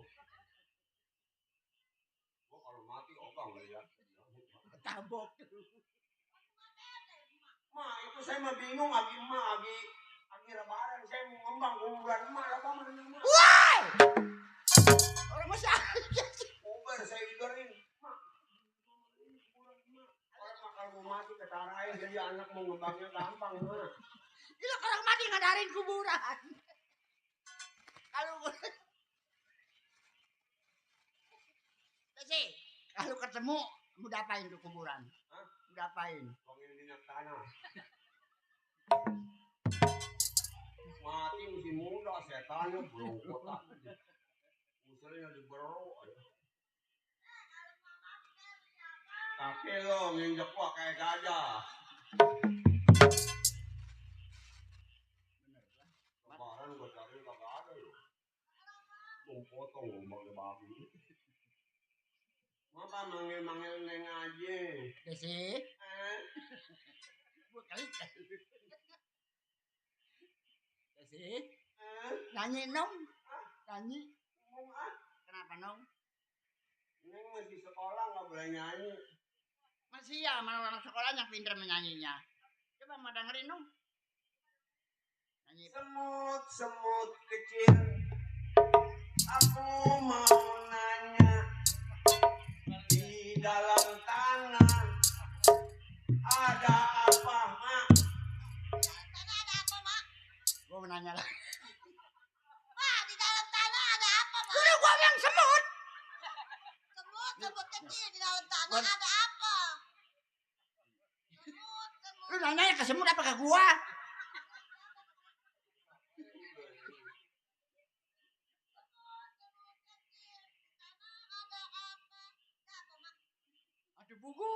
Gua kalau mati ogah ngeliat. Tabok. Ma itu saya mah bingung lagi lebaran saya mau ngembang kuburan emak lah mana nama. Wah! Orang masih aja sih. Uber saya idorin. Mak. Orang mah kalau mau mati ketarain jadi anak mau ngembangnya gampang mah. Gila orang mati ngadarin kuburan. Kalau ketemu mau diapain tuh kuburan? Hah? Mau diapain? Bangin minyak tanah. Mati mesti muda setannya belum kotak. Usulnya diberok. Tapi lo nginjek gua kayak gajah. Lebaran gua cari kagak ada lo. Mau potong bagi babi. Maka manggil-manggil neng aja. Desi? Gua kali. Desi? Nyanyi nong? Nyanyi? Kenapa nong? Neng masih sekolah nggak boleh nyanyi. Masih ya, mana orang sekolahnya pintar menyanyinya. Coba mau dengerin dong. Nyanyi. Semut kecil, aku mau nanya. Di dalam tanah ada apa, Mak? Ada apa, Mak? Gua mau nanya lagi. Wah, di dalam tanah ada apa, Mak? Udah gua bilang semut. Semut kecil di dalam tanah ada apa? Semut. Lu nanya ke semut apa ke gua? Aduh buku.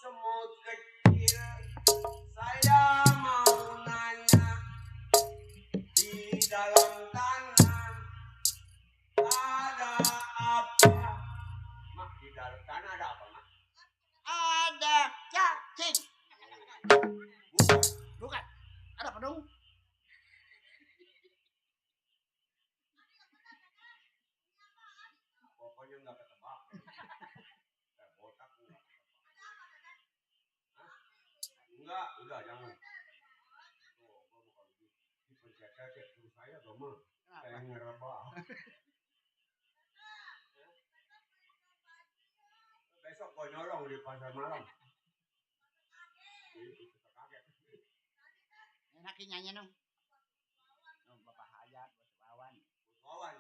Semut kecil, saya mau nanya. Di dalam tanah ada apa? Mak, di dalam tanah ada apa, Mak? Ada cacing. Bukan. Ada apa dong? Pokoknya nggak ketebak. Botak nggak ketebak. Hah? Enggak, udah jangan. Tuh, gua bukan dipencet-pencet terus saya gak saya ngerebah. Besok gua nyolong di pasar malam. Kita kaget. Enakin nyanyi dong. Bapak Hayat, Bos Wawan. Wawan.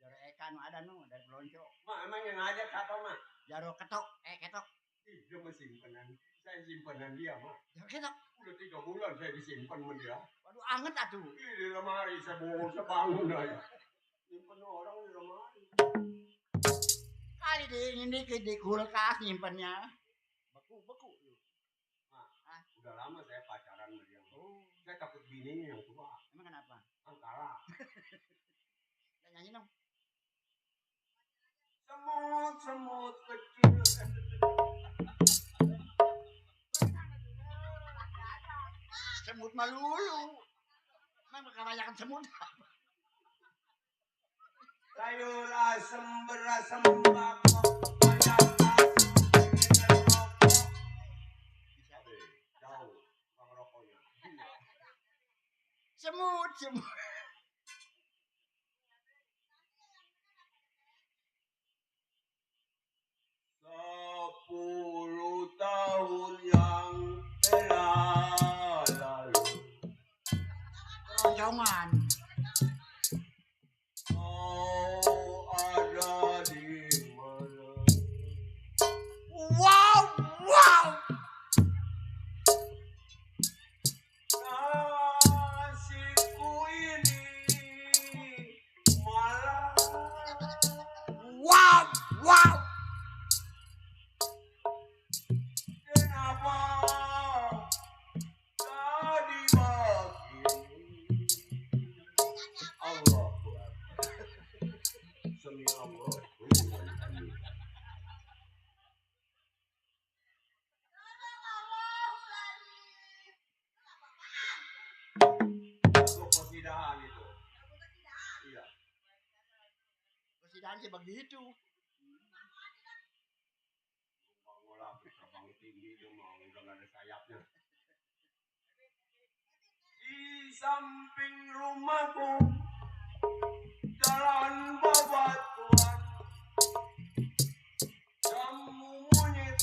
Jaro Eka nu ada nu dari Pelonco. Mak, emang yang ngajak siapa, Mak? Jaro Ketok, Ketok. Ih, dia mah simpenan. Saya simpenan dia, Mak. Jaro Ketok. Udah 3 bulan saya disimpan sama dia. Waduh anget atuh. Ih, di lemari saya bawa sebangun aja. Simpen orang di lemari. Kali dingin dikit di kulkas nyimpennya. Beku lu. Mak, udah lama saya pacaran sama dia. Saya takut bininya yang tua. Emang kenapa? Kan kalah. Kita nyanyi dong. Semut kecil. Semut malulu. Emang kebanyakan semut. Sayur asem berasem bako. Semut, semut. Sepuluh tahun yang telah lalu Keroncongan. kau ada di mana? Wow, wow. Nasibku ini malah Wow, wow. kenapa tadi begini? Allah semi Allah. Untuk persidangan itu. Iya. Persidangan sih begitu. Bangolah terbang tinggi itu mau udah nggak ada sayapnya. Di samping rumahku jalan bebatuan, kamu monyet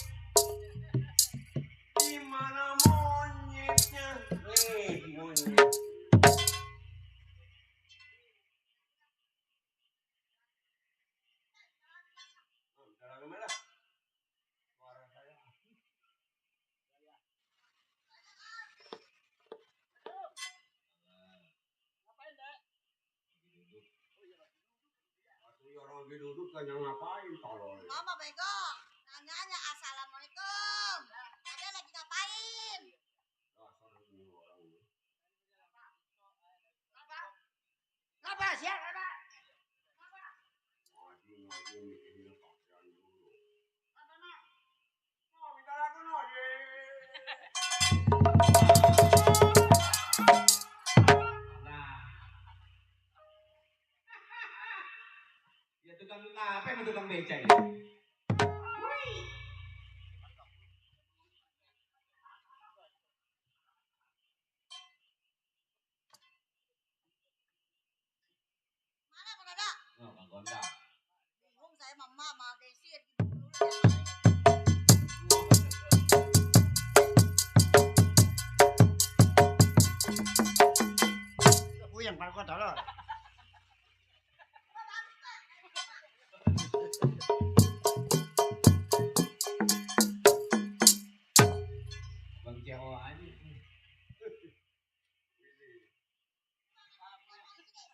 di mana monyetnya? Nih monyet. Jalan kemana? Suara saya. Waktu orang lagi duduk tanya ngapain tolol. Mama bego. Nanyanya assalamualaikum. Ada lagi ngapain? Dasar ini orang ini. Ngapa sih? Ngapa? Ngaji mikirin pakaian dulu. Mau minta lagu no, ye. Ya tukang apa yang tukang beca ya? Mana Bang Dada? Oh, Bang Gonda. Bingung saya mama sama Desi. Puyeng Pak kok tolong. Bang Ceo aja.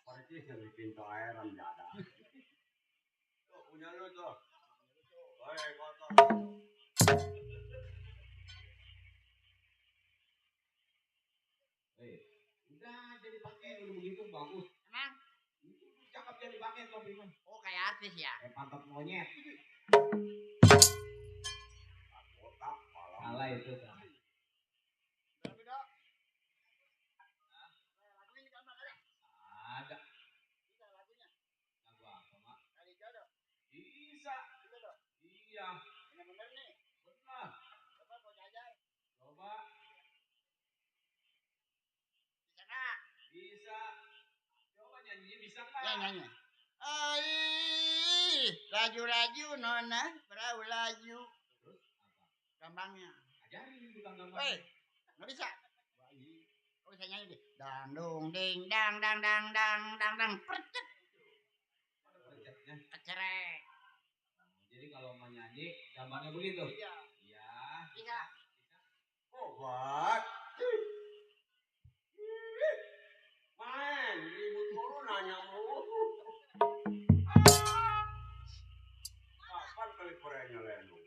Percis yang bikin airan jada. Tuh punya lu tuh. Hei kotor. Udah jadi pakai udah begitu bagus. Emang? Cakep jadi pakai topi mah. Oh kayak artis ya? Pantat monyet. Kotak malam. Salah itu. Ada. Lagu apa, Mak? Bisa. Iya. Bener nih. Benar. Coba mau jajan. Coba. Bisa nggak? Bisa. Coba nyanyi bisa nggak? Ya nyanyi. Ai, laju-laju nona, perahu laju. Terus apa? Gampangnya. Ajarin tukang gambar. Woi, nggak bisa. Kau bisa nyanyi deh. Dang dong ding dang dang dang dang dang dang percet Resepnya. kecerek. Jadi kalau mau nyanyi gambarnya begitu. Iya. Iya. Bisa. Obat. Main ribut mulu nanya mulu. Kapan kali perenya lenung?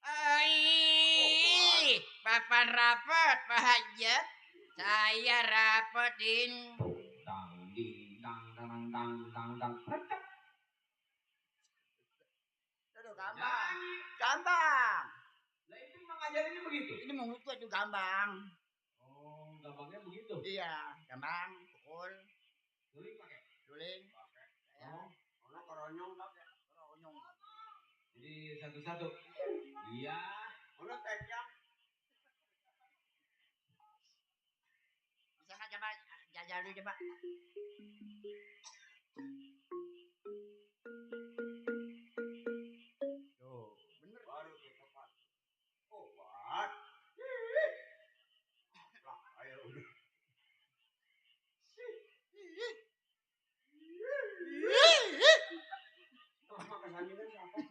Ai, papan rapat Pak Hajat. Saya rapetin. Dang ding dang dang dang dang dang. Aduh, gampang. Gampang. Lah itu memang ngajarinnya begitu. Ini menurutku itu gampang. Oh, gampangnya begitu. Iya, gampang. Pukul, Suling pakai. suling. Oh, ono keronyong pakai. Keronyong. Jadi satu-satu. Iya. Ono tejang. jalan dulu coba. Tuh, bener. Baru kita Pak. Obat. Lah, ayo udah. Lama kesaninan siapa?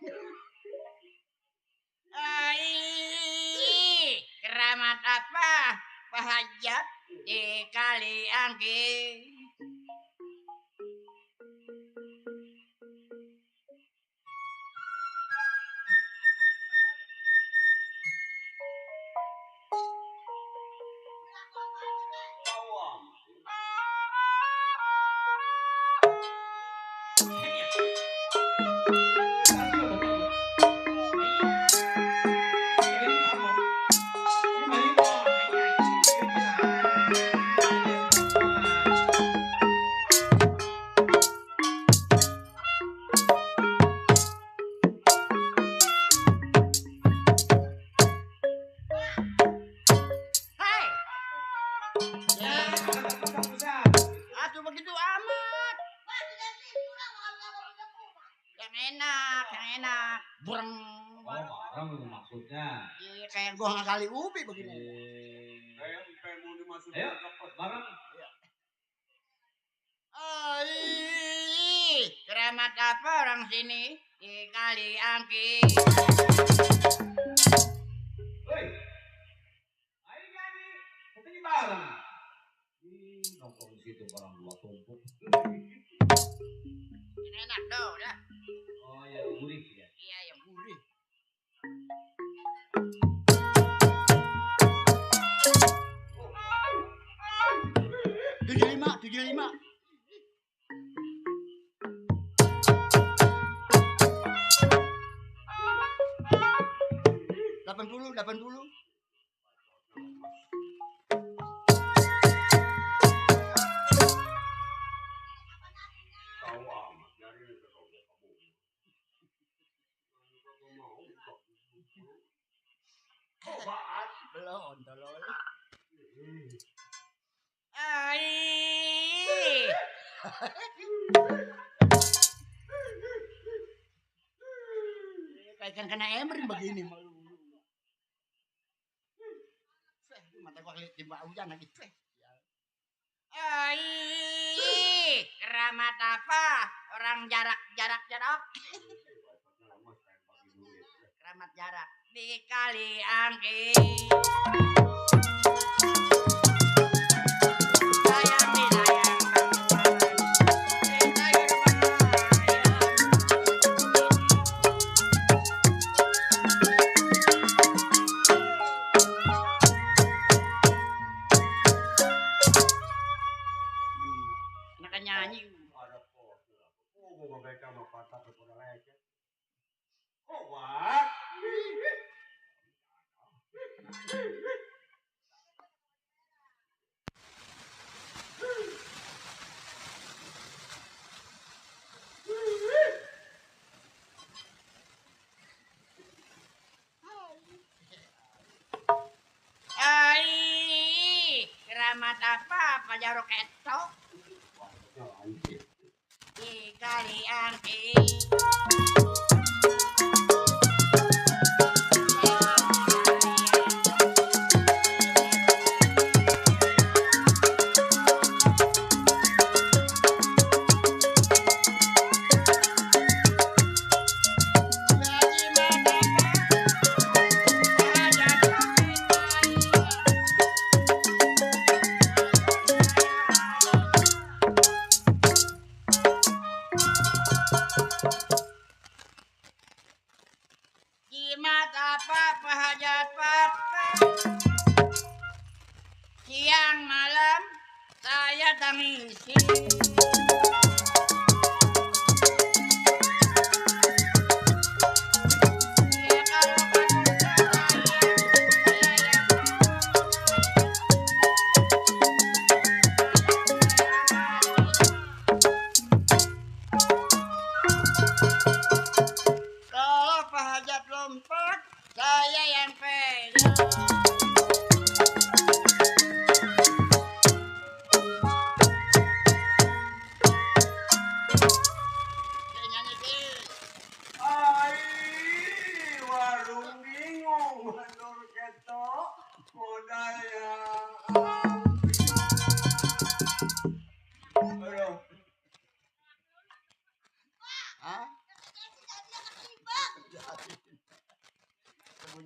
Keramat apa? Pak Hajat di kali angki. Awam. Hei. Aduh begitu amat. Yang enak. Bureng. Bareng maksudnya. Iya kayak gua ngakali ubi begini. Kayak mau dimasukin Ayo. cepet. Bareng. Keramat apa orang sini di kali angki. Woi. Ayo jadi. Kita bareng. Nongkrong di situ barang dua tumpuk. Enak dong, dah. Oh ya, gurih ya. Iya yang gurih. Tujuh lima. 80. Tahu amat dari itu kamu. Obat. Belum, tolol. Kayak kan kena ember begini malu. Mata gua kelihatan bau hujan lagi. Keramat apa? Orang jarak. Keramat jarak di kali angki. Nyanyi. Ada kok. Oh, gua baca sama patah kepada lecet. Obat. Keramat apa? Pak Jarok etok. Di kali angki.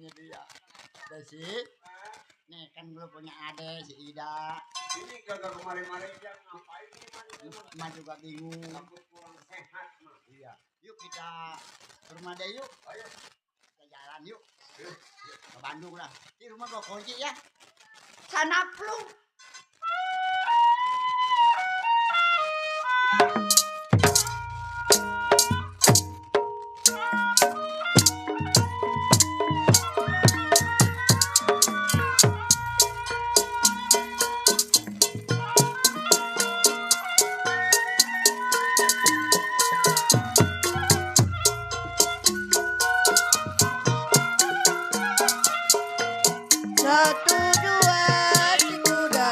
ini dia. Desi, nih kan lu punya ade si Ida. Ini kagak kemarin-marin jam ngapain nih man? Emak juga bingung. Takut kurang sehat mah. Iya. Yuk kita ke rumah deh yuk. Ayo. Kita jalan yuk. Ke Bandung lah. Di rumah gua kunci ya. Sana plung. Satu dua tiga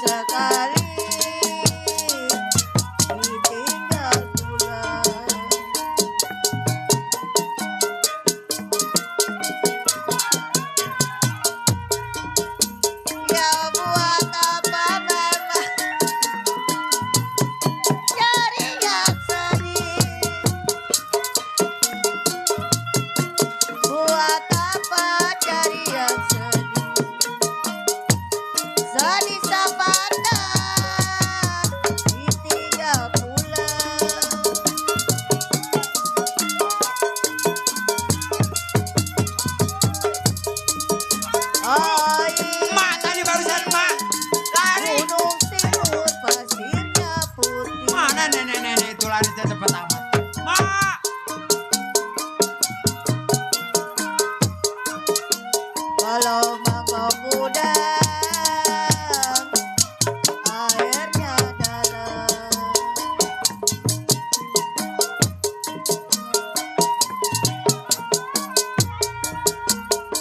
sekali ditinggal pulang. Ya buat apa memang cari yang sedih. Buat apa cari yang sedih. Sedih sapatan ditinggal pulang. Oh Mak tadi barusan mak lari. gunung timur pasirnya putih. Mana nenek-nenek itu lari cepat amat. Mak. Kalau mangkok muda airnya dalam.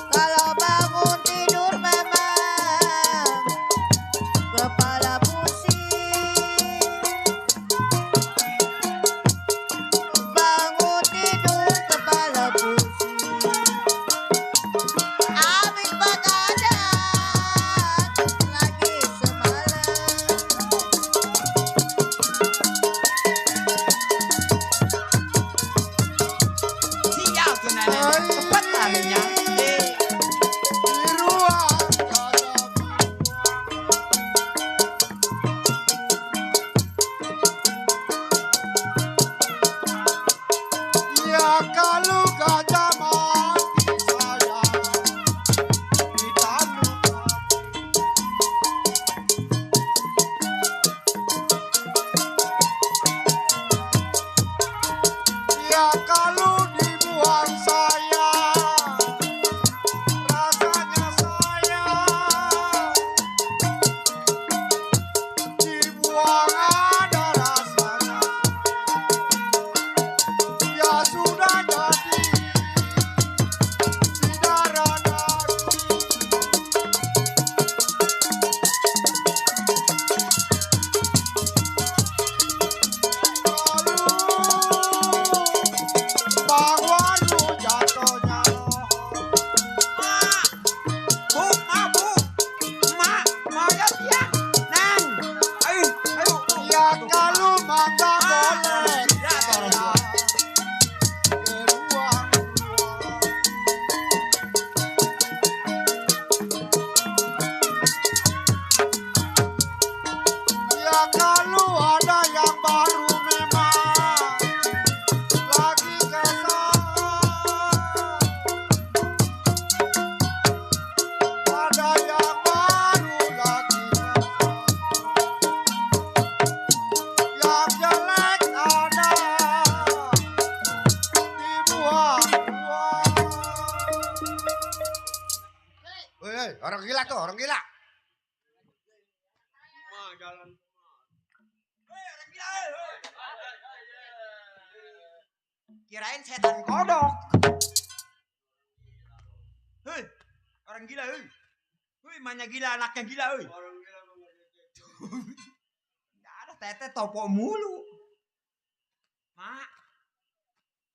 Kalau bangun tidur memang kepala pusing. Bangun tidur kepala pusing. Habis begadang lagi semalam. Sial tuh nenek. Cepat larinya. Di ruang kaca ya kalau gajah mati saya ditandukan. Ya kalau dibuang saya rasanya saya dibuang ada rasanya. Ya sudah jadi tidak ada Bang Wanu jatuhnya Mak. Bu, mak bu. Mak mau lihat ya. Neng. Ayo, ayo. ya kalau mangga boleh Ya tolong saya gua. ke ruang ya kalau ada yang baru memang lagi kesal. Ada yang baru lagi kesal. Yang jelek ada dibuang-buang. Hei, orang gila tuh, orang gila. Kirain setan kodok. Hei, orang gila, hei. Hei, mana gila anaknya gila, hei. Nggak ada tete topo mulu. Mak,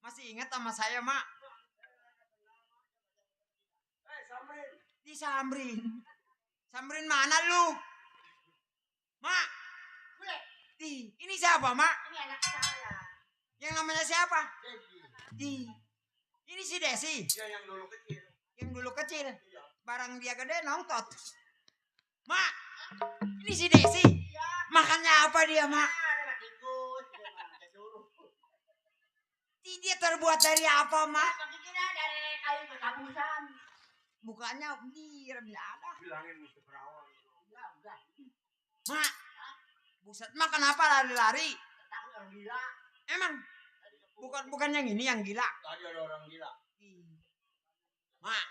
masih ingat sama saya, Mak? Disamrin. Samrin mana lu? Mak. Ini siapa, Mak? Ini anak saya. Yang namanya siapa? Ini si Desi. Dia yang dulu kecil. Yang dulu kecil. Barang dia gede nongtot. Mak, ini si Desi. Makannya apa dia, Mak? Dia terbuat dari apa, Mak? Kira dari kayu kekabusan. Mukanya direm ada. Bilangin mesti perawan. Enggak. Mak, buset, Mak kenapa lari-lari? Takut orang gila. Emang? Bukan yang ini yang gila. Tadi ada orang gila. Mak,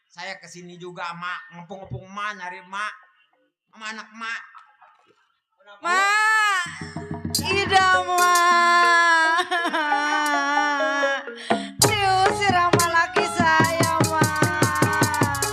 saya kesini juga, Mak. Ngepung-ngepung Mak, nyari Mak. Sama anak Mak. Mak, idam Mak. Diusir sama laki saya, Mak.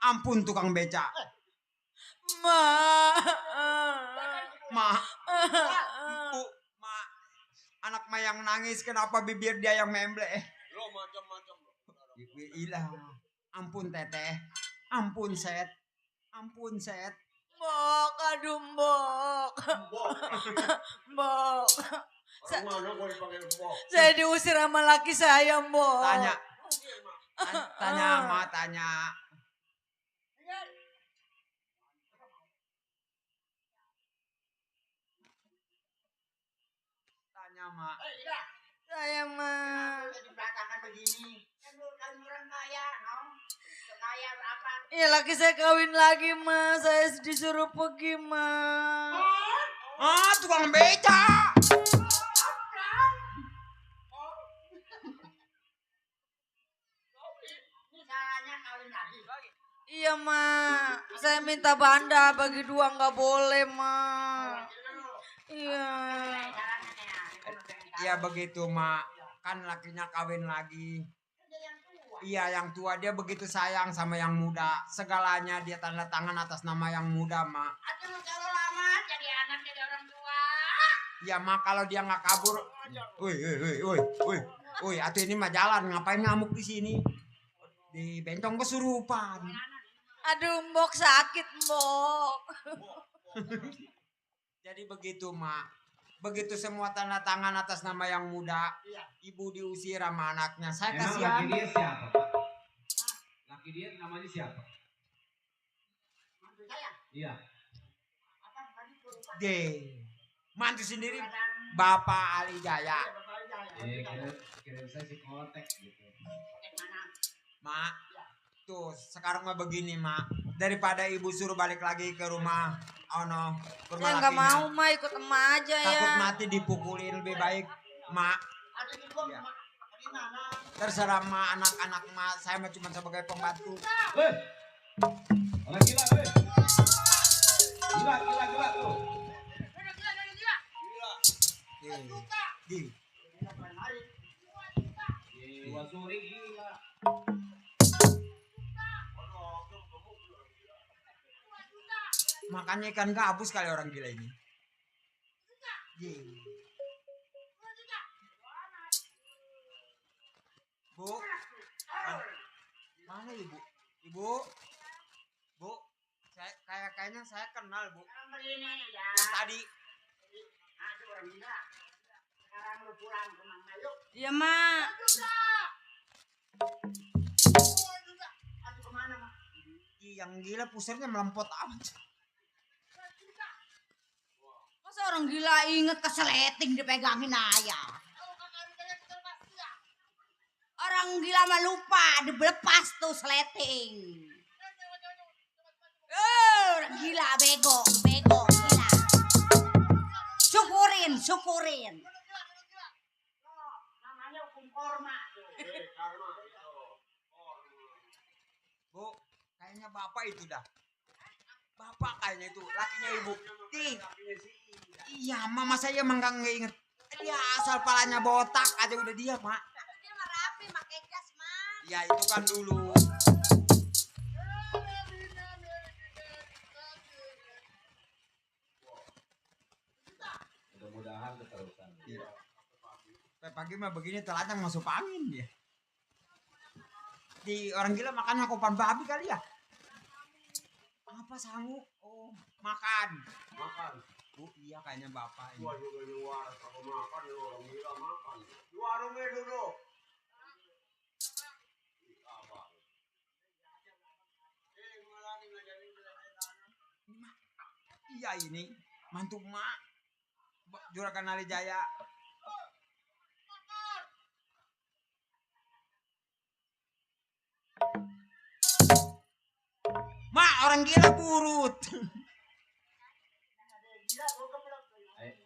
Ampun tukang beca. Ma. Ma. Bu, ma. Anak ma yang nangis kenapa bibir dia yang membleh? Lo macam-macam lo. Ilah. Ampun teteh. Ampun set. Ampun set. Mbok, aduh mbok. Mbok. Mana gue dipanggil mbok? Saya diusir sama laki saya, mbok. Tanya. Tanya ma, tanya. Tanya ma. Saya mah. Jadi berantakan begini. Kan orang kaya, no? Kaya berapa? Ya laki saya kawin lagi, Ma. Saya disuruh pergi, Ma. Tukang beca. Ini salahnya kawin lagi. Iya, Ma. Saya minta banda bagi dua nggak boleh, Ma. Iya. Ya begitu mak. Kan lakinya kawin lagi. Iya yang tua dia begitu sayang sama yang muda. Segalanya dia tanda tangan atas nama yang muda mak. Aduh kalau lama jadi anak jadi orang tua. Ya mak kalau dia nggak kabur. Woi, atuh ini mah jalan ngapain ngamuk di sini? Di bentong kesurupan. Aduh, Mbok sakit, Mbok. Jadi begitu mak. Begitu semua tanda tangan atas nama yang muda, ibu diusir sama anaknya. Saya Emang kasihan. laki dia siapa, Pak? Laki dia namanya siapa? Mantu saya. Iya. Apa tadi tuh? D. Mantu sendiri Bapak Ali Jaya. Kirim saya si kontak gitu. Mak, tuh sekarang mah begini mak. Daripada ibu suruh balik lagi ke rumah, ke rumah Saya nggak lakinya. mau, Ma. Ikut emak aja ya. Takut mati dipukulin lebih baik, mak. Ada di gua Iya. gimana? Terserah mak, anak-anak mak. Saya mah cuma sebagai pembantu. Weh, orang gila, weh. Gila tuh. Di. Wasuri gila. Makanya ikan gabus kali orang gila ini. Di. Bu, mana ibu? Ibu, bu, kayaknya saya kenal bu. Begini ya. Yang tadi. Aduh orang gila. Sekarang lu pulang ke Mang Mayu. Iya, Ma. Aduh kemana Mak? Yang gila pusarnya melempot amat. Masa orang gila inget keseleting dipegangin ayah. Orang gila mah lupa dilepas tuh seleting. Orang gila bego gila. Syukurin. Namanya hukum korma. Bu, kayaknya bapak itu dah. Bapak kayaknya itu, lakinya ibu. Iya, mama saya emang gak inget. Dia asal palanya botak aja udah dia, mak. Dia mah rapi pakai jas, Ma. Ya itu kan dulu. Mudah-mudahan keterusan. Iya. Pagi mah begini telanjang masuk angin dia. Di orang gila makannya kopan babi kali ya? Apa sanggup? Oh, makan. Bu, iya kayaknya bapak ini. Gua juga di warung kalau makan ya orang gila makan. Di warungnya dulu. Iya ini mantu mak Juragan Ali Jaya. Mak orang gila burut.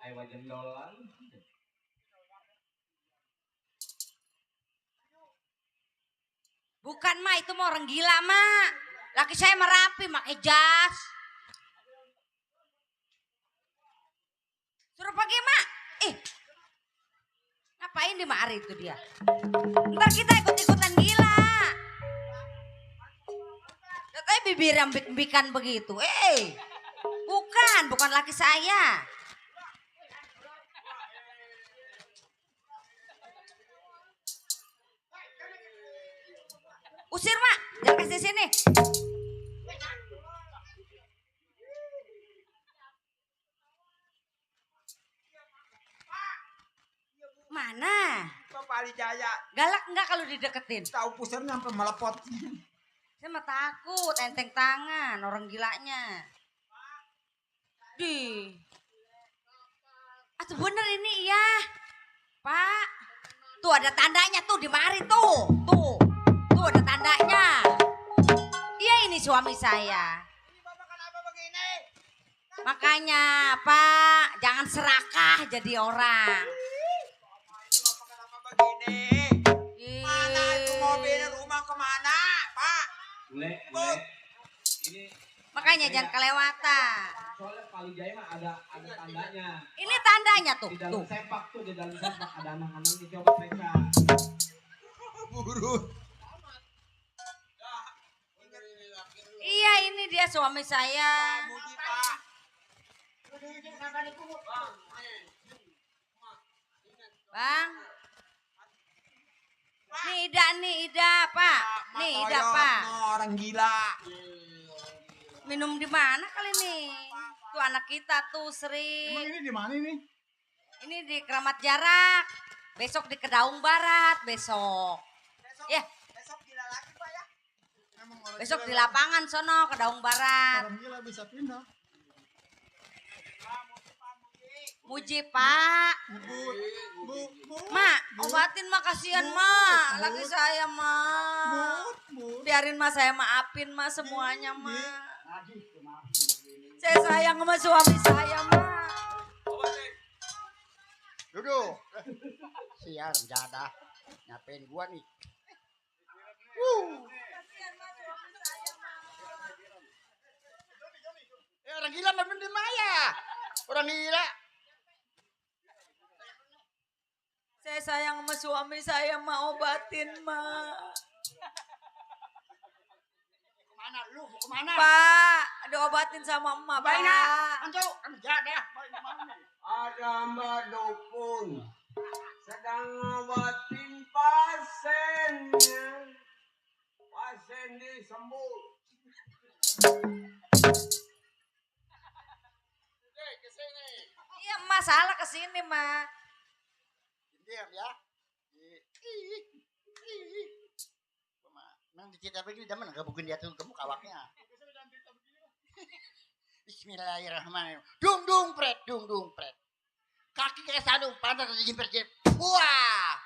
Ai wajan dolan. Bukan, Ma, itu mah orang gila, Ma. Laki saya merapi pakai jas. Suruh pergi, Mak. Ngapain di mari itu dia? Ntar kita ikut-ikutan gila. bibir yang bikin begitu. Bukan laki saya. Usir, Mak. Jangan kasih sini. Mana? Bapak Ali Jaya. Galak enggak kalau dideketin? Tahu pusarnya sampai melepot. Saya mah takut, enteng tangan, orang gilanya. Atuh bener ini iya. Pak, tuh ada tandanya tuh di mari tuh. Tuh ada tandanya. Iya ini suami saya. Bapak kenapa begini? Makanya Pak, jangan serakah jadi orang. Bapak kenapa begini? Mana itu mobil rumah kemana, Pak? Bu. Makanya jangan kelewatan. Soalnya paling jaya mah ada tandanya. Ini tandanya tuh. Di dalam Tuh. sepak tuh, di dalam sepak ada anak-anak coba periksa. Burut. Iya ini dia suami saya. Muji, Pak. Bang. Nih Ida, Pak. Nih Ida, Pak. Orang gila. Minum di mana kali nih? Tuh anak kita tuh Emang sering. ini di mana ini? Ini di Keramat Jarak. Besok di Kedaung Barat besok. Ya, Besok gila lagi, Pak ya. Emang orang besok gila di ya? lapangan sono Kedaung Barat. Orang gila bisa pindah. Muji, Pak. Bu. Mak, obatin Mak kasihan Mak. Lagi saya Mak. Bu. Biarin Mak saya maafin Mak semuanya Mak. Saya sayang sama suami saya Mak. Duduk. Siar jadah. Nyapain gua nih? Orang gila mah bener Maya. Orang gila. Saya sayang sama suami saya Mak, obatin Mak. Kemana lu? Mau kemana? Pak, diobatin sama emak, Pak. Anjo, jadah. Baik mana? Ada Mbak Dukun sedang ngawatin pasiennya. Pasien disembuh. Kesini. Iya, emak salah kesini, Mak. Diam ya. Nang dicita begini dah mana gabukin dia tuh kamu kawaknya. Bismillahirrahmanirrahim. Dung pret. Kaki kayak sadung pantat jimpet. Wah.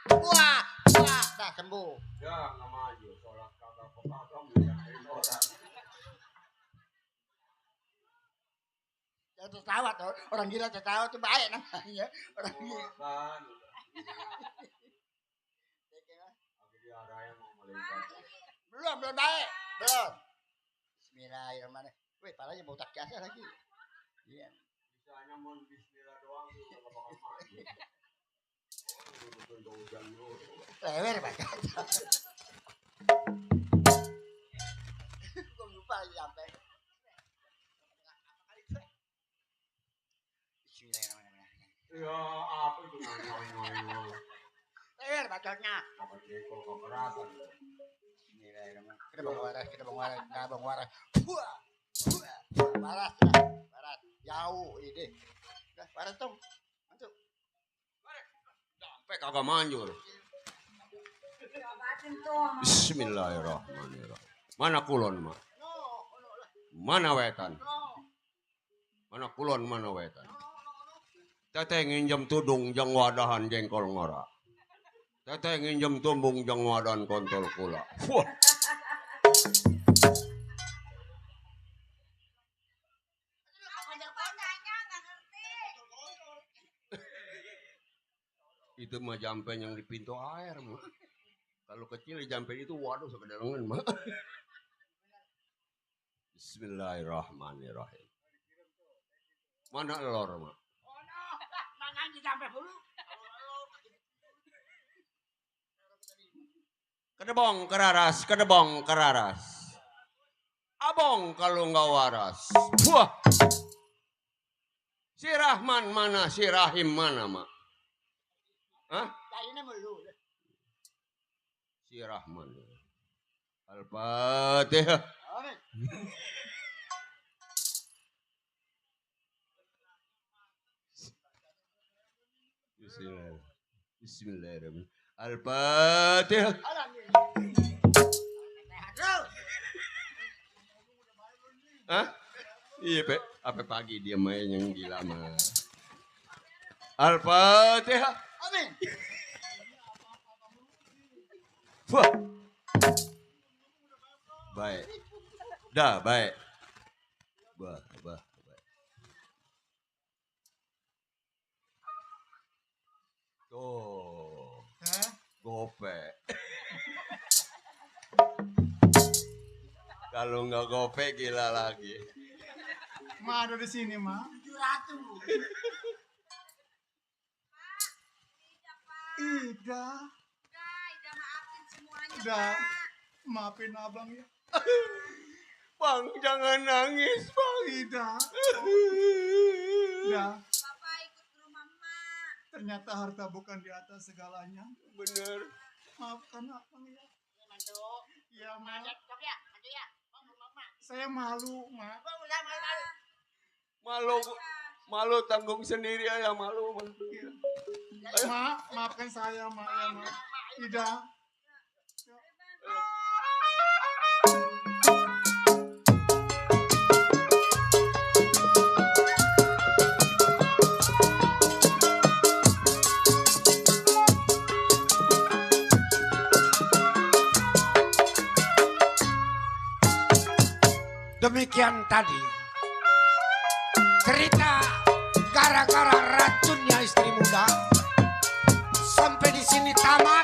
Dah sembuh. Ya nggak maju. Sholat kagak kepakam diajarin orang. Jangan tertawa tuh. Orang gila tertawa tuh baik namanya. Orang gila. Kan. Lagi di arah yang mau melintasi. Belum baik. Belum. Bismillahirrahmanirrahim. Wih, palanya botak biasa lagi. Iya. Bisanya mau bismillah doang tuh nggak bakal maju. Lewer baca. Gue lupa lagi sampai. Bismillahirrahmanirrahim. Ya apa itu ngoy. Lewer bacanya. Apa jekol kekerasan. Bismillahirrahmanirrahim. Kita bang waras. Wah. Barat. Jauh ini. Dah, barat dong. Masuk. Sampai kagak manjur. Bismillahirrahmanirrahim. Mana kulon mah? Mana wetan? Mana kulon mana wetan? Teteh nginjem tudung jang wadahan jengkol ngora. Teteh nginjem tumbung jang wadahan kontol kula. Wah. Itu mah jampen yang di pintu air mah. Kalau kecil jampen itu waduh sekedalengan mah. Bismillahirrahmanirrahim. Mana lor mah? Nangan di sampai dulu. Kedebong keraras. Abang kalau nggak waras. Wah. Si Rahman mana, si Rahim mana, Mak? Hah? Kayaknya melu. Si Rahman. Al-Fatihah. Amin. Bismillahirrahmanirrahim. Al-Fatihah. Hah? Iya, Pe. Apa pagi dia main yang gila mah. Al-Fatihah. Amin. Wah. Baik. Dah, baik. Baik. Tuh. Gope. Kalau nggak gope gila lagi. Ma ada di sini, Ma. 700. Ida. Ida maafin semuanya, Udah. Pak. Maafin abang ya. Bang, jangan nangis, Bang. Ida. Udah. Bapak ikut ke rumah Mak. Ternyata harta bukan di atas segalanya. Bener. Maafkan abang ya. Mantu. Iya, Ma. Sok ya, mantu ya. Bang, rumah Mak. Saya malu, Ma. Bang, udah malu-malu. Malu tanggung sendiri ya, malu. Ma, maafkan saya, Ma. Ya, Ma. Ida. Demikian tadi cerita gara-gara racunnya istri muda sampai di sini tamat.